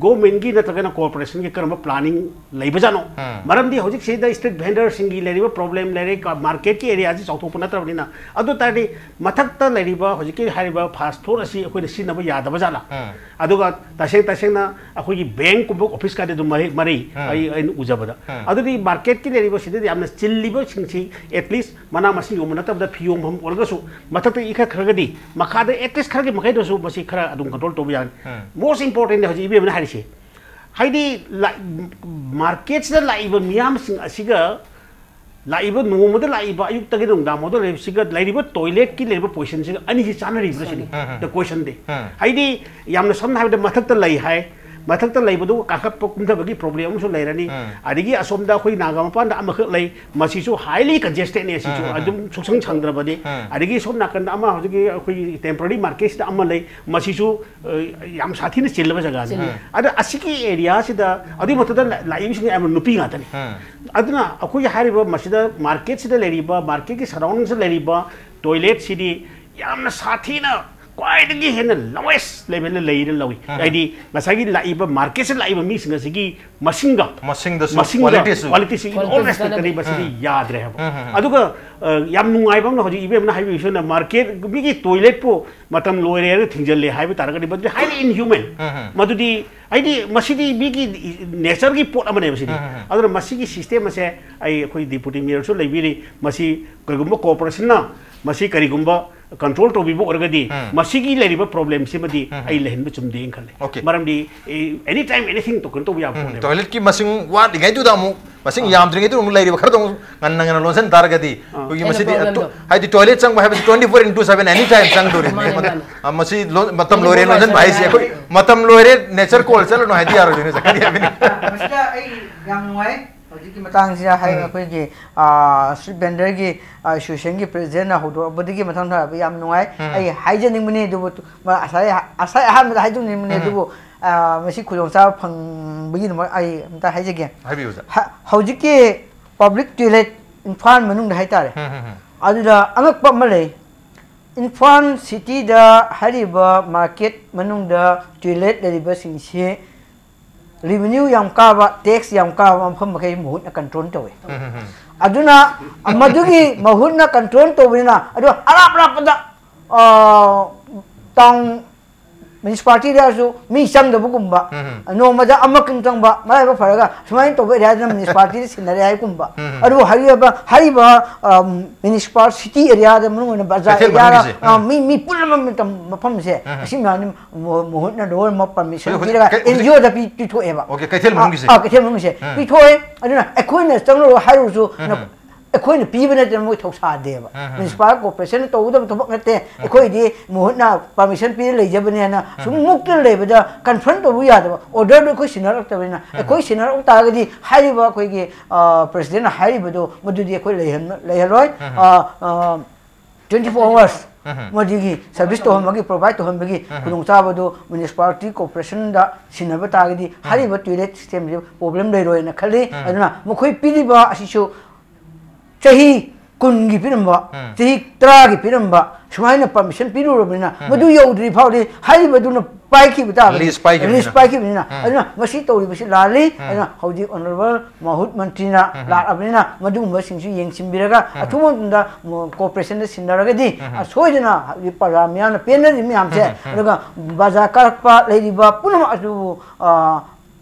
ꯒꯣꯔꯃꯦꯟꯒꯤ ꯅꯠꯇ꯭ꯔꯒꯅ ꯀꯣꯔꯄꯣꯔꯦꯁꯟꯒꯤ ꯀꯔꯝꯕ ꯄ꯭ꯂꯥꯅꯤꯡ ꯂꯩꯕꯖꯥꯠꯅꯣ? ꯎꯝ꯫ ꯃꯔꯝꯗꯤ ꯍꯧꯖꯤꯛꯁꯤꯗ ꯁ꯭ꯇ꯭ꯔꯤꯠ ꯚꯦꯟꯗꯔꯁꯤꯡꯒꯤ ꯂꯩꯔꯤꯕ ꯄ꯭ꯔꯣꯕ꯭ꯂꯦꯝ ꯂꯩꯔꯦ, ꯀ-, ꯃꯥꯔꯀꯦꯠꯀꯤ ꯑꯦꯔꯤꯌꯥꯁꯤ ꯆꯥꯎꯊꯣꯛꯄ ꯅꯠꯇ꯭ꯔꯕꯅꯤꯅ꯫ ꯑꯗꯨ ꯇꯥꯔꯗꯤ ꯃꯊꯛꯇ ꯂꯩꯔꯤꯕ ꯍꯧꯖꯤꯛꯀꯤ ꯍꯥꯏꯔꯤꯕ ꯐꯥꯔꯁ ꯐ꯭ꯂꯣꯔ ꯑꯁꯤ ꯑꯩꯈꯣꯏꯅ ꯁꯤꯖꯤꯟꯅꯕ ꯌꯥꯗꯕ ꯖꯥꯠꯂꯥ? ꯎꯝ꯫ ꯑꯗꯨꯒ ꯇꯁꯦꯡ ꯇꯁꯦꯡꯅ ꯑꯩꯈꯣꯏꯒꯤ ꯕꯦꯡꯀꯨꯝꯕ ꯑꯣꯐꯤꯁꯀꯗꯤ ꯑꯗꯨꯝ ꯃꯔꯤ, ꯃꯔꯤ ꯎꯝ꯫ ꯑꯩ, ꯑꯩꯅ ꯎꯖꯕꯗ꯫ ꯎꯝ꯫ ꯑꯗꯨꯗꯤ ꯃꯥꯔꯀꯦꯠꯀꯤ ꯂꯩꯔꯤꯕ ꯁꯤꯗꯗꯤ ꯌꯥꯝꯅ ꯆꯤꯜꯂꯤꯕꯁꯤꯡꯁꯤ at least ꯃꯅꯥ ꯃꯁꯤꯡ ꯌꯣꯟꯕ ꯅꯠꯇꯕꯗ ꯐꯤ ꯌꯣꯟꯐꯝ ꯑꯣꯏꯔꯒꯁꯨ ꯃꯊꯛꯇ ꯏꯈꯠꯈ꯭ꯔꯒꯗꯤ ꯃꯈꯥꯗ at least ꯈꯔꯒꯤ ꯃꯈꯩꯗꯁꯨ ꯃꯁꯤ ꯈꯔ ꯑꯗꯨꯝ ꯀꯟꯇ꯭ꯔꯣꯜ ꯇꯧꯕ ꯌꯥꯒꯅꯤ꯫ ꯎꯝ꯫ Most importantly ꯍꯧꯖꯤꯛ ꯏꯕꯦꯝꯃꯅ ꯍꯥꯏꯔꯤꯁꯦ, ꯍꯥꯏꯗꯤ ꯂꯥ-, ꯃꯥꯔꯀꯦꯠꯁꯤꯗ ꯂꯥꯛꯏꯕ ꯃꯤꯌꯥꯝꯁꯤꯡ ꯑꯁꯤꯒ ꯂꯥꯛꯏꯕ ꯅꯣꯡꯃꯗ ꯂꯥꯛꯏꯕ ꯑꯌꯨꯛꯇꯒꯤ ꯅꯨꯡꯗꯥꯡ ꯐꯥꯎꯗ ꯂꯩꯕꯁꯤꯒ ꯂꯩꯔꯤꯕ ꯇꯣꯏꯂꯦꯠꯀꯤ ꯂꯩꯔꯤꯕ ꯄꯣꯖꯤꯁꯟꯁꯤꯒ ꯑꯅꯤꯁꯤ ꯆꯥꯟꯅꯔꯤꯕ꯭ꯔꯥ ꯁꯤꯅꯤ ꯎꯝ, ꯎꯝ꯫ The questionꯗꯤ꯫ ꯎꯝ꯫ ꯍꯥꯏꯗꯤ ꯌꯥꯝꯅ ꯁꯝꯅ ꯍꯥꯏꯔꯕꯗ ꯃꯊꯛꯇ ꯂꯩ ꯍꯥꯏ, ꯃꯊꯛꯇ ꯂꯩꯕꯗꯨ ꯀꯥꯈꯠꯄ ꯀꯨꯝꯊꯕꯒꯤ ꯄ꯭ꯔꯣꯕ꯭ꯂꯦꯝ ꯑꯃꯁꯨ ꯂꯩꯔꯅꯤ꯫ ꯎꯝ꯫ ꯑꯗꯒꯤ ꯑꯁꯣꯝꯗ ꯑꯩꯈꯣꯏ ꯅꯥꯒꯥ ꯃꯄꯥꯟꯗ ꯑꯃꯈꯛ ꯂꯩ, ꯃꯁꯤꯁꯨ ꯍꯥꯏꯂꯤ ꯀꯟꯖꯦꯁꯇꯦꯠꯅꯦ, ꯁꯤꯁꯨ ꯎꯝ, ꯎꯝ, ꯎꯝ꯫ ꯑꯗꯨꯝ ꯁꯨꯡꯁꯪ ꯁꯪꯗ꯭ꯔꯕꯅꯤ꯫ ꯎꯝ꯫ ꯑꯗꯒꯤ ꯁꯣꯝ ꯅꯥꯀꯟꯗ ꯑꯃ ꯍꯧꯖꯤꯛꯀꯤ ꯑꯩꯈꯣꯏꯒꯤ ꯇꯦꯝꯄꯔꯔꯤ ꯃꯥꯔꯀꯦꯠꯁꯤꯗ ꯑꯃ ꯂꯩ, ꯃꯁꯤꯁꯨ ꯑ, ꯌꯥꯝ ꯁꯥꯊꯤꯅ ꯆꯤꯜꯂꯕ ꯖꯒꯥꯅꯤ꯫ ꯆꯤꯜꯂꯤ꯫ ꯎꯝ꯫ ꯑꯗ ꯑꯁꯤꯒꯤ ꯑꯦꯔꯤꯌꯥꯁꯤꯗ ꯑꯗꯨꯒꯤ ꯃꯊꯛꯇ ꯂꯥ-, ꯂꯥꯛꯏꯕꯁꯤꯡ ꯑꯌꯥꯝꯕ ꯅꯨꯄꯤ ꯉꯥꯛꯇꯅꯤ꯫ ꯎꯝ꯫ ꯑꯗꯨꯅ ꯑꯩꯈꯣꯏꯒꯤ ꯍꯥꯏꯔꯤꯕ ꯃꯁꯤꯗ ꯃꯥꯔꯀꯦꯠꯁꯤꯗ ꯂꯩꯔꯤꯕ, ꯃꯥꯔꯀꯦꯠꯀꯤ ꯁꯔꯥꯎꯟꯗꯤꯡꯁꯤꯗ ꯂꯩꯔꯤꯕ ꯇꯣꯏꯂꯦꯠꯁꯤꯗꯤ ꯌꯥꯝꯅ ꯁꯥꯊꯤꯅ ꯈ꯭ꯋꯥꯏꯗꯒꯤ ꯍꯦꯟꯅ ꯂꯣꯋꯦꯁ ꯂꯦꯚꯦꯜꯗ ꯂꯩꯔ ꯂꯧꯏ꯫ ꯎꯝ꯫ ꯍꯥꯏꯗꯤ ꯉꯁꯥꯏꯒꯤ ꯂꯥꯛꯏꯕ ꯃꯥꯔꯀꯦꯠꯁꯤꯗ ꯂꯥꯛꯏꯕ ꯃꯤꯁꯤꯡ ꯑꯁꯤꯒꯤ ꯃꯁꯤꯡꯒ ꯃꯁꯤꯡꯗꯁꯨ, ꯃꯁꯤꯡꯗ qualityꯁꯨ꯫ Qualityꯁꯤ ꯀ꯭ꯋꯥꯂꯤꯇꯤꯁꯨ almost ꯀꯥꯟꯅꯗꯦ꯫ ꯀꯔꯤꯕꯁꯤꯗꯤ ꯎꯝ꯫ ꯌꯥꯗ꯭ꯔꯦ ꯍꯥꯏꯕ꯫ ꯎꯝ, ꯎꯝ, ꯎꯝ꯫ ꯑꯗꯨꯒ, ꯑ, ꯌꯥꯝ ꯅꯨꯡꯉꯥꯏꯕ ꯑꯃꯅ ꯍꯧꯖꯤꯛ ꯏꯕꯦꯝꯃꯅ ꯍꯥꯏꯕꯤꯕꯁꯤꯅ ꯃꯥꯔꯀꯦꯠ ꯃꯤꯒꯤ ꯇꯣꯏꯂꯦꯠꯄꯨ ꯃꯇꯝ ꯂꯣꯏꯔꯦ ꯍꯥꯏꯅ ꯊꯤꯡꯖꯤꯜꯂꯦ ꯍꯥꯏꯕ ꯇꯥꯔꯒꯗꯤ ꯃꯗꯨꯗꯤ highly inhuman꯫ ꯎꯝ, ꯎꯝ꯫ ꯃꯗꯨꯗꯤ ꯍꯥꯏꯗꯤ ꯃꯁꯤꯗꯤ ꯃꯤꯒꯤ ꯅꯦꯆꯔꯒꯤ ꯄꯣꯠ ꯑꯃꯅꯦꯕ ꯁꯤꯗꯤ꯫ ꯎꯝ, ꯎꯝ, ꯎꯝ꯫ ꯑꯗꯨꯅ ꯃꯁꯤꯒꯤ ꯁꯤꯁꯇꯦꯝ ꯑꯁꯦ ꯑꯩ, ꯑꯩꯈꯣꯏ ꯗꯤꯄꯨꯇꯤ ꯃꯦꯌꯔꯁꯨ ꯂꯩꯕꯤꯔꯤ, ꯃꯁꯤ ꯀꯔꯤꯒꯨꯝꯕ ꯀꯣꯔꯄꯣꯔꯦꯁꯟꯅ ꯃꯁꯤ ꯀꯔꯤꯒꯨꯝꯕ ꯀꯟꯇ꯭ꯔꯣꯜ ꯇꯧꯕꯤꯕ ꯑꯣꯏꯔꯒꯗꯤ ꯎꯝ꯫ ꯃꯁꯤꯒꯤ ꯂꯩꯔꯤꯕ ꯄ꯭ꯔꯣꯕ꯭ꯂꯦꯝꯁꯤꯃꯗꯤ ꯎꯝ, ꯎꯝ꯫ ꯑꯩ ꯂꯩꯍꯟꯕ ꯆꯨꯝꯗꯦꯅ ꯈꯜꯂꯦ꯫ ꯑꯣꯀꯦ꯫ ꯃꯔꯝꯗꯤ, ꯑꯦ, any time anything ꯇꯧ-, ꯀꯩꯅꯣ ꯇꯧꯕ ꯌꯥꯕ ꯎꯝ, ꯄꯣꯠꯅꯦꯕ꯫ ꯇꯣꯏꯂꯦꯠꯀꯤ ꯃꯁꯤꯡ ꯋꯥꯠꯂꯤꯉꯩꯗꯨꯗ ꯑꯃꯨꯛ ꯃꯁꯤꯡ ꯑꯥ꯫ ꯌꯥꯝꯗ꯭ꯔꯤꯉꯩꯗꯨꯗ ꯑꯃꯨꯛ ꯂꯩꯔꯤꯕ ꯈꯔꯗꯣ ꯑꯃꯨꯛ ꯉꯟꯅ ꯉꯟꯅ ꯂꯣꯟꯁꯤꯟ ꯇꯥꯔꯒꯗꯤ ꯑꯥ꯫ ꯑꯩꯈꯣꯏꯒꯤ ꯍꯦꯟꯅ ꯃꯁꯤꯗꯤ ꯄ꯭ꯔꯣꯕ꯭ꯂꯦꯝꯗꯣ꯫ ꯇꯣ-, ꯍꯥꯏꯗꯤ ꯇꯣꯏꯂꯦꯠ ꯆꯪꯕ ꯍꯥꯏꯕꯁꯤ twenty four into seven any time ꯆꯪꯗꯣꯔꯤꯕꯅꯤ꯫ ꯃꯥꯅꯦ, ꯃꯥꯅꯦ꯫ ꯑ, ꯃꯁꯤ ꯂꯣꯟ-, ꯃꯇꯝ ꯇ꯭ꯋꯦꯟꯇꯤ ꯐꯣꯔ ꯂꯣꯏꯔꯦ ꯕꯥꯏ ꯂꯣꯟꯁꯤꯟꯕ ꯁꯚꯦꯟ ꯍꯥꯏꯁꯦ ꯑꯩꯈꯣꯏ ꯍꯥꯏꯔꯦ꯫ ꯃꯇꯝ ꯂꯣꯏꯔꯦ, ꯅꯦꯆꯔ ꯀꯣꯜ ꯆꯠꯂꯅꯨ ꯍꯥꯏꯗꯤ ꯌꯥꯔꯣꯏꯗꯣꯏꯅꯦ, ꯁꯦ ꯀꯔꯤ ꯍꯥꯏꯕꯅꯤ? ꯃꯁꯤꯗ ꯑꯩ ꯌꯥꯝ ꯅꯨꯡꯉꯥꯏ꯫ ꯍꯧꯖꯤꯛꯀꯤ ꯃꯇꯥꯡꯁꯤꯗ ꯍꯥꯏ-, ꯎꯝ꯫ ꯑꯩꯈꯣꯏꯒꯤ, ꯑ, ꯁ꯭ꯇ꯭ꯔꯤꯠ ꯚꯦꯟꯗꯔꯒꯤ, ꯑ, ꯑꯦꯁꯣꯁꯤꯌꯦꯁꯟꯒꯤ ꯄ꯭ꯔꯦꯁꯤꯗꯦꯟꯅ ꯍꯧꯗꯣꯔꯛꯄꯗꯒꯤ ꯃꯊꯪ ꯊꯥꯔꯛꯄ ꯌꯥꯝ ꯅꯨꯡꯉꯥꯏ꯫ ꯎꯝ꯫ ꯑꯩ ꯍꯥꯏꯖꯅꯤꯡꯕꯅꯤ, ꯑꯗꯨꯕꯨ ꯇꯨ-, ꯃ-, ꯉꯁꯥꯏ ꯍ-, ꯉꯁꯥꯏ ꯑꯍꯥꯟꯕꯗ ꯍꯥꯏꯖꯅꯤꯡꯕꯅꯤ, ꯎꯝ꯫ ꯑꯗꯨꯕꯨ, ꯑ, ꯃꯁꯤ ꯈꯨꯗꯣꯡꯆꯥꯕ ꯐꯪꯕꯒꯤꯗꯃꯛ ꯑꯩ ꯑꯝꯇ ꯍꯥꯏꯖꯒꯦ꯫ ꯍꯥꯏꯕꯤꯌꯨ, ꯁꯥꯔ꯫ ꯍ-, ꯍꯧꯖꯤꯛꯀꯤ ꯄꯕ꯭ꯂꯤꯛ ꯇꯣꯏꯂꯦꯠ ꯏꯝꯐꯥꯜ ꯃꯅꯨꯡꯗ ꯍꯥꯏꯇꯥꯔꯦ, ꯎꯝ, ꯎꯝ, ꯎꯝ꯫ ꯑꯗꯨꯗ ꯑꯉꯛꯄ ꯑꯃ ꯂꯩ꯫ ꯏꯝꯐꯥꯜ ꯁꯤꯇꯤꯗ ꯍꯥꯏꯔꯤꯕ ꯃꯥꯔꯀꯦꯠ ꯃꯅꯨꯡꯗ ꯇꯣꯏꯂꯦꯠ ꯂꯩꯔꯤꯕꯁꯤꯡꯁꯤ ꯔꯤꯚꯤꯅ꯭ꯌꯨ ꯌꯥꯝ ꯀꯥꯕ, ꯇꯦꯛꯁ ꯌꯥꯝ ꯀꯥꯕ ꯃꯐꯝ ꯃꯈꯩ ꯃꯍꯨꯠꯅ ꯀꯟꯇ꯭ꯔꯣꯜ ꯇꯧꯋꯤ꯫ ꯎꯝ, ꯎꯝ, ꯎꯝ꯫ ꯑꯗꯨꯅ ꯃꯗꯨꯒꯤ ꯃꯍꯨꯠꯅ ꯀꯟꯇ꯭ꯔꯣꯜ ꯇꯧꯕꯅꯤꯅ, ꯑꯗꯨ ꯑꯔꯥꯞ ꯑꯔꯥꯞꯄꯗ, ꯑ, ꯇꯥꯎꯟ ꯃ꯭ꯌꯨꯅꯤꯁꯤꯄꯥꯂꯤꯇꯤꯗꯁꯨ ꯃꯤ ꯆꯪꯗꯕꯒꯨꯝꯕ, ꯎꯝ, ꯎꯝ꯫ ꯅꯣꯡꯃꯗ ꯑꯃꯈꯛ ꯆꯪꯕ, ꯃꯔꯥꯏꯕꯛ ꯐꯔꯒ ꯁꯨꯃꯥꯏꯅ ꯇꯧꯕ ꯑꯦꯔꯤꯌꯥꯗꯨꯅ ꯃ꯭ꯌꯨꯅꯤꯁꯤꯄꯥꯂꯤꯇꯤꯗ ꯁꯤꯟꯅꯔꯦ ꯍꯥꯏꯒꯨꯝꯕ꯫ ꯎꯝ, ꯎꯝ꯫ ꯑꯗꯨꯕꯨ ꯍꯥꯏꯔꯤꯕ, ꯍꯥꯏꯔꯤꯕ, ꯑ, ꯃ꯭ꯌꯨꯅꯤꯁꯤꯄꯥꯜ ꯁꯤꯇꯤ ꯑꯦꯔꯤꯌꯥꯗ, ꯃꯅꯨꯡ ꯑꯣꯏꯅ ꯕꯖꯥꯔ ꯀꯩꯊꯦꯜ ꯑꯦꯔꯤꯌꯥꯗ, ꯃꯅꯨꯡꯒꯤꯁꯦ, ꯑ, ꯎꯝ꯫ ꯃꯤ, ꯃꯤ ꯄꯨꯝꯅꯃꯛ ꯃꯐꯝ-, ꯃꯐꯝꯁꯦ, ꯎꯝ, ꯎꯝ꯫ ꯑꯁꯤ ꯃꯌꯥꯝꯅꯤ ꯃꯨ-, ꯃꯨꯍꯨꯠꯅ ꯂꯣꯏꯅꯃꯛ ꯄꯔꯃꯤꯁꯟ ꯍꯧꯖꯤꯛ, ꯍꯧꯖꯤꯛ ꯄꯤꯔꯒ ꯀꯩ-, ꯍꯧꯖꯤꯛ ꯑꯦꯟ ꯖꯤ ꯑꯣꯗ ꯄꯤ-, ꯄꯤꯊꯣꯛꯑꯦꯕ꯫ ꯑꯣꯀꯦ, ꯀꯩꯊꯦꯜ ꯑ, ꯃꯅꯨꯡꯒꯤꯁꯦ꯫ ꯑ, ꯀꯩꯊꯦꯜ ꯃꯅꯨꯡꯒꯤꯁꯦ ꯎꯝ꯫ ꯄꯤꯊꯣꯛꯑꯦ꯫ ꯑꯗꯨꯅ ꯑꯩꯈꯣꯏꯅ ꯆꯪꯂꯨꯔꯒ ꯍꯥꯏꯔꯨꯔꯁꯨ ꯎꯝ, ꯅ-, ꯎꯝ꯫ ꯑꯩꯈꯣꯏꯅ ꯄꯤꯕ ꯅꯠꯇꯅ ꯃꯣꯏ ꯊꯧꯁꯥꯗꯦꯕ꯫ ꯎꯝ, ꯎꯝ, ꯎꯝ꯫ ꯃ꯭ꯌꯨꯅꯤꯁꯤꯄꯥꯜ ꯀꯣꯔꯄꯣꯔꯦꯁꯟꯅ ꯇꯧꯒꯗꯕ ꯊꯕꯛ ꯅꯠꯇꯦ, ꯎꯝ꯫ ꯑꯩꯈꯣꯏꯗꯤ ꯃꯍꯨꯠꯅ ꯄꯥꯔꯃꯤꯁꯟ ꯄꯤꯔ ꯂꯩꯖꯕꯅꯦꯅ ꯁꯨꯝ ꯎꯝ, ꯎꯝ꯫ ꯃꯨꯛꯇꯨꯅ ꯂꯩꯕꯗ ꯀꯟꯐ꯭ꯔꯟ ꯇꯧꯕ ꯌꯥꯗꯕ, ꯑꯣꯔꯗꯔꯗꯨ ꯑꯩꯈꯣꯏ ꯁꯤꯟꯅꯔꯛꯇꯕꯅꯤꯅ꯫ ꯎꯝ, ꯎꯝ꯫ ꯑꯩꯈꯣꯏ ꯁꯤꯟꯅꯔꯛ ꯇꯥꯔꯒꯗꯤ ꯍꯥꯏꯔꯤꯕ ꯑꯩꯈꯣꯏꯒꯤ, ꯑ, ꯄ꯭ꯔꯁꯤꯗꯦꯟꯅ ꯍꯥꯏꯔꯤꯕꯗꯣ ꯃꯗꯨꯗꯤ ꯑꯩꯈꯣꯏ ꯂꯩꯍꯟ-, ꯂꯩꯍꯜꯂꯣꯏ꯫ ꯎꯝ, ꯎꯝ꯫ ꯑ, ꯑ, ꯇ꯭ꯋꯦꯟꯇꯤ ꯐꯣꯔ ꯑꯋꯥꯔꯁ ꯎꯝ, ꯎꯝ꯫ ꯃꯗꯨꯒꯤ ꯁꯔꯚꯤꯁ ꯇꯧꯍꯟꯕꯒꯤ, ꯄ꯭ꯔꯣꯚꯥꯏꯗ ꯇꯧꯍꯟꯕꯒꯤ ꯎꯝ, ꯎꯝ꯫ ꯈꯨꯗꯣꯡꯆꯥꯕꯗꯨ ꯃ꯭ꯌꯨꯅꯤꯁꯤꯄꯥꯂꯤꯇꯤ ꯀꯣꯔꯄꯣꯔꯦꯁꯟꯗ ꯁꯤꯟꯅꯕ ꯇꯥꯔꯒꯗꯤ ꯎꯝ꯫ ꯍꯥꯏꯔꯤꯕ ꯇꯣꯏꯂꯦꯠ ꯁꯤꯁꯇꯦꯝꯁꯤ ꯄ꯭ꯔꯣꯕ꯭ꯂꯦꯝ ꯂꯩꯔꯣꯏꯅ ꯈꯜꯂꯤ꯫ ꯎꯝ꯫ ꯑꯗꯨꯅ ꯃꯈꯣꯏ ꯄꯤꯔꯤꯕ ꯑꯁꯤꯁꯨ ꯆꯍꯤ ꯀꯨꯟꯒꯤ ꯄꯤꯔꯝꯕ, ꯎꯝ꯫ ꯆꯍꯤ ꯇꯔꯥꯒꯤ ꯄꯤꯔꯝꯕ, ꯁꯨꯃꯥꯏꯅ ꯄꯔꯃꯤꯁꯟ ꯄꯤꯔꯨꯔꯕꯅꯤꯅ ꯎꯝ꯫ ꯃꯗꯨ ꯌꯧꯗ꯭ꯔꯤ ꯐꯥꯎꯗꯤ ꯍꯥꯏꯔꯤꯕꯗꯨꯅ ꯄꯥꯏꯈꯤꯕ ꯇꯥꯕꯅꯤ꯫ ꯂꯤꯁ ꯄꯥꯏꯈꯤꯕꯅꯤꯅ꯫ ꯂꯤꯁ ꯄꯥꯏꯈꯤꯕꯅꯤꯅ꯫ ꯎꯝ꯫ ꯑꯗꯨꯅ ꯃꯁꯤ ꯇꯧꯔꯤꯕꯁꯤ ꯂꯥꯜꯂꯤ꯫ ꯎꯝ꯫ ꯑꯗꯨꯅ ꯍꯧꯖꯤꯛ ꯑꯣꯅꯔꯦꯕꯜ ꯃꯍꯨꯠ ꯃꯟꯇ꯭ꯔꯤꯅ ꯎꯝ꯫ ꯂꯥꯛꯂꯕꯅꯤꯅ ꯃꯗꯨꯒꯨꯝꯕꯁꯤꯡꯁꯨ ꯌꯦꯡꯁꯤꯟꯕꯤꯔꯒ ꯎꯝ꯫ ꯑꯊꯨꯕ ꯃꯇꯝꯗ ꯃ-, ꯀꯣꯔꯄꯣꯔꯦꯁꯟꯗ ꯁꯤꯟꯅꯔꯒꯗꯤ ꯎꯝ꯫ ꯑ, ꯁꯣꯏꯗꯅ ꯍꯧꯖꯤꯛ ꯄ꯭ꯔꯖꯥ ꯃꯤꯌꯥꯝꯅ ꯄꯦꯟꯅꯔꯤꯕ ꯃꯌꯥꯝꯁꯦ, ꯎꯝ꯫ ꯎꯝ꯫ ꯑꯗꯨꯒ ꯕꯖꯥꯔ ꯀꯥꯔꯛꯄ ꯂꯩꯔꯤꯕ ꯄꯨꯝꯅꯃꯛ ꯑꯗꯨꯕꯨ, ꯑ,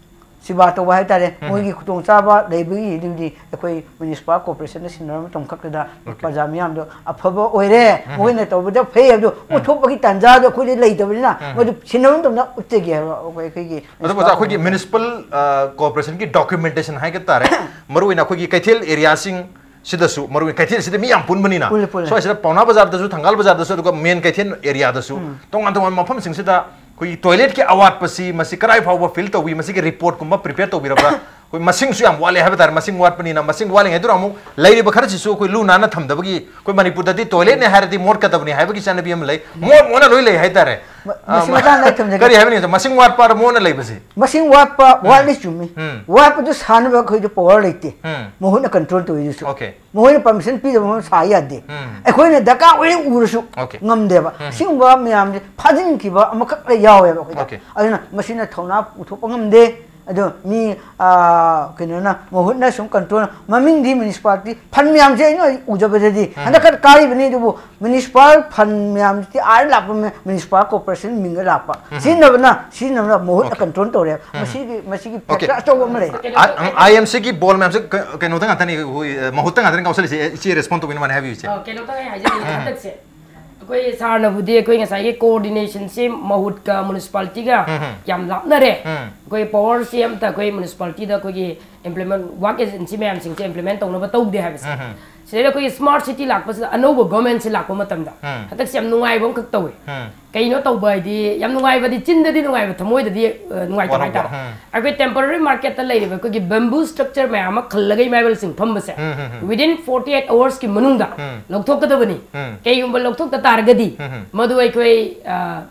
ꯁꯦꯕꯥ ꯇꯧꯕ ꯍꯥꯏꯇꯥꯔꯦ, ꯎꯝ꯫ ꯃꯣꯏꯒꯤ ꯈꯨꯗꯣꯡꯆꯥꯕ ꯂꯩꯕꯒꯤ ꯑꯗꯨꯗꯤ ꯑꯩꯈꯣꯏ ꯃ꯭ꯌꯨꯅꯤꯁꯤꯄꯥꯜ ꯀꯣꯔꯄꯣꯔꯦꯁꯟꯗ ꯁꯤꯟꯅꯕ ꯃꯇꯝ ꯈꯛꯇꯗ ꯑꯣꯀꯦ꯫ ꯄ꯭ꯔꯖꯥ ꯃꯤꯌꯥꯝꯗꯣ ꯑꯐꯕ ꯑꯣꯏꯔꯦ, ꯎꯝ꯫ ꯃꯈꯣꯏꯅ ꯇꯧꯕꯗ ꯐꯩ ꯍꯥꯏꯕꯗꯣ ꯎꯝ꯫ ꯎꯠꯊꯣꯛꯄꯒꯤ ꯇꯥꯟꯖꯥꯗꯣ ꯑꯩꯈꯣꯏꯗꯤ ꯂꯩꯇꯕꯅꯤꯅ ꯎꯝ꯫ ꯃꯗꯨ ꯁꯤꯟꯅꯕ ꯃꯇꯝꯗ ꯎꯠꯆꯒꯦ ꯍꯥꯏꯕ ꯑꯩꯈꯣꯏ, ꯑꯩꯈꯣꯏꯒꯤ ꯑꯗꯨꯕꯨ ꯑꯣꯖꯥ, ꯑꯩꯈꯣꯏꯒꯤ ꯃ꯭ꯌꯨꯅꯤꯁꯤꯄꯥꯜ, ꯑ, ꯀꯣꯔꯄꯣꯔꯦꯁꯟꯒꯤ ꯗꯣꯀ꯭ꯌꯨꯃꯦꯟꯇꯦꯁꯟ ꯍꯥꯏꯒ ꯇꯥꯔꯦ, ꯃꯔꯨꯑꯣꯏꯅ ꯑꯩꯈꯣꯏꯒꯤ ꯀꯩꯊꯦꯜ ꯑꯦꯔꯤꯌꯥꯁꯤꯡ ꯁꯤꯗꯁꯨ, ꯃꯔꯨꯑꯣꯏꯅ ꯀꯩꯊꯦꯜꯁꯤꯗ ꯃꯤ ꯌꯥꯝ ꯄꯨꯟꯕꯅꯤꯅ, ꯄꯨꯜꯂꯦ, ꯄꯨꯜꯂꯦ꯫ ꯁ꯭ꯋꯥꯏꯁꯤꯗ ꯄꯥꯎꯅꯥ ꯕꯖꯥꯔꯗꯁꯨ, ꯊꯪꯒꯥꯜ ꯕꯖꯥꯔꯗꯁꯨ, ꯑꯗꯨꯒ ꯃꯦꯟ ꯀꯩꯊꯦꯜ ꯑꯦꯔꯤꯌꯥꯗꯁꯨ, ꯎꯝ꯫ ꯇꯣꯉꯥꯟ ꯇꯣꯉꯥꯟꯕ ꯃꯐꯝꯁꯤꯡꯁꯤꯗ ꯑꯩꯈꯣꯏꯒꯤ ꯇꯣꯏꯂꯦꯠꯀꯤ ꯑꯋꯥꯠꯄꯁꯤ ꯃꯁꯤ ꯀꯗꯥꯏ ꯐꯥꯎꯕ ꯐꯤꯜ ꯇꯧꯏ, ꯃꯁꯤꯒꯤ ꯔꯤꯄꯣꯔꯠꯀꯨꯝꯕ ꯄ꯭ꯔꯤꯄꯦꯌꯔ ꯇꯧꯕꯤꯔꯕ꯭ꯔꯥ? ꯑꯩꯈꯣꯏ ꯃꯁꯤꯡꯁꯨ ꯌꯥꯝ ꯋꯥꯠꯂꯦ ꯍꯥꯏꯕ ꯇꯥꯔꯦ꯫ ꯃꯁꯤꯡ ꯋꯥꯠꯄꯅꯤꯅ, ꯃꯁꯤꯡ ꯋꯥꯠꯂꯤꯉꯩꯗꯨꯗ ꯑꯃꯨꯛ ꯂꯩꯔꯤꯕ ꯈꯔꯁꯤꯁꯨ ꯑꯩꯈꯣꯏ ꯂꯨ ꯅꯥꯟꯅ ꯊꯝꯗꯕꯒꯤ, ꯑꯩꯈꯣꯏ ꯃꯅꯤꯄꯨꯔꯗꯗꯤ ꯇꯣꯏꯂꯦꯠꯅꯦ ꯍꯥꯏꯔꯗꯤ ꯃꯣꯠꯀꯗꯕꯅꯤ ꯍꯥꯏꯕꯒꯤ ꯆꯠꯅꯕꯤ ꯑꯃ ꯂꯩ꯫ ꯃꯣꯠ ꯃꯣꯠꯅ ꯂꯣꯏ ꯂꯩ ꯍꯥꯏꯇꯥꯔꯦ꯫ ꯃ-, ꯑ, ꯃꯁꯤ ꯃ-, ꯃꯇꯥꯡꯗ ꯑꯩ ꯊꯝꯖꯒꯦ꯫ ꯀꯔꯤ ꯍꯥꯏꯕꯅꯤ? ꯃꯁꯤꯡ ꯋꯥꯠꯄ ꯃꯣꯠꯅ ꯂꯩꯕꯁꯤ? ꯃꯁꯤꯡ ꯋꯥꯠꯄ ꯎꯝ꯫ ꯋꯥꯠꯂꯤ ꯆꯨꯝꯃꯤ꯫ ꯎꯝ꯫ ꯋꯥꯠꯄꯗꯨ ꯁꯥꯅꯕ ꯑꯩꯈꯣꯏꯗ ꯄꯋꯥꯔ ꯂꯩꯇꯦ꯫ ꯎꯝ꯫ ꯃꯍꯨꯠꯅ ꯀꯟꯇ꯭ꯔꯣꯜ ꯇꯧꯔꯤꯗꯨꯁꯨ꯫ ꯑꯣꯀꯦ꯫ ꯃꯈꯣꯏꯅ ꯄꯔꯃꯤꯁꯟ ꯄꯤꯗꯕ ꯃꯐꯝ ꯁꯥ ꯌꯥꯗꯦ꯫ ꯎꯝ꯫ ꯑꯩꯈꯣꯏꯅ ꯗꯔꯀꯥꯔ ꯑꯣꯏꯔꯦ ꯎꯔꯁꯨ ꯑꯣꯀꯦ꯫ ꯉꯝꯗꯦꯕ꯫ ꯎꯝ꯫ ꯑꯁꯤꯒꯨꯝꯕ ꯃꯌꯥꯝꯁꯦ ꯐꯥꯖꯤꯟꯈꯤꯕ ꯑꯃꯈꯛ ꯂꯩ ꯌꯥꯎꯋꯦꯕ ꯑꯩꯈꯣꯏꯗ꯫ ꯑꯣꯀꯦ꯫ ꯑꯗꯨꯅ ꯃꯁꯤꯅ ꯊꯧꯅꯥ ꯄꯨꯊꯣꯛꯄ ꯉꯝꯗꯦ꯫ ꯑꯗꯣ ꯃꯤ, ꯑꯥ, ꯀꯩꯅꯣꯅ, ꯃꯍꯨꯠꯅ ꯁꯨꯝ ꯀꯟꯇ꯭ꯔꯣꯜ, ꯃꯃꯤꯡꯗꯤ ꯃ꯭ꯌꯨꯅꯤꯁꯤꯄꯥꯂꯤꯇꯤ ꯐꯟ ꯃꯌꯥꯝꯁꯦ ꯑꯩꯅ ꯎꯖꯕꯗꯗꯤ ꯎꯝ꯫ ꯍꯟꯗꯛ ꯈꯔ ꯀꯥꯔꯤꯕꯅꯤ, ꯑꯗꯨꯕꯨ ꯃ꯭ꯌꯨꯅꯤꯁꯤꯄꯥꯜ ꯐꯟ ꯃꯌꯥꯝꯁꯤꯗꯤ ꯑꯥꯗ ꯂꯥꯛꯄ ꯃ꯭ꯌꯨ-, ꯃ꯭ꯌꯨꯅꯤꯁꯤꯄꯥꯜ ꯀꯣꯔꯄꯣꯔꯦꯁꯟ ꯃꯤꯡꯗ ꯂꯥꯛꯄ꯫ ꯎꯝ꯫ ꯁꯤꯖꯤꯟꯅꯕꯅ, ꯁꯤꯖꯤꯟꯅꯕꯅ ꯃꯍꯨꯠꯅ ꯑꯣꯀꯦ꯫ ꯀꯟꯇ꯭ꯔꯣꯜ ꯇꯧꯔꯦ꯫ ꯎꯝ꯫ ꯃꯁꯤꯒꯤ, ꯃꯁꯤꯒꯤ ꯑꯣꯀꯦ꯫ ꯐꯦꯛꯇꯔ ꯑꯆꯧꯕ ꯑꯃ ꯂꯩ꯫ ꯑꯥꯏ-, ꯑꯥꯏ ꯑꯦꯝ ꯁꯤꯒꯤ ꯕꯣꯜ ꯃꯌꯥꯝꯁꯦ ꯀ-, ꯀꯩꯅꯣꯗ ꯉꯥꯛꯇꯅꯤ, ꯑꯩꯈꯣꯏ, ꯑ, ꯃꯍꯨꯠꯇ ꯉꯥꯛꯇꯅꯤ ꯀꯥꯎꯁꯜꯂꯤꯁꯦ꯫ ꯏꯆꯦ ꯔꯦꯁꯄꯣꯟ ꯇꯧꯕꯤꯅꯕ ꯍꯥꯏꯕꯤꯌꯨ, ꯏꯆꯦ꯫ ꯑ, ꯀꯩꯅꯣꯝꯇ ꯑꯩ ꯍꯥꯏꯖꯅꯤꯡꯉꯤ꯫ ꯎꯝ꯫ ꯍꯟꯗꯛꯁꯦ ꯑꯩꯈꯣꯏ ꯁꯥꯔꯅꯕꯨꯗꯤ ꯑꯩꯈꯣꯏ ꯉꯁꯥꯏꯒꯤ ꯀꯣꯑꯣꯔꯗꯤꯅꯦꯁꯟꯁꯤ ꯃꯍꯨꯠꯀ ꯃ꯭ꯌꯨꯅꯤꯁꯤꯄꯥꯂꯤꯇꯤꯒ ꯎꯝ, ꯎꯝ꯫ ꯌꯥꯝ ꯂꯥꯞꯅꯔꯦ꯫ ꯎꯝ꯫ ꯑꯩꯈꯣꯏ ꯄꯋꯥꯔꯁꯤ ꯑꯝꯇ ꯑꯩꯈꯣꯏ ꯃ꯭ꯌꯨꯅꯤꯁꯤꯄꯥꯂꯤꯇꯤꯗ ꯑꯩꯈꯣꯏꯒꯤ ꯏꯝꯄ꯭ꯂꯤꯃꯦꯟ ꯋꯥꯔꯛ ꯑꯦꯖꯦꯟꯁꯤ ꯃꯌꯥꯝꯁꯤꯡꯁꯦ ꯏꯝꯄ꯭ꯂꯤꯃꯦꯟ ꯇꯧꯅꯕ ꯇꯧꯗꯦ ꯍꯥꯏꯕꯁꯦ꯫ ꯎꯝ, ꯎꯝ꯫ ꯁꯤꯗꯩꯗ ꯑꯩꯈꯣꯏꯒꯤ ꯁ꯭ꯃꯥꯔꯠ ꯁꯤꯇꯤ ꯂꯥꯛꯄꯁꯤꯗ ꯑꯅꯧꯕ ꯒꯣꯔꯃꯦꯟꯁꯤ ꯂꯥꯛꯄ ꯃꯇꯝꯗ ꯎꯝ꯫ ꯍꯟꯗꯛꯁꯦ ꯌꯥꯝ ꯅꯨꯡꯉꯥꯏꯕ ꯑꯃꯈꯛ ꯇꯧꯏ꯫ ꯎꯝ꯫ ꯀꯩꯅꯣ ꯇꯧꯕ ꯍꯥꯏꯗꯤ ꯌꯥꯝ ꯅꯨꯡꯉꯥꯏꯕꯗꯤ ꯆꯤꯟꯗꯗꯤ ꯅꯨꯡꯉꯥꯏꯕ ꯊꯃꯣꯏꯗꯗꯤ ꯑ, ꯅꯨꯡꯉꯥꯏꯇꯕ ꯋꯥꯔꯧꯕ꯫ ꯍꯥꯏꯇꯥꯔꯦ꯫ ꯎꯝ꯫ ꯑꯩꯈꯣꯏ ꯇꯦꯝꯄꯔꯔꯤ ꯃꯥꯔꯀꯦꯠꯇ ꯂꯩꯔꯤꯕ ꯑꯩꯈꯣꯏꯒꯤ ꯕꯦꯝꯕꯨ ꯁ꯭ꯇ꯭ꯔꯛꯆꯔ ꯃꯌꯥꯝ ꯑꯃ ꯈꯜꯂꯒ ꯏꯃꯥ ꯏꯕꯦꯜꯁꯤꯡ ꯐꯝꯕꯁꯦ ꯎꯝ, ꯎꯝ, ꯎꯝ꯫ ꯋꯤꯗꯤꯟ ꯐꯣꯔꯇꯤ ꯑꯩꯠ ꯑꯋꯥꯔꯁꯀꯤ ꯃꯅꯨꯡꯗ ꯎꯝ꯫ ꯂꯧꯊꯣꯛꯀꯗꯕꯅꯤ꯫ ꯎꯝ꯫ ꯀꯩꯒꯨꯝꯕ ꯂꯧꯊꯣꯛꯇ ꯇꯥꯔꯒꯗꯤ ꯎꯝ, ꯎꯝ꯫ ꯃꯗꯨ ꯑꯩꯈꯣꯏ ꯑ,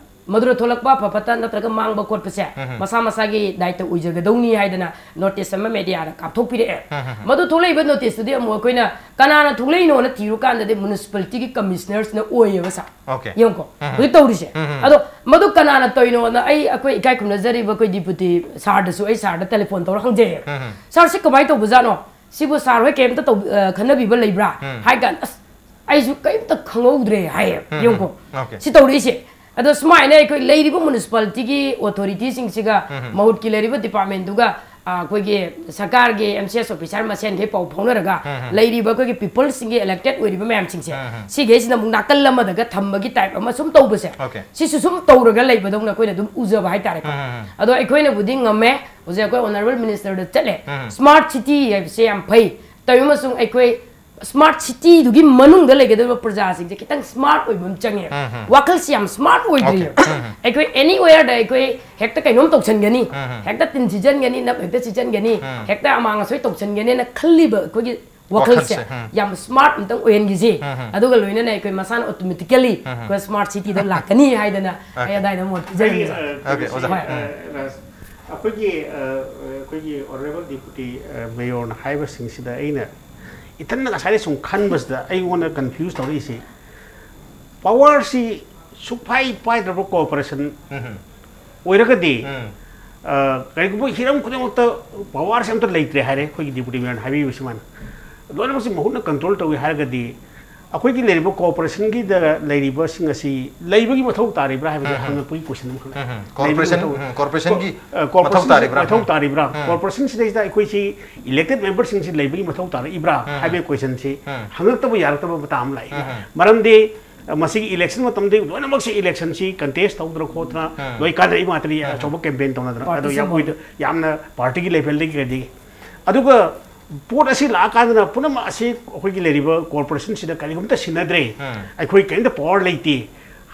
ꯃꯗꯨꯗ ꯊꯣꯛꯂꯛꯄ ꯑꯐ ꯐꯠꯇ ꯅꯠꯇ꯭ꯔꯒ ꯃꯥꯡꯕ ꯈꯣꯠꯄꯁꯦ ꯎꯝ, ꯎꯝ꯫ ꯃꯁꯥ ꯃꯁꯥꯒꯤ ꯗꯥꯏꯇ ꯑꯣꯏꯖꯒꯗꯧꯅꯤ ꯍꯥꯏꯗꯅ ꯅꯣꯇꯤꯁ ꯑꯃ ꯃꯦꯗꯤꯌꯥꯗ ꯀꯥꯞꯊꯣꯛꯄꯤꯔꯛꯑꯦ꯫ ꯎꯝ, ꯎꯝ, ꯎꯝ꯫ ꯃꯗꯨ ꯊꯣꯛꯂꯛꯏꯕ ꯅꯣꯇꯤꯁꯇꯨꯗꯤ ꯑꯃꯨꯛ ꯑꯩꯈꯣꯏꯅ ꯀꯅꯥꯅ ꯊꯣꯛꯂꯛꯏꯅꯣꯅ ꯊꯤꯔꯨꯀꯥꯟꯗꯗꯤ ꯃ꯭ꯌꯨꯅꯤꯁꯤꯄꯥꯂꯤꯇꯤꯒꯤ ꯀꯃꯤꯁꯅꯔꯁꯅ ꯑꯣꯏꯌꯦꯕ ꯁꯥꯔ꯫ ꯑꯣꯀꯦ꯫ ꯌꯦꯡꯉꯨꯀꯣ꯫ ꯎꯝ, ꯎꯝ꯫ ꯍꯧꯖꯤꯛ ꯇꯧꯔꯤꯁꯦ꯫ ꯎꯝ, ꯎꯝ꯫ ꯑꯗꯣ ꯃꯗꯨ ꯀꯅꯥꯅ ꯇꯧꯔꯤꯅꯣꯅ ꯑꯩ ꯑꯩꯈꯣꯏ ꯏꯀꯥꯏ ꯈꯨꯝꯅꯖꯔꯤꯕ ꯑꯩꯈꯣꯏ ꯗꯤꯄꯨꯇꯤ ꯁꯥꯔꯗꯁꯨ ꯑꯩ ꯁꯥꯔꯗ ꯇꯦꯂꯤꯐꯣꯟ ꯇꯧꯔ ꯍꯪꯖꯩꯌꯦꯕ꯫ ꯎꯝ, ꯎꯝ꯫ "ꯁꯥꯔ, ꯁꯤ ꯀꯃꯥꯏꯅ ꯇꯧꯕꯖꯥꯠꯅꯣ? ꯁꯤꯕꯨ ꯁꯥꯔ ꯍꯣꯏ ꯀꯩꯝꯇ ꯇꯧ-, ꯑ, ꯈꯟꯅꯕꯤꯕ ꯂꯩꯕ꯭ꯔꯥ?" ꯎꯝ꯫ ꯍꯥꯏ ꯀꯥꯟꯗ, "ꯑꯁ, ꯑꯩꯁꯨ ꯀꯩꯝꯇ ꯈꯪꯍꯧꯗ꯭ꯔꯦ" ꯍꯥꯏꯌꯦꯕ꯫ ꯎꯝ, ꯎꯝ꯫ ꯌꯦꯡꯉꯨꯀꯣ꯫ ꯑꯣꯀꯦ꯫ ꯁꯤ ꯇꯧꯔꯛꯏꯁꯦ꯫ ꯑꯗꯣ ꯁꯨꯃꯥꯏꯅ ꯑꯩꯈꯣꯏ ꯂꯩꯔꯤꯕ ꯃ꯭ꯌꯨꯅꯤꯁꯤꯄꯥꯂꯤꯇꯤꯒꯤ ꯑꯣꯊꯣꯔꯤꯇꯤꯁꯤꯡꯁꯤꯒ ꯎꯝ, ꯎꯝ꯫ ꯃꯍꯨꯠꯀꯤ ꯂꯩꯔꯤꯕ ꯗꯤꯄꯥꯔꯠꯃꯦꯟꯗꯨꯒ, ꯑ, ꯑꯩꯈꯣꯏꯒꯤ ꯁꯔꯀꯥꯔꯒꯤ ꯑꯦꯝ ꯁꯤ ꯑꯦꯁ ꯑꯣꯐꯤꯁꯥꯔ ꯃꯁꯦꯟꯈꯩ ꯄꯥꯎ ꯐꯥꯎꯅꯔꯒ ꯎꯝ, ꯎꯝ꯫ ꯂꯩꯔꯤꯕ ꯑꯩꯈꯣꯏꯒꯤ ꯄꯤꯄꯜꯁꯤꯡꯒꯤ ꯏꯂꯦꯛꯇꯦꯠ ꯑꯣꯏꯔꯤꯕ ꯃꯌꯥꯝꯁꯤꯡꯁꯦ ꯎꯝ, ꯎꯝ꯫ ꯁꯤꯈꯩꯁꯤꯅ ꯑꯃꯨꯛ ꯅꯥꯀꯜ ꯑꯃꯗꯒ ꯊꯝꯕꯒꯤ ꯇꯥꯏꯞ ꯑꯃ ꯁꯨꯝ ꯇꯧꯕꯁꯦ꯫ ꯑꯣꯀꯦ꯫ ꯁꯤꯁꯨ ꯁꯨꯝ ꯇꯧꯔꯒ ꯂꯩꯕꯗꯧꯅ ꯑꯩꯈꯣꯏꯅ ꯑꯗꯨꯝ ꯎꯖꯕ ꯍꯥꯏꯇꯥꯔꯦꯀꯣ꯫ ꯎꯝ, ꯎꯝ, ꯎꯝ꯫ ꯑꯗꯣ ꯑꯩꯈꯣꯏꯅꯕꯨꯗꯤ ꯉꯝꯃꯦ꯫ ꯍꯧꯖꯤꯛ ꯑꯩꯈꯣꯏ ꯑꯣꯅꯔꯦꯕꯜ ꯃꯤꯅꯤꯁꯇꯔꯗ ꯆꯠꯂꯦ꯫ ꯎꯝ꯫ ꯁ꯭ꯃꯥꯔꯠ ꯁꯤꯇꯤ ꯍꯥꯏꯕꯁꯦ ꯌꯥꯝ ꯐꯩ꯫ ꯇꯧꯔꯤꯕ ꯑꯃꯁꯨꯡ ꯑꯩꯈꯣꯏ ꯁ꯭ꯃꯥꯔꯠ ꯁꯤꯇꯤꯗꯨꯒꯤ ꯃꯅꯨꯡꯗ ꯂꯩꯒꯗꯧꯔꯤꯕ ꯄ꯭ꯔꯖꯥꯁꯤꯡꯁꯦ ꯈꯤꯇꯪ ꯁ꯭ꯃꯥꯔꯠ ꯑꯣꯏꯕ ꯑꯃ ꯆꯪꯉꯦ꯫ ꯎꯝ, ꯎꯝ꯫ ꯋꯥꯈꯜꯁꯤ ꯌꯥꯝ ꯁ꯭ꯃꯥꯔꯠ ꯑꯣꯏꯗ꯭ꯔꯤꯌꯦ꯫ ꯑꯣꯀꯦ꯫ ꯎꯝ, ꯎꯝ꯫ ꯑꯩꯈꯣꯏ ꯑꯦꯅꯤꯋꯦꯌꯔꯗ ꯑꯩꯈꯣꯏ ꯍꯦꯛꯇ ꯀꯩꯅꯣꯝ ꯇꯧꯁꯟꯒꯅꯤ, ꯎꯝ, ꯎꯝ꯫ ꯍꯦꯛꯇ ꯇꯤꯟ ꯁꯤꯠꯆꯟꯒꯅꯤ, ꯅꯞ ꯍꯦꯛꯇ ꯁꯤꯠꯆꯟꯒꯅꯤ, ꯎꯝ꯫ ꯍꯦꯛꯇ ꯑꯃꯥꯡ ꯑꯁꯣꯏ ꯇꯧꯁꯟꯒꯅꯤꯅ ꯈꯜꯂꯤꯕ ꯑꯩꯈꯣꯏꯒꯤ ꯋꯥꯈꯜꯁꯦ ꯋꯥꯈꯜꯁꯦ, ꯎꯝ꯫ ꯌꯥꯝ ꯁ꯭ꯃꯥꯔꯠ ꯑꯝꯇꯪ ꯑꯣꯏꯍꯟꯈꯤꯁꯦ꯫ ꯎꯝ, ꯎꯝ꯫ ꯑꯗꯨꯒ ꯂꯣꯏꯅꯅ ꯑꯩꯈꯣꯏ ꯃꯁꯥꯅ ꯑꯣꯇꯣꯃꯦꯇꯤꯀꯦꯂꯤ ꯎꯝ, ꯎꯝ꯫ ꯑꯩꯈꯣꯏ ꯁ꯭ꯃꯥꯔꯠ ꯁꯤꯇꯤꯗ ꯂꯥꯛꯀꯅꯤ ꯍꯥꯏꯗꯅ ꯑꯩ ꯑꯣꯀꯦ꯫ ꯑꯗꯥꯏꯗ ꯃꯣꯠ ꯑꯩ, ꯄꯤꯖꯔꯤꯕꯁꯦ꯫ ꯑ, ꯑꯣꯀꯦ, ꯀꯩꯅꯣꯁꯦ, ꯑꯣꯖꯥ꯫ ꯍꯣꯏ꯫ ꯑ, ꯔꯥꯖ, ꯑꯩꯈꯣꯏꯒꯤ, ꯑ, ꯑꯩꯈꯣꯏꯒꯤ ꯑꯣꯅꯔꯦꯕꯜ ꯗꯤꯄꯨꯇꯤ, ꯑ, ꯃꯦꯌꯣꯔꯅ ꯍꯥꯏꯕꯁꯤꯡꯁꯤꯗ ꯑꯩꯅ ꯏꯊꯟꯅ ꯉꯁꯥꯏꯗꯩ ꯁꯨꯝ ꯈꯟꯕꯁꯤꯗ ꯑꯩꯉꯣꯟꯗ ꯀꯟꯐ꯭ꯌꯨꯁ ꯇꯧꯔꯛꯏꯁꯤ, ꯄꯋꯥꯔꯁꯤ ꯁꯨꯛꯄꯥꯏ ꯄꯥꯏꯗ꯭ꯔꯕ ꯀꯣꯔꯄꯣꯔꯦꯁꯟ ꯎꯝ꯫ ꯑꯣꯏꯔꯒꯗꯤ, ꯎꯝ꯫ ꯑ, ꯀꯔꯤꯒꯨꯝꯕ ꯍꯤꯔꯝ ꯈꯨꯗꯤꯡꯃꯛꯇ ꯄꯋꯥꯔꯁꯤ ꯑꯝꯇ ꯂꯩꯇ꯭ꯔꯦ ꯍꯥꯏꯔꯦ, ꯑꯩꯈꯣꯏꯒꯤ ꯗꯤꯄꯨꯇꯤ ꯃꯦꯌꯔꯅ ꯍꯥꯏꯕꯤꯕ ꯁꯨꯃꯥꯏꯅ꯫ ꯂꯣꯏꯅꯃꯛꯁꯤ ꯃꯍꯨꯠꯅ ꯀꯟꯇ꯭ꯔꯣꯜ ꯇꯧꯏ ꯍꯥꯏꯔꯒꯗꯤ, ꯑꯩꯈꯣꯏꯒꯤ ꯂꯩꯔꯤꯕ ꯀꯣꯔꯄꯣꯔꯦꯁꯟꯒꯤꯗ ꯂꯩꯔꯤꯕꯁꯤꯡ ꯑꯁꯤ ꯂꯩꯕꯒꯤ ꯃꯊꯧ ꯇꯥꯔꯤꯕ꯭ꯔꯥ ꯍꯥꯏꯕꯁꯦ ꯎꯝ, ꯎꯝ꯫ ꯍꯪꯉꯛꯄꯒꯤ ꯀꯣꯏꯁꯟ ꯑꯃꯈꯛ ꯂꯩ꯫ ꯎꯝ, ꯎꯝ꯫ ꯂꯩꯕꯒꯤ ꯀꯣꯔꯄꯣꯔꯦꯁꯟ, ꯃꯊꯧ-, ꯎꯝ, ꯀꯣꯔꯄꯣꯔꯦꯁꯟꯒꯤ ꯀꯣ-, ꯑ, ꯃꯊꯧ ꯀꯣꯔꯄꯣꯔꯦꯁꯟꯁꯤ ꯇꯥꯔꯤꯕ꯭ꯔꯥ? ꯃꯊꯧ ꯎꯝ꯫ ꯇꯥꯔꯤꯕ꯭ꯔꯥ? ꯎꯝ꯫ ꯀꯣꯔꯄꯣꯔꯦꯁꯟꯁꯤꯗꯩꯁꯤꯗ ꯑꯩꯈꯣꯏꯁꯤ ꯏꯂꯦꯛꯇꯦꯠ ꯃꯦꯝꯕꯔꯁꯤꯡꯁꯤ ꯂꯩꯕꯒꯤ ꯃꯊꯧ ꯇꯥꯔꯛꯏꯕ꯭ꯔꯥ ꯎꯝ꯫ ꯍꯥꯏꯕꯒꯤ ꯀꯣꯏꯁꯟꯁꯤ ꯎꯝ꯫ ꯍꯪꯉꯛꯇꯕ ꯌꯥꯔꯛꯇꯕ ꯃꯇꯥꯡ ꯑꯃ ꯂꯥꯛꯏ꯫ ꯎꯝ꯫ ꯃꯔꯝꯗꯤ ꯃꯁꯤꯒꯤ ꯏꯂꯦꯛꯁꯟ ꯃꯇꯝꯗ ꯂꯣꯏꯅꯃꯛꯁꯤ ꯏꯂꯦꯛꯁꯟꯁꯤ ꯀꯟꯇꯦꯁ ꯇꯧꯗꯅ ꯈꯣꯠꯇꯅ ꯂꯣꯏ ꯀꯥꯟꯅꯔꯛꯏ ꯉꯥꯛꯇꯅꯤ꯫ ꯑꯆꯧꯕ ꯀꯦꯝꯄꯦꯟ ꯇꯧꯅꯗꯅ꯫ ꯑꯗꯣ ꯌꯥꯝ ꯑꯣꯏꯗ-, ꯌꯥꯝꯅ ꯄꯥꯔꯇꯤꯒꯤ ꯂꯦꯚꯦꯜꯗꯒꯤ ꯀꯩꯗꯒꯤ꯫ ꯑꯗꯨꯒ ꯄꯣꯠ ꯑꯁꯤ ꯂꯥꯛꯑꯀꯥꯟꯗꯅ ꯄꯨꯝꯅꯃꯛ ꯑꯁꯤ ꯑꯩꯈꯣꯏꯒꯤ ꯂꯩꯔꯤꯕ ꯀꯣꯔꯄꯣꯔꯦꯁꯟꯁꯤꯗ ꯀꯔꯤꯒꯨꯝꯇ ꯁꯤꯟꯅꯗ꯭ꯔꯦ, ꯑꯩꯈꯣꯏ ꯀꯔꯤꯝꯇ ꯄꯋꯥꯔ ꯂꯩꯇꯦ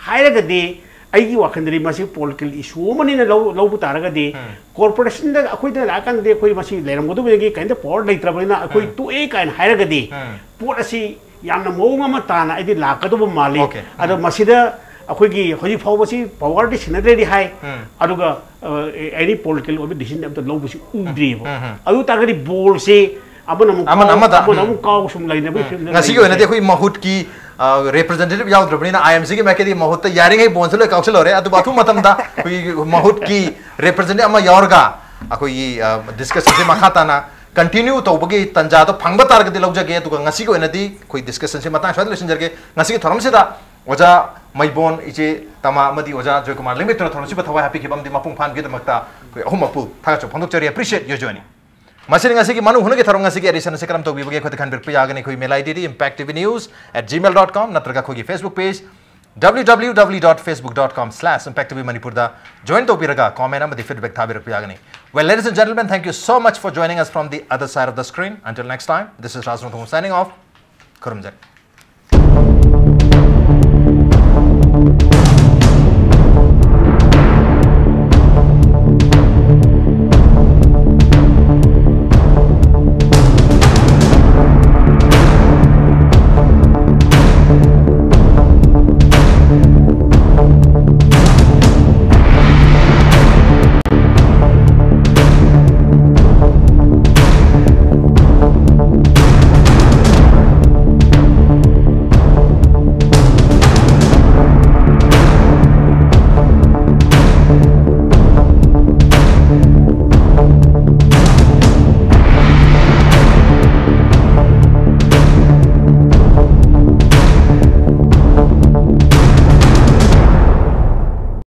ꯍꯥꯏꯔꯒꯗꯤ, ꯑꯩꯒꯤ ꯋꯥꯈꯜꯗꯗꯤ ꯃꯁꯤ ꯄꯣꯂꯤꯇꯤꯀꯦꯜ ꯏꯁꯨ ꯑꯃꯅꯤꯅ ꯂꯧ-, ꯂꯧꯕ ꯇꯥꯔꯒꯗꯤ, ꯀꯣꯔꯄꯣꯔꯦꯁꯟꯗ ꯑꯩꯈꯣꯏꯗ ꯂꯥꯛꯑꯀꯥꯟꯗꯗꯤ ꯑꯩꯈꯣꯏ ꯃꯁꯤ ꯂꯩꯔꯝꯒꯗꯕꯗꯒꯤ ꯀꯔꯤꯝꯇ ꯄꯋꯥꯔ ꯂꯩꯇ꯭ꯔꯕꯅꯤꯅ ꯑꯩꯈꯣꯏ ꯇꯣꯛꯑꯦ ꯀꯥꯏꯅ ꯍꯥꯏꯔꯒꯗꯤ, ꯄꯣꯠ ꯑꯁꯤ ꯌꯥꯝꯅ ꯃꯑꯣꯡ ꯑꯃ ꯇꯥꯅ ꯑꯩꯗꯤ ꯂꯥꯛꯀꯗꯧꯕ ꯃꯥꯜꯂꯤ꯫ ꯑꯣꯀꯦ꯫ ꯑꯗꯣ ꯃꯁꯤꯗ ꯑꯩꯈꯣꯏꯒꯤ ꯍꯧꯖꯤꯛ ꯐꯥꯎꯕꯁꯤ ꯄꯋꯥꯔꯗꯤ ꯁꯤꯟꯅꯗ꯭ꯔꯦꯗꯤ ꯍꯥꯏ, ꯑꯗꯨꯒ ꯑꯦꯅꯤ ꯄꯣꯂꯤꯇꯤꯀꯦꯜ ꯑꯣꯏꯕ ꯗꯤꯁꯤꯖꯟ ꯑꯝꯇ ꯂꯧꯕꯁꯤ ꯎꯗ꯭ꯔꯤꯑꯕ꯫ ꯑꯗꯨ ꯇꯥꯔꯒꯗꯤ ꯕꯣꯜꯁꯤ ꯑꯃꯅ ꯑꯃꯨꯛ ꯑꯃꯅ ꯀꯥꯎ, ꯑꯃꯗ, ꯑꯃꯅ ꯎꯝ꯫ ꯑꯃꯨꯛ ꯀꯥꯎ ꯁꯨꯝ ꯂꯩꯅꯕꯒꯤ ꯐꯤꯕꯝꯗ ꯉꯁꯤꯒꯤ ꯂꯩꯔꯦ꯫ ꯑꯣꯏꯅꯗꯤ ꯑꯩꯈꯣꯏ ꯃꯍꯨꯠꯀꯤ ꯔꯤꯄ꯭ꯔꯖꯦꯟꯇꯦꯇꯤꯚ ꯌꯥꯎꯗ꯭ꯔꯕꯅꯤꯅ, ꯑꯥꯏ ꯑꯦꯝ ꯁꯤꯒꯤ ꯃꯥꯏꯀꯩꯗꯒꯤ ꯃꯍꯨꯠꯇ ꯌꯥꯔꯤꯉꯩ ꯕꯣꯜꯁꯦ ꯂꯣꯏ ꯀꯥꯎꯁꯜꯂꯧꯔꯦ꯫ ꯑꯗꯨꯕꯨ ꯑꯊꯨꯕ ꯃꯇꯝꯗ ꯑꯩꯈꯣꯏꯒꯤ ꯃꯍꯨꯠꯀꯤ ꯔꯤꯄ꯭ꯔꯖꯦꯟꯇꯦꯇꯤꯚ ꯑꯃ ꯌꯥꯎꯔꯒ ꯑꯩꯈꯣꯏꯒꯤ ꯗꯤꯁꯀꯁꯟꯁꯦ ꯃꯈꯥ ꯇꯥꯅ ꯀꯟꯇꯤꯅ꯭ꯌꯨ ꯇꯧꯕꯒꯤ ꯇꯥꯟꯖꯥꯗꯣ ꯐꯪꯕ ꯇꯥꯔꯒꯗꯤ ꯂꯧꯖꯒꯦ꯫ ꯑꯗꯨꯒ ꯉꯁꯤꯒꯤ ꯑꯣꯏꯅꯗꯤ ꯑꯩꯈꯣꯏ ꯗꯤꯁꯀꯁꯟꯁꯦ ꯃꯇꯥꯡ ꯁ꯭ꯋꯥꯏꯗ ꯂꯣꯏꯁꯤꯟꯖꯔꯒꯦ꯫ ꯉꯁꯤꯒꯤ ꯊꯧꯔꯝꯁꯤꯗ ꯑꯣꯖꯥ ꯃꯩꯕꯣꯟ, ꯏꯆꯦ ꯇꯃꯥ ꯑꯃꯗꯤ ꯑꯣꯖꯥ ꯖꯣꯏꯀꯨꯃꯥꯔ ꯂꯤꯡꯕꯤꯠꯇꯨꯅ ꯊꯧꯔꯝꯁꯤꯕꯨ ꯊꯋꯥꯏ ꯍꯥꯞꯄꯤꯈꯤꯕ ꯑꯃꯗꯤ ꯃꯄꯨꯡ ꯐꯥꯍꯟꯕꯒꯤꯗꯃꯛꯇ ꯑꯩꯈꯣꯏ ꯑꯍꯨꯝꯃꯛꯄꯨ ꯊꯥꯒꯠꯆꯕ ꯐꯣꯡꯗꯣꯛꯆꯔꯤ꯫ Appreciate your journey꯫ ꯃꯁꯤꯅ ꯉꯁꯤꯒꯤ ꯃꯅꯨꯡ ꯍꯨꯠꯅꯒꯤ ꯊꯧꯔꯝ, ꯉꯁꯤꯒꯤ ꯑꯦꯗꯤꯁꯟ ꯑꯁꯤ ꯀꯔꯝ ꯇꯧꯕꯤꯕꯒꯦ? ꯑꯩꯈꯣꯏꯗ ꯈꯟꯕꯤꯔꯛꯄ ꯌꯥꯒꯅꯤ꯫ ꯑꯩꯈꯣꯏ mail ID D impact T V news at gmail dot com ꯅꯠꯇ꯭ꯔꯒ ꯑꯩꯈꯣꯏꯒꯤ Facebook page W W W dot facebook dot com slash impact T V Manipur ꯗ join ꯇꯧꯕꯤꯔꯒ comment ꯑꯃꯗꯤ feedback ꯊꯥꯕꯤꯔꯛꯄ ꯌꯥꯒꯅꯤ꯫ Well, ladies and gentlemen, thank you so much for joining us from the other side of the screen. Until next time, this is Raj Rongthong signing off. ꯈꯨꯔꯨꯝꯖꯔꯤ꯫